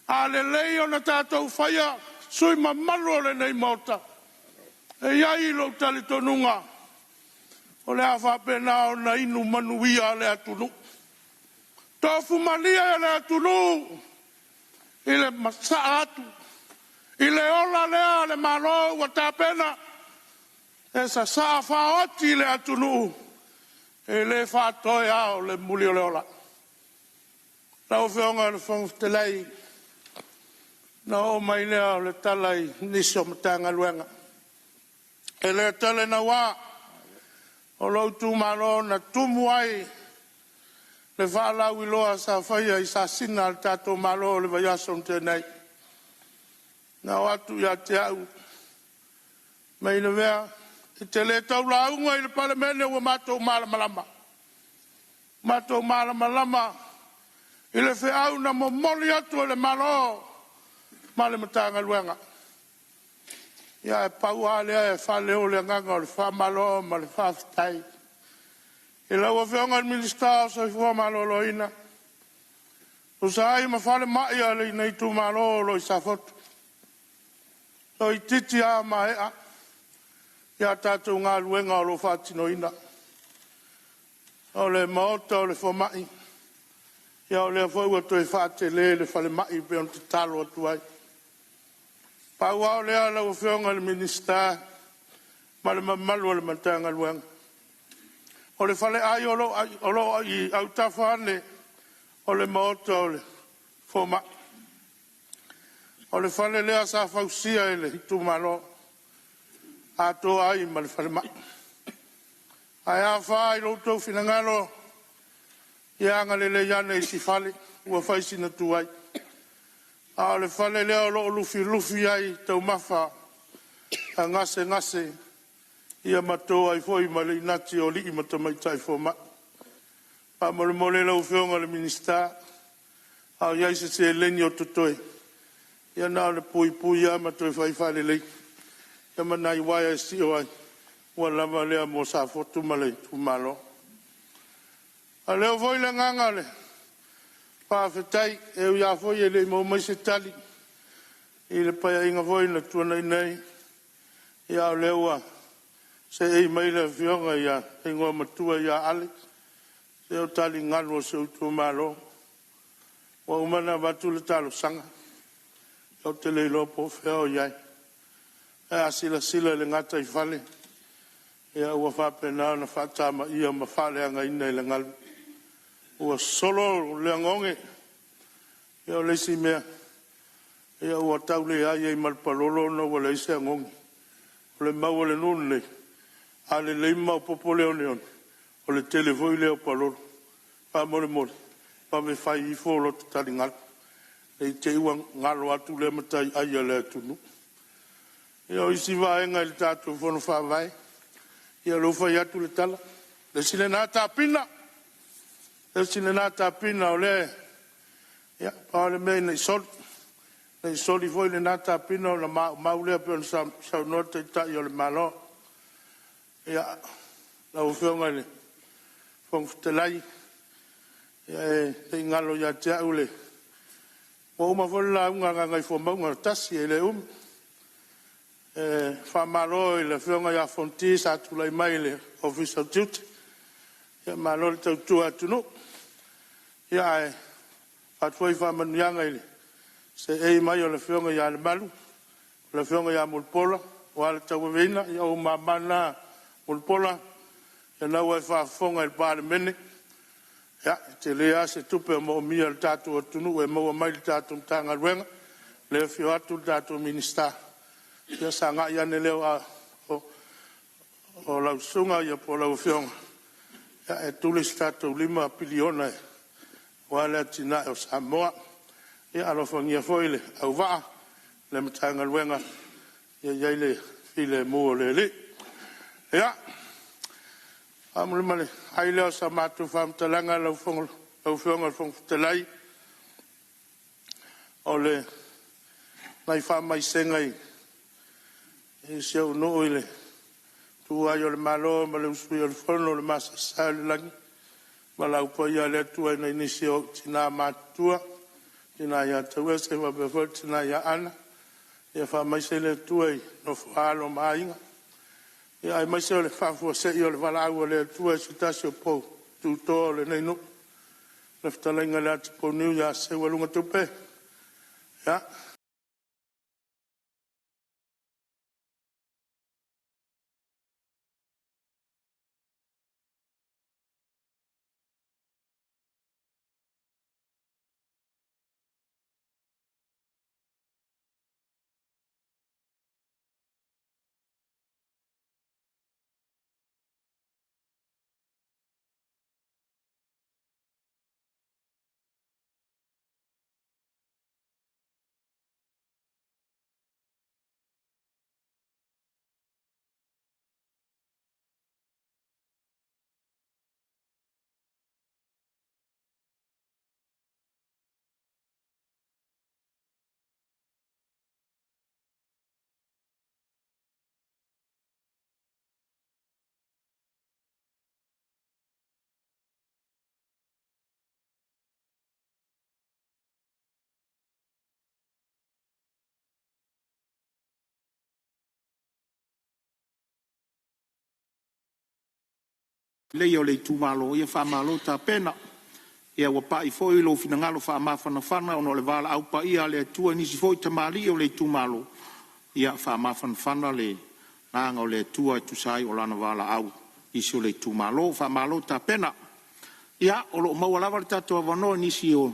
A lelei ona tatou faia, sui usufono mamalu o lenei Maota, e i ai lou talitonuga, o le a faapena ona inu manuia le atunuu. Tofu malie le atunuu i le masaa atu i le ola lea a le Malo ua tapena e sasaa faaoti le atunuu, e le faatoe ao le muli o le ola. Lau Afioga i le Fofoga Fetalai, ona oo mai lea o le tala i nisi o Matagaluega. E le tele naua, o lou itumalo na tumu ai le faalauiloa sa faia i sasina a le tatou Malo i le vaiaso na tea nei. Na oo atu ia te au, fai mai Lavea, e te le tau lauga i le Palemene ua matou malamalama. Matou malamalama i le feau na momoli atu e le Malo ma le Matagaluega. Ia ae pau lava lea e faaleo le agaga o le faamalo ma le faafetai i lau Afioga i le Minisita o le Soifua Maloloina, e tusa ai ma falemai o lenei itumalo o lo o i Safotu. Toeitiiti lava maea a tatou galuega o lo o faatinoina. O le maota o le fomai, ia o lea foi ua toe faatele le falemai e pei ona tatalo atu ai. Pau lava o lea lau Afioga i le Minisita ma le mamalu o le Matagaluega, o le faleai o lo o i autafa ane o le maota o le fomai, o le fale lea sa fausia e le itumalo atoa ai ma le falemai. Ae a fa i lo outou finagalo, ia agalelei ane i si fale ua fai sina tuai. A o le fale lea o lo o lufilufi ai taumafa a gasegase ma to ai foi ma le inati o alii ma tamaitai fomai. Faamolemole lau Afioga i le Minisita, a o i ai se seleni o totoe, ia na ona puipui lava ma toe fai faalelei ma nai uaea e sio ai, ua lava lea mo Safotu ma le itumalo. E leo foi le agaga o le faafetai, e ui lava foi e le i maua mai se tali i le Paeaiga foi na tuanai nei, a o lea ua seei mai le Afioga ia le Igoamatua ia Ale, se o taligalu o si ou itumalo. Ua uma ona avatu le talosaga, ou te le iloa po o fea o i ai. Ae a silasila i le gataifale, ua faapena ona faatamaia ma faaleagaina e le galu, ua solo le oneone. Ia o le isi mea, ua tau leai ai ma le palolo ona ua leai se oneone. O le mau a le nuu lenei, a lelei ma maopoopo le oneone, o le tele foi lea o palolo. Faamolemole, vave fai ifo lota taligalu, ne i te i ua galo atu lea mataiai a le atunuu. Ia o isi vaega i le tatou Fono Faavae, ia o lea ua fai atu le tala, le isi lena tapina, le isi lena tapina o lea… Ia pau lava le mea ina ne i soli, ne i soli foi lena tapina ona maumau lea pei ona saunoa le Taitai o le Malo. Ia, lau Afioga i le Fofoga Fetalai, e le i galo ia te au le… Ua uma foi le lauga a Gagaifomauga 1, e le umi. E faamalo i le Afioga ia Fonoti sa tulai mai i le Ofisa o Tiute, malo le tautua atunuu. Ae avatu foi faamanuiaga i le seei mai o le Afioga ia Lemalu, le Afioga ia Mulipola aua le tauaveina. Ia o ou mama na Mulipola, o lena ua e faafofoga i le Palemene, e tele lava se tupe o moomia e le tatou atunuu e maua mai i le tatou Matagaluega. O lea e afio atu le tatou Minisita, ia sagai ane lea o lau susuga po o lau Afioga e tuli se tatou $5 piliona aua le atinae o Samoa. Ia alofagia foi le auvaa le Matagaluega, ia i ai le filemu o le Alii. Ia, faamulimuli ai lea o sa matou faamatalaga lau Afioga i le Fofoga Fetalai, o nai faamaisega i si ou nuu i le tuua ai o le Malo ma le usuia o le Fono, le masaesae o le lagi, le valaau paia a le Atua i nai nisi o ou tina matutua, le tina ia Tauese faapea foi le tina ia Ana. Ia faamaise le Atua i le nofo a alo ma aiga, aemaise o le faafuasei o le valaau a le Atua i se tasi o pou tuto o lenei nuu, le fetalaiga ia Atiponiu ia Seualugatupe. Ia, lelei o le itumalo, ia faamalo tapena. Ia ua pai foi lou finagalo faamafanafana ona o le valaau paia a le Atua i nisi foi tamalii o le itumalo. Ia faamafanafana le agaga o le Atua e tusa ai o lana valaau i nisi o le itumalo. Faamalo tapena. Ia, o lo o maua lava le tatou avanoa i nisi o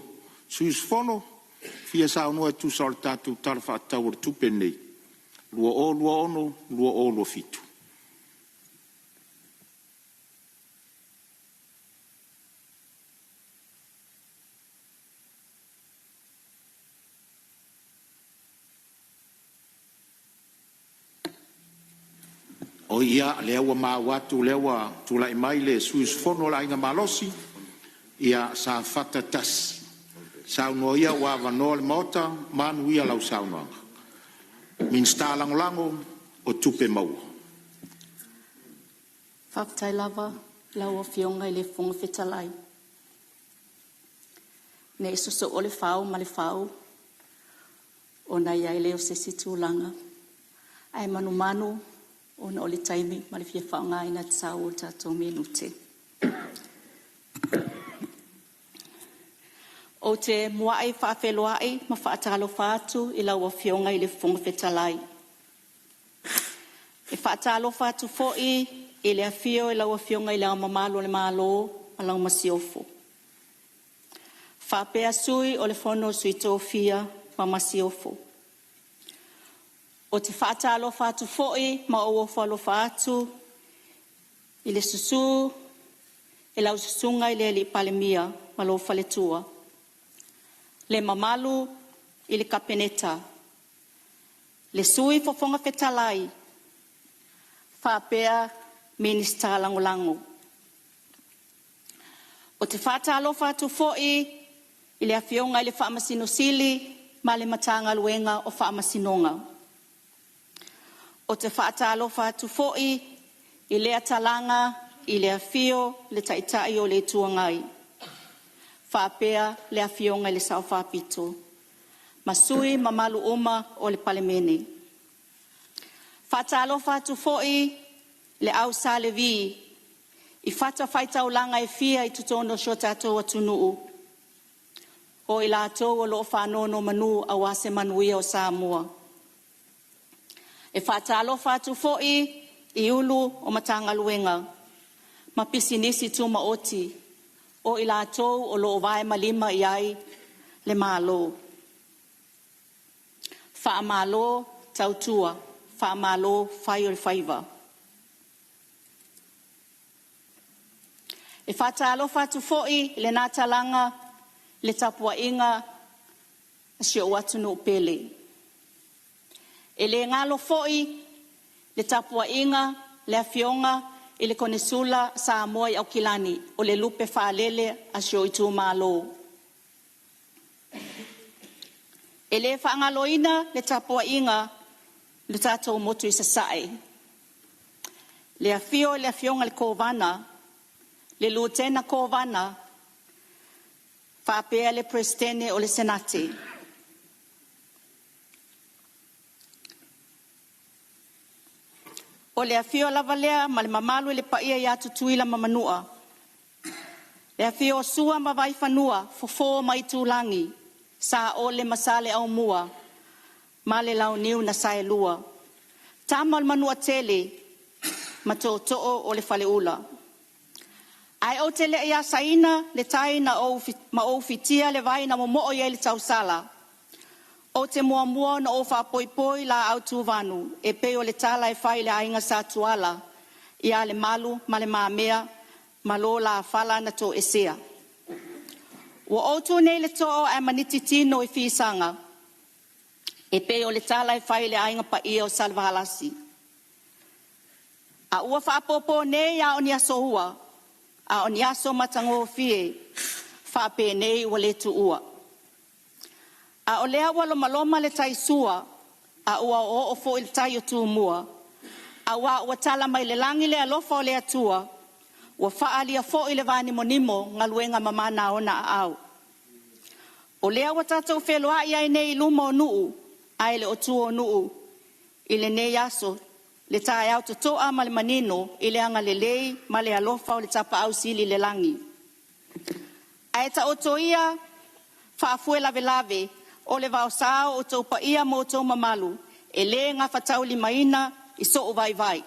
sui usufono e fia saunoa e tusa o le tatou Tala Faatatau o le Tupe lenei 2026/2027. Oi ia, lea ua maua atu o lea ua tulai mai le sui usufono o le Aiga Malosi Safata 1. Saunoa ia ua avanoa le Maota. Manuia lau saunoaga. Minisita Lagolago o Tupe Maua. Faafetai lava i lau Afioga i le Fofoga Fetalai. Ne i sosoo le fao ma le fau ona i ai lea o se isi tulaga, ae manumanu ona o le taimi ma le fia faaaogaina tatau o tatou minute. Ou te muai faafeiloai ma faatalofa atu i lau Afioga i le Fofoga Fetalai. E faatalofa atu foi i le afio o lau Afioga i Le Ao Mamalu o le Malo ma lau Masiofo, faapea Sui o le Fono a Sui Tofia ma Masiofo. Ou te faatalofa atu foi ma ou ofo alofa atu i le susu i lau Susuga i le Alii Palemia ma lou faletua, le mamalu i le Kapeneta, le Sui Fofoga Fetalai faapea Minisita Lagolago. Ou te faatalofa atu foi i le Afioga i le Faamasino Sili ma le Matagaluega o Faamasinoga. Ou te faatalofa atu foi i lea talaga i le afio o le Taitai o le Itu Agai faapea le Afioga i le Sao Faapito ma sui usufono mamalu uma o le Palemene. E faatalofa atu foi i le Au Sa Levi i fatafaitaulaga e fia i totonu o si o tatou atunuu, o i latou o lo o faanonomanu aua se manuia o Samoa. E faatalofa atu foi i Ofisa Sili o Pulega o Matagaluega ma Pisinisi Tumaoti o i latou o lo o vae ma lima i ai le Malo. Faamalo tautua, faamalo fai o le faiva. E faatalofa atu foi i lena talaga i le tapuaiga a si ou atunuu pele. E le galo foi le tapuaiga le Afioga i le Konesula Samoa i Aukilani, o le lupe faalele a si ou itumalo. E le faagaloina le tapuaiga a le tatou motu i Sasae, le afio o le Afioga i le Kovana, le Lutena Kovana faapea le Peresetene o le Senate. O le afio lava lea ma le mamalu i le paia ia Tutuila ma Manua, le afio o Sua ma Vaifanua, Fofo ma Aitulagi, Saole ma Saleaaumua ma le Launiu na Saelua, Tama a le Manuatele ma Tootoo o le Faleula. Ae ou te le i asaina le tai ma ou fitia le vai na momoo i ai le tausala, ou te muamua ona ou faapoipoi laau tuvanu e pei o le tala e fai i le Aiga Sa Tuala, ia Lemalu ma Le Mamea ma lo la fala na toesea. Ua ou tu nei i le too ae maniti tino i fisaga e pei o le tala e fai i le Aiga Paia o Salevalasi. A ua faapopo nei a o ni aso ua, a o ni aso matagofie, faapenei ua le tuua. A o lea ua lomaloma le taisua a ua oooo foi le tai o Tumua, aua ua tala mai le lagi le alofa o le Atua, ua faaalia foi le vanimonimo galuega mamana a ona aao. O lea ua tatou feiloai ai nei i luma o nuu ae le o tua o nuu i lenei aso, le taeao totoa ma le manino i le agalelei ma le alofa o le Tapaau Sili i le lagi. Ae taoto ia faafue lavelave o le vaosa o outou paia ma outou mamalu e le gafataulimaina i sou vaivai.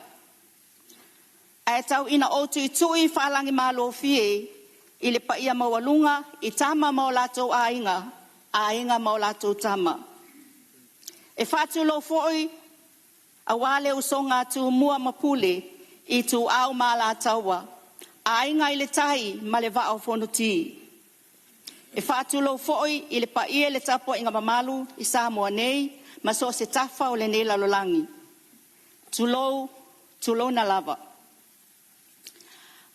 Ae tau ina ou tuitui faalagimalofie i le paia maualuga i Tama ma o latou Aiga, Aiga ma o latou Tama. E faatulou foi aua le usoga a Tumua ma Pule, Ituau ma Alataua, Aiga i le Tai ma le Vaa o Fonoti. E faatulou foi i le paia i le tapuaiga mamalu i Samoa nei ma so o se tafa o lenei lalolagi. Tulou, tulouna lava.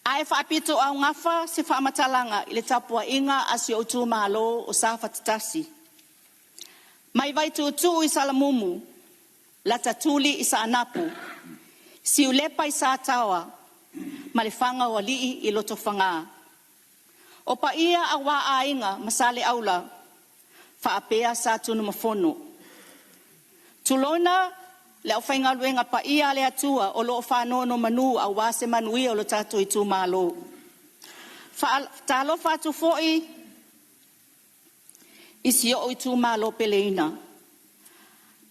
Ae faapitoaugafa se faamatalaga i le tapuaiga a si ou itumalo o Safata 1, mai Vaituutuu i Salamumu, lata tuli i Saanapu, Siulepa i Sataoa ma le Fagaoalii i Lotofaga. O paia aua Aiga ma Saleaula faapea Satunumafono. Tulouna le aufaigaluega paia a le Atua o lo o faanonomanu aua se manuia o lo tatou itumalo. Faatalofa atu foi i si ou itumalo peleina,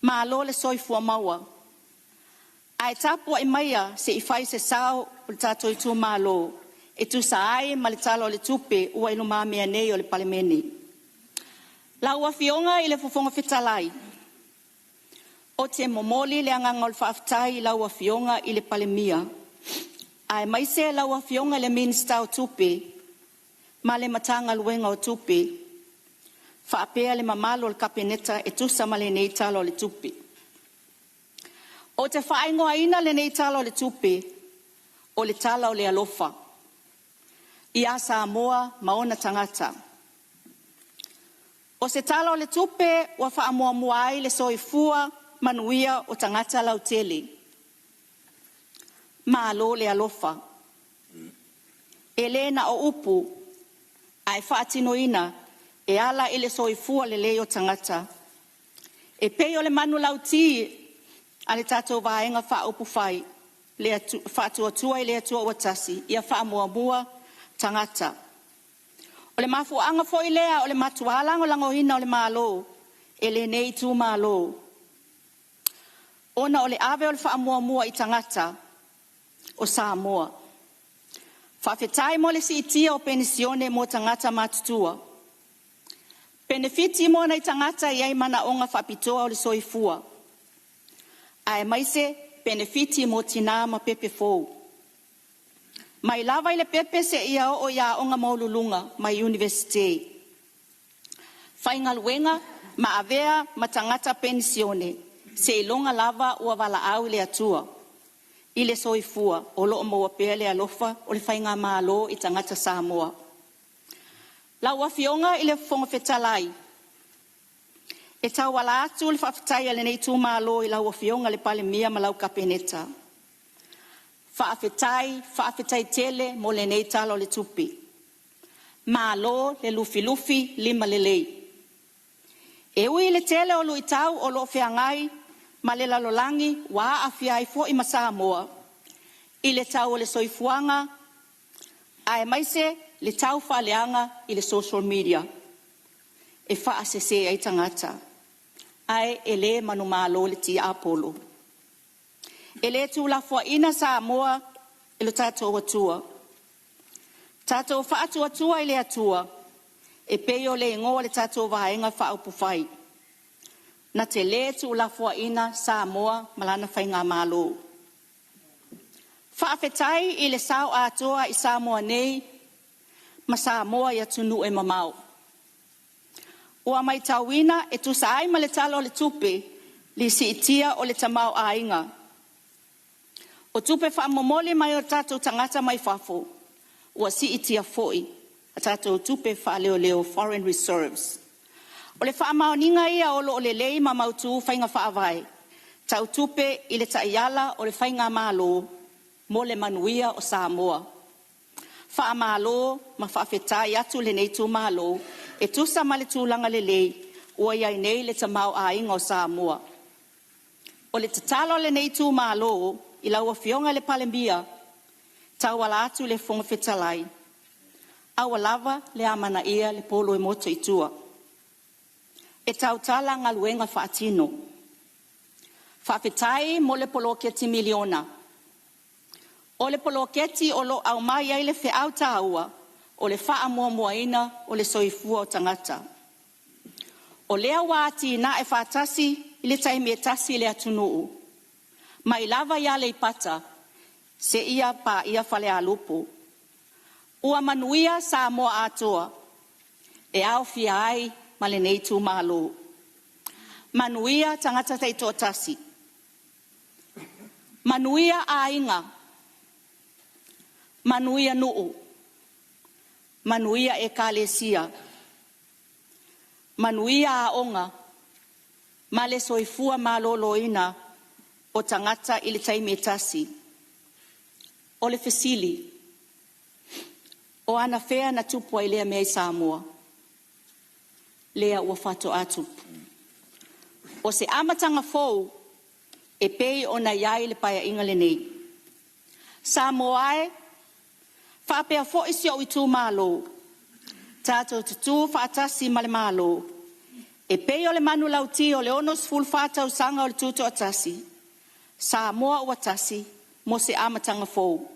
malo le soifua maua. Ae tapuai maia se i fai se sao o le tatou itumalo e tusa ai ma le Tala o le Tupe ua i lumamea nei o le Palemene. Lau Afioga i le Fofoga Fetalai, ou te momoli le agaga o le faafetai i lau Afioga i le Palemia aemaise lau Afioga i le Minisita o Tupe ma le Matagaluega o Tupe faapea le mamalu o le Kapeneta e tusa ma lenei Tala o le Tupe. Ou te faaigoaina lenei Tala o le Tupe o le Tala o le Alofa ia Samoa ma ona tagata. O se Tala o le Tupe ua faamuamua ai le soifua manuia o tagata lautele. Malo le alofa. E le na o upu ae faatinoina e ala i le soifua lelei o tagata. E pei o le manulauti a le tatou Vaega Faaupufai Faatuatua i le Atua Samoa ua Tasi, ia faamuamua tagata. O le mafuaaga foi lea o le matua lagolagoina o le Malo e lenei itumalo, ona o le ave o le faamuamua i tagata o Samoa. Faafetai mo le siitia o penisione mo tagata matutua, penefiti mo nai tagata e i ai manaoga faapitoa o le soifua, aemaise penefiti mo tina ma pepe fou. Mai lava i le pepe seia oo i aoga maualuluga ma Iunivesite. Faigaluega ma avea ma tagata penisione Seiloga lava ua valaau i le Atua i le soifua o loo maua pea le alofa o le Faigamalo i tagata Samoa. Lau Afioga i le Fofoga Fetalai, e tauala atu le faafetai a lenei itumalo i lau Afioga i le Palemia ma lau Kapeneta, faafetai, faafetai tele mo lenei Tala o le Tupe. Malo le lufilufi limalelei. E ui i le tele o luitau o loo feagai ma le lalolagi ua aafia ai foi ma Samoa i le tau o le soifuaga aemaise le tau faaleaga i le social media e faasese ai tagata, ae e le manumalo le tiapolo. E le tuulafoaiina Samoa e lo tatou Atua. Tatou Faatuatua i le Atua e pei o le igoa o le tatou Vaega Faaupufai na te le tuulafoaiina Samoa ma lana Faigamalo. Faafetai i le sao atoa i Samoa nei ma Samoa i atunuu e mamao. Ua matauina e tusa ai ma le Tala o le Tupe le siitia o le tamaoaiga. O tupe faamomoli mai o tatou tagata mai fafo ua siitia foi a tatou tupe faaleoleo (foreign reserves). O le faamaoniga ia o loo lelei ma mautu faiga faavae tau tupe i le taiala o le Faigamalo mo le manuia o Samoa. Faamalo ma faafetai atu lenei itumalo e tusa ma le tulaga lelei ua i ai nei le tamaoaiga o Samoa. O le tatalo a lenei itumalo i lau Afioga i le Palemia tauala atu i le Fofoga Fetalai, aua lava le amanaia le polo e motu i tua, e tautala galuega faatino. Faafetai mo le poloketi miliona. O le poloketi o loo aumai ai le feau taua o le faamuamuaina o le soifua o tagata. O lea ua atinae faatasi i le taimi e tasi le atunuu mai lava i Aleipata seia paia Falealupo. Ua manuia Samoa atoa e aofia ai ma lenei itumalo. Manuia tagata taitoatasi, manuia aiga, manuia nuu, manuia Ekalesia, manuia aoga ma le soifua maloloina o tagata i le taimi e tasi. O le fesili; o anafea na tupu ai lea mea i Samoa? Lea ua faatoa tupu. O se amataga fou e pei ona i ai le Paeaiga lenei. Samoa e, faapea foi si ou itumalo, tatou tutu faatasi ma le Malo e pei o le manulauti o le 64 tausaga o le Tutoatasi, Samoa ua tasi mo se amataga fou.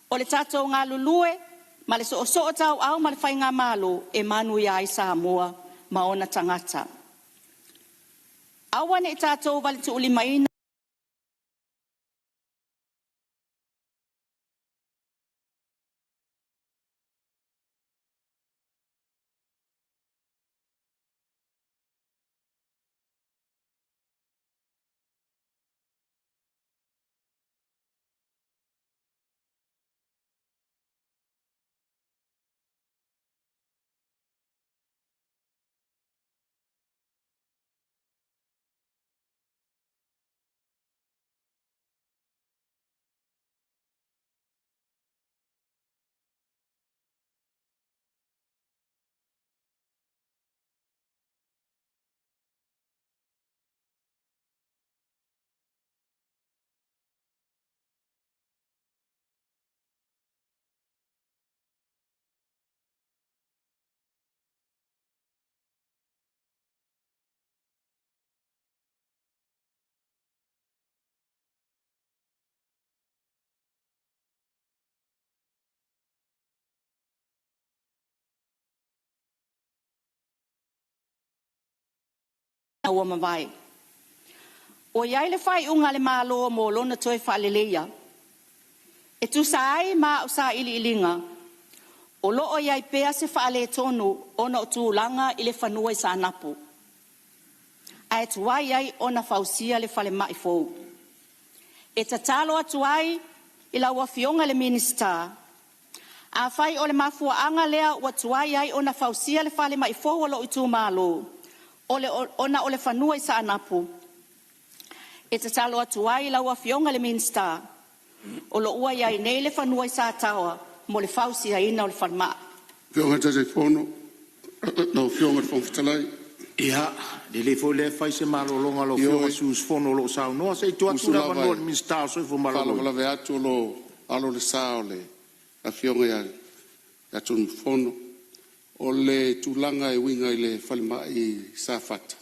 O le tatou galulue ma le soosootauau ma le Faigamalo e manuia ai Samoa ma ona tagata. Aua ne i tatou valetuulimaina ua mavae. Ua i ai le faaiuga a le Malo mo lona toe faaleleia. E tusa ai ma au sailiiliga, o lo o i ai pea se faaletonu ona o tulaga i le fanua i Saanapu. ae tuai ai ona fausia le falemai fou. E tatalo atu ai i lau Afioga i le Minisita, afai o le mafuaaga lea ua tuai ai ona fausia le falemai fou o lou itumalo ona o le fanua i Saanapu, e tatalo atu ai i lau Afioga i le Minisita, o lo o ua i ai nei le fanua i Sataoa mo le fausiaina o le falemai. Lau Afioga i le Taitaifono, lau Afioga i le Fofoga Fetalai. Ia, lelei foi lea fai se malologa a lau Afioga i le sui usufono o lo o saunoa. Se i tuu atu E le musu avanoa lava i e le Minisita o le Soifua Maloloina. faalavelave atu o lo o alo le sa o le Afioga ia Tunumafono. O le tulaga e uiga i le falemai i Safata,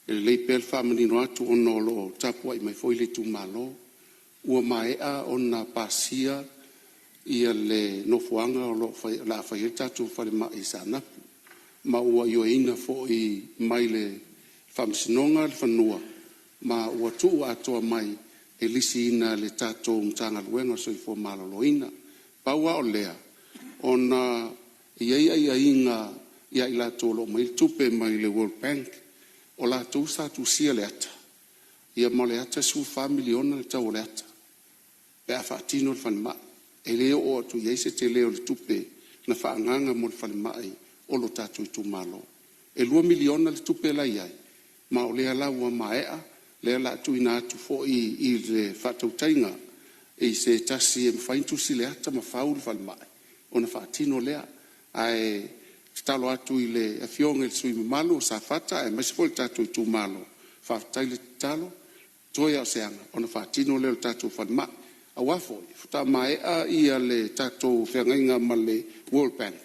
e lelei pea le faamanino atu ona o lo o tapuai mai foi le itumalo. Ua maea ona pasia le nofoaga o le a fai ai le tatou falemai i Saanapu, ma ua ioeina foi mai le Faamasinoga le fanua ma ua tuu atoa mai e lisiina e le tatou Matagaluega o le Soifua Maloloina. Pau lava o lea, ona e i ai aiaiga ia i latou o lo o aumaia tupe mai le World Bank, o latou sa tusia le ata, ma o le ata e $14 miliona le tau o le ata pe a faatino le falemai. E le oo atu i ai se tele o le tupe na faaagaaga mo le falemai o lo tatou itumalo. E $2 miliona le tupe la e i ai, ma o lea la ua maea, lea o le a tuuina atu foi i le faatautaiga i se tasi e mafai ona tusi le ata ma fau le falemai ona faatino lea. Ae tatalo atu i le Afioga i le sui usufono mamalu o Safata aemaise foi le tatou itumalo, faafetai le tatalo, toe lava o se aga ona faatino lea o le tatou falemai. Aua foi faatoa maea le tatou feagaiga ma le World Bank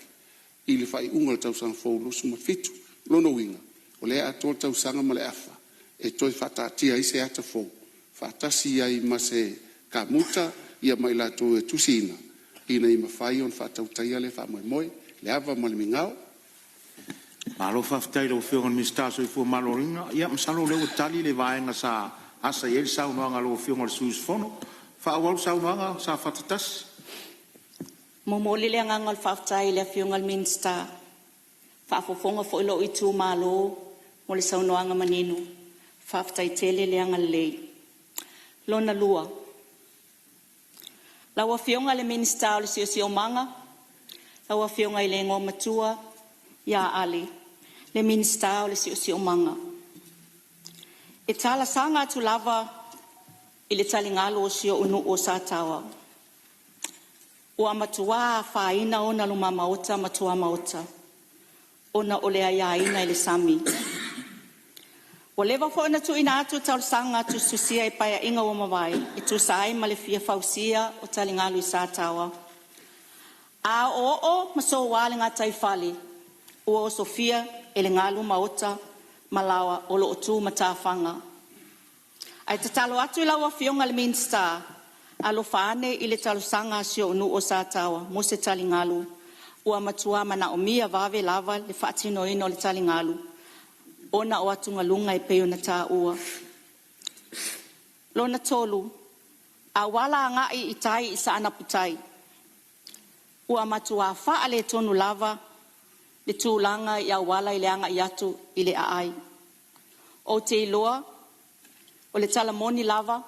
i le faaiuga o le tausaga fou 2027. O lona uiga, o lea e atoa le tausaga ma le afa e toe faataatia ai se ata fou faatasi ai ma se kamuta ma i latou e tusiina ina ia mafai ona faatautaia lea faamoemoe, le ava ma le migao. Malo faafetai i lau Afioga i le Minisita o le Soifua Maloloina. Ia masalo o lea ua tali le vaega sa asa i ai le saunoaga a lau Afioga i le sui usufono. Faaauau le saunoaga Safata 1. E momoli le agaga o le faafetai i le Afioga i le Minisita, faafofoga foi lou itumalo mo le saunoaga manino. Faafetai tele le agalelei. Lona lua, lau Afioga i le Minisita o le Siosiomaga, lau Afioga i le Igoamatua ia Ale, le Minisita o le Siosiomaga. E talosaga atu lava i le taligalu o si ou nuu o Sataoa, ua matua afaina ona luma maota ma tuamaota ona o le aiaina i le sami. Ua leva foi ona tuuina atu talosaga tusitusia i Paeaiga ua mavae e tusa ai ma le fia fausia o taligalu i Sataoa. A o'oo'o ma soua le gataifale, ua osofia e le galu maota ma laoa o lo'o tu matafaga. Ae tatalo atu i lau Afioga i le Minisita, alofa ane i le talosaga a si o'u nuu o Sataoa mo se taligalu. Ua matua manaomia vave lava le faatinoina o le taligalu ona o atugaluga e pei ona taua. Lona tolu, auala agai i tai i Saanapu Tai, ua matua faaletonu lava le tulaga i auala i le agai atu i le aai. Ou te iloa o le tala moni lava,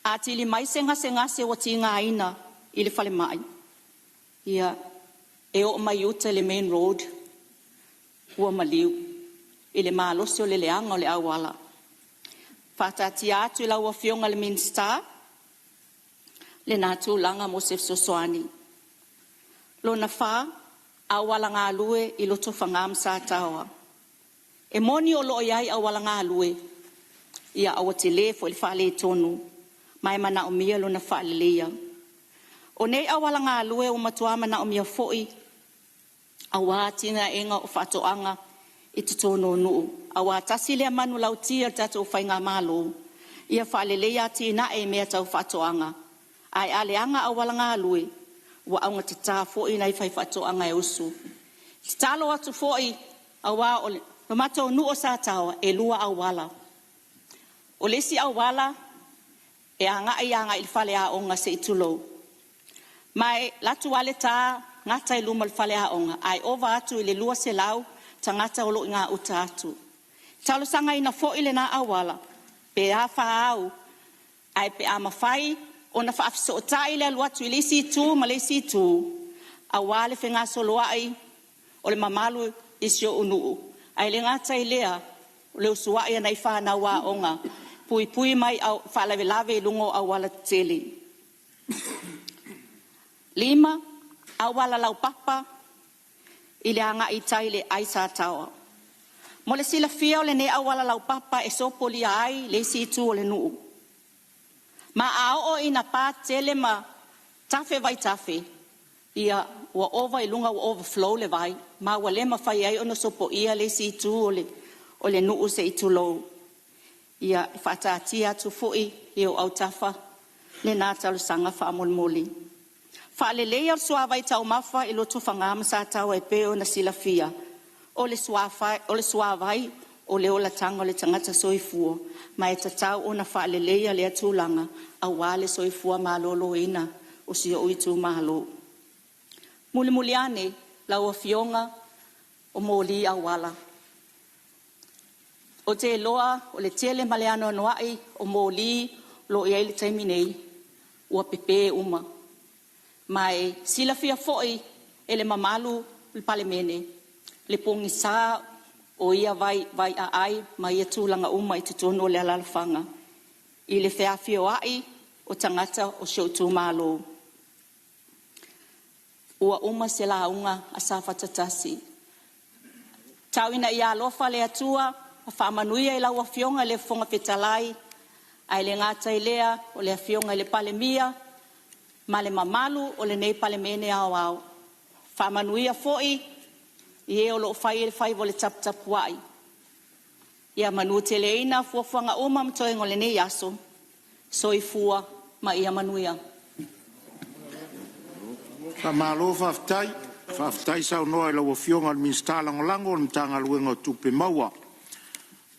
a tili mai se gasegase ua tigaina i le falemai, ia e oo mai uta i le main road ua maliu i le malosi o le leaga o le auala. Faataatia atu i lau Afioga i le Minisita lena tulaga mo se fesoasoani. Lona fa, auala galue i Lotofaga ma Sataoa. E moni o loo i ai auala galue, ia ae ua tele foi le faaletonu ma e manaomia lona faaleleia. O nei auala galue ua matua manaomia foi aua atinaeina o faatoaga i totonu o nuu, aua tasi lea manulauti a le tatou Faigamalo, ia faaleleia atinae i mea tau faatoaga. Ae a leaga auala galue, ua augatata foi nai faifaatoaga e usu. E tatalo atu foi aua o le matou nuu o Sataoa e lua auala. O le isi auala e agai i le faleaoga se i tulou, ma e alu atu lava le ta gata i luma o le faleaoga, ae ova atu i le 200 tagata o lo o i gauta atu. Talosagaina foi lena auala pe a fa au ae pe a mafai ona faafesootai le alu atu i le isi itu ma le isi itu aua le fegasoloai o le mamalu i si ou nuu. Ae le gata i lea o le usuai o nai fanau aoga, puipui mai faalavelave i luga o auala tetele. 5. Auala laupapa i le agai i tai i le ai Sataoa. Mo le silafia o lenei auala laupapa e sopolia ai le isi itu o le nuu. Ma a oo ina pa tele ma tafe vaitafe, ia ua ova i luga ua overflow le vai ma ua le mafai ai ona sopoia le isi itu o le nuu se i tulou. Ia, e faataatia atu foi i ou autafa lena talosaga faamolemole. Faaleleia o le suavai taumafa i Lotofaga ma Sataoa e pei ona silafia o le suavai o le olataga o le tagata soifua ma e tatau ona faaleleia lea tulaga aua le soifua maloloina o si ou itumalo. Mulimuli ane lau Afioga o moli auala. Ou te iloa o le tele ma le anoanoai o moli o lo o i ai i le taimi nei ua pepe uma. Ma e silafia foi e le mamalu o le Palemene le pogisa o ia vai aai ma ia tulaga uma i totonu o le alaalafaga i le feafioai o tagata o si ou itumalo. Ua uma se lauga a Safata 1. Tau ina ia alofa le Atua ma faamanuia i lau Afioga i le Fofoga Fetalai, ae le gata i lea o le Afioga i le Palemia ma le mamalu o lenei Palemene Aoao. Faamanuia foi i e o lo o fai le faiva o le taputapuai. Ia manuteleina fuafuaga uma ma toega o lenei aso. Soifua ma ia manuia. Faamalo faafetai, faafetai saunoa i lau Afioga i le Minisita Lagolago o le Matagaluega o Tupe Maua.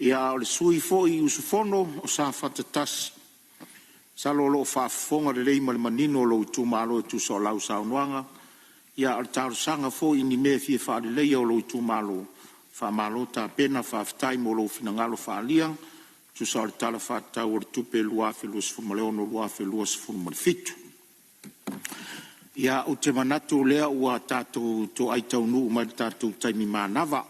Ia a o le sui usufono foi o Safata 1, masalo o lo o faafofoga lelei ma le manino lou itumalo e tusa o lau saunoaga. A o le talosaga foi i ni mea e fia faaleleia o lou itumalo, faamalo tapena, faafetai mo lou finagalo faaalia e tusa o le Tala Faatatau o le Tupe 2026/2027. Ia, ou te manatu o lea ua tatou toai taunuu mai i le tatou taimi manava.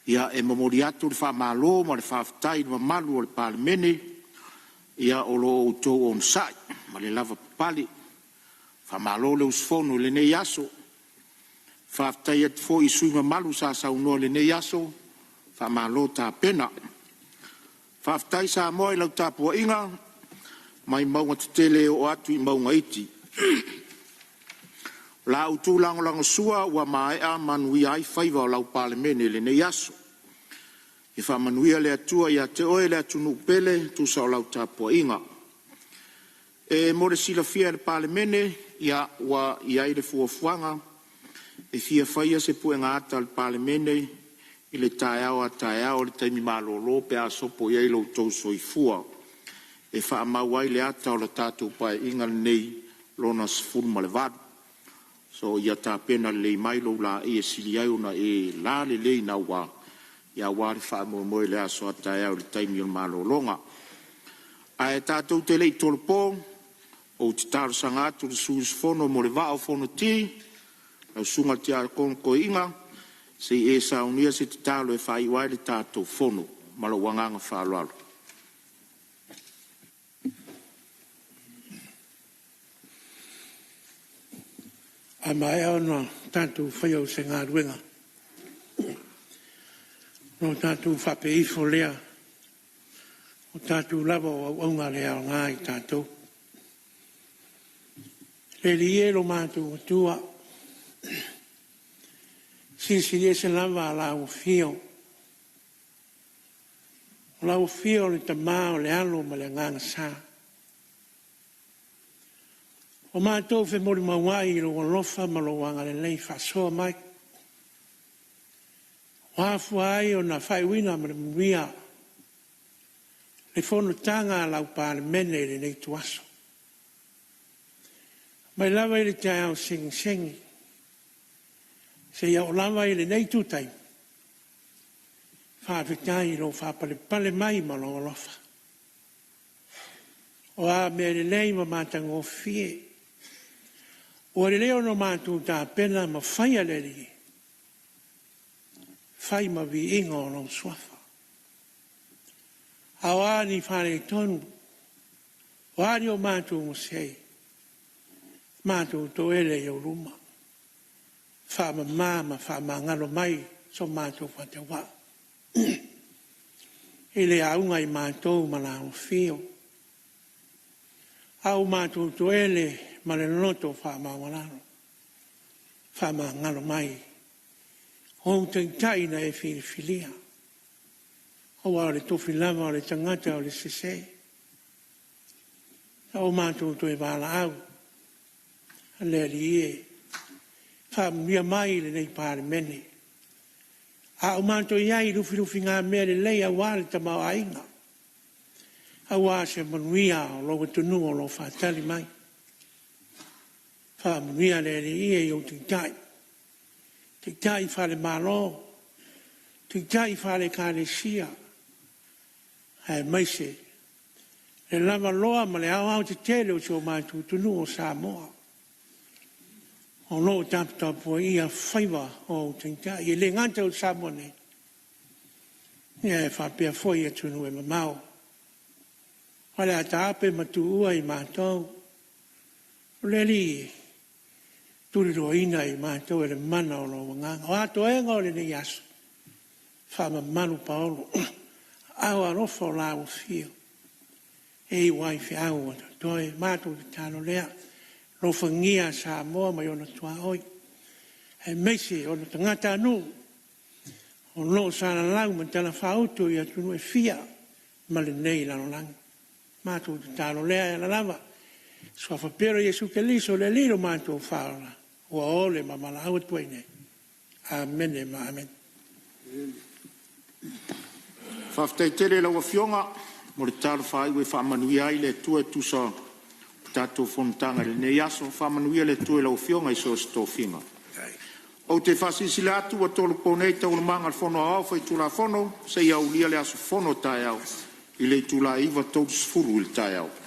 Ia, e momoli atu le faamalo ma le faafetai i le mamalu o le Palemene o lo o outou onosai ma le lavapapale. Faamalo le usufono i lenei aso. E faafetai atu foi i sui usufono mamalu sa saunoa i lenei aso, faamalo tapena. Faafetai Samoa i lau tapuaiga mai mauga tetele e oo atu i mauga iti. O la outou lagolagosua ua maea manuia ai faiva o lau Palemene i lenei aso. Ia faamanuia le Atua ia te oe le atunuu pele e tusa o lau tapuaiga. E mo le silafia e le Palemene, ia ua i ai le fuafuaga e fia faia se puega ata a le Palemene i le taeao a taeao i le taimi malolo pe a sopo i ai lo outou soifua, e faamau ai le ata o le tatou Paeaiga lenei Lona 18. So ia tapena lelei mai lou laei e sili ai ona e lalelei naua aua le faamoemoe i le aso a taeao i le taimi o le malologa. Ae tatou te le i tolopo, ou te talosaga atu i le sui usufono mo le Vaa o Fonoti, lau Susuga i le Tiakono Toeaina, se i e saunia se tatalo e faaiu ai le tatou fono. Ma lou agaga faaaloalo. A maea ona tatou faia o se galuega, ona tatou faapea ifo lea, o tatou lava o auauna le aoga i tatou. Le Alii e, lo matou Atua, e silisili ese lava lau afio, o lau afio o le Tama, o le Alo ma le Agaga Sa. Ua matou femolimauai i lou alofa ma lou agalelei faasoa mai, ua afua ai ona faaiuina ma le manuia le fonotaga a lau Palemene i lenei ituaso. Mai lava i le taeao segisegi seia oo lava i lenei itu taimi, Faafetai i lou faapalepale mai ma lou alofa. O a mea lelei ma matagofie ua lelei ona matou tapena ma faia le Alii, fai ma viiga o lou suafa. A o a ni faaletonu, o a ni o matou masei, matou toele i ou luma, faamama ma faamagalo mai so matou faatauvaa. E le auga i matou ma le afio, a ua matou toele ma le loto faamaualalo, faamagalo mai o ou taitai na e filifilia. Aua o le tofi lava o le tagata o le sese. A ua matou toe valaau, le Alii e, faamanuia mai lenei Palemene. A o matou i ai i lufilufigamea lelei aua le tamaoaiga, aua se manuia o lou atunuu o lo o faatali mai. Faamanuia le Alii i ou taitai, taitai faale-Malo, taitai faale-Ekalesia, aemaise le lavaloa ma le aoaotetele o si o matou atunuu o Samoa o lo o taputapuaia faiva o ou taitai. E le gata i Samoa nei, ae faapea foi atunuu e mamao. O le a taape ma tuua i matou, o le Alii e tuliloaina i matou e le mana o lou Agaga. O a toega o lenei aso, faamamalu paolo, aao alofa o la ua afio e iu ai feau o totoe. Matou tatalo lea, alofagia Samoa ma ona tuaoi, aemaise ona tagatanuu o lo o salalau ma talafaauto i atunuu e fia ma lenei lalolagi. Matou tatalo lea e ala lava i le suafa pele o Iesu Keriso o le Alii lo matou Faaola, ua ole ma valaau atu ai nei. Amene ma amene. Faafetai tele i lau Afioga mo le talo faaiu e faamanuia ai le Atua e tusa o le tatou fonotaga i lenei aso. Faamanuia le Atua i lau Afioga i so o se tofiga. Ou te faasilasila atu ua tolopo nei Taualumaga a le Fono Aoao Faitulafono seia aulia le aso fono taeao i le itula e 9:30 i le taeao.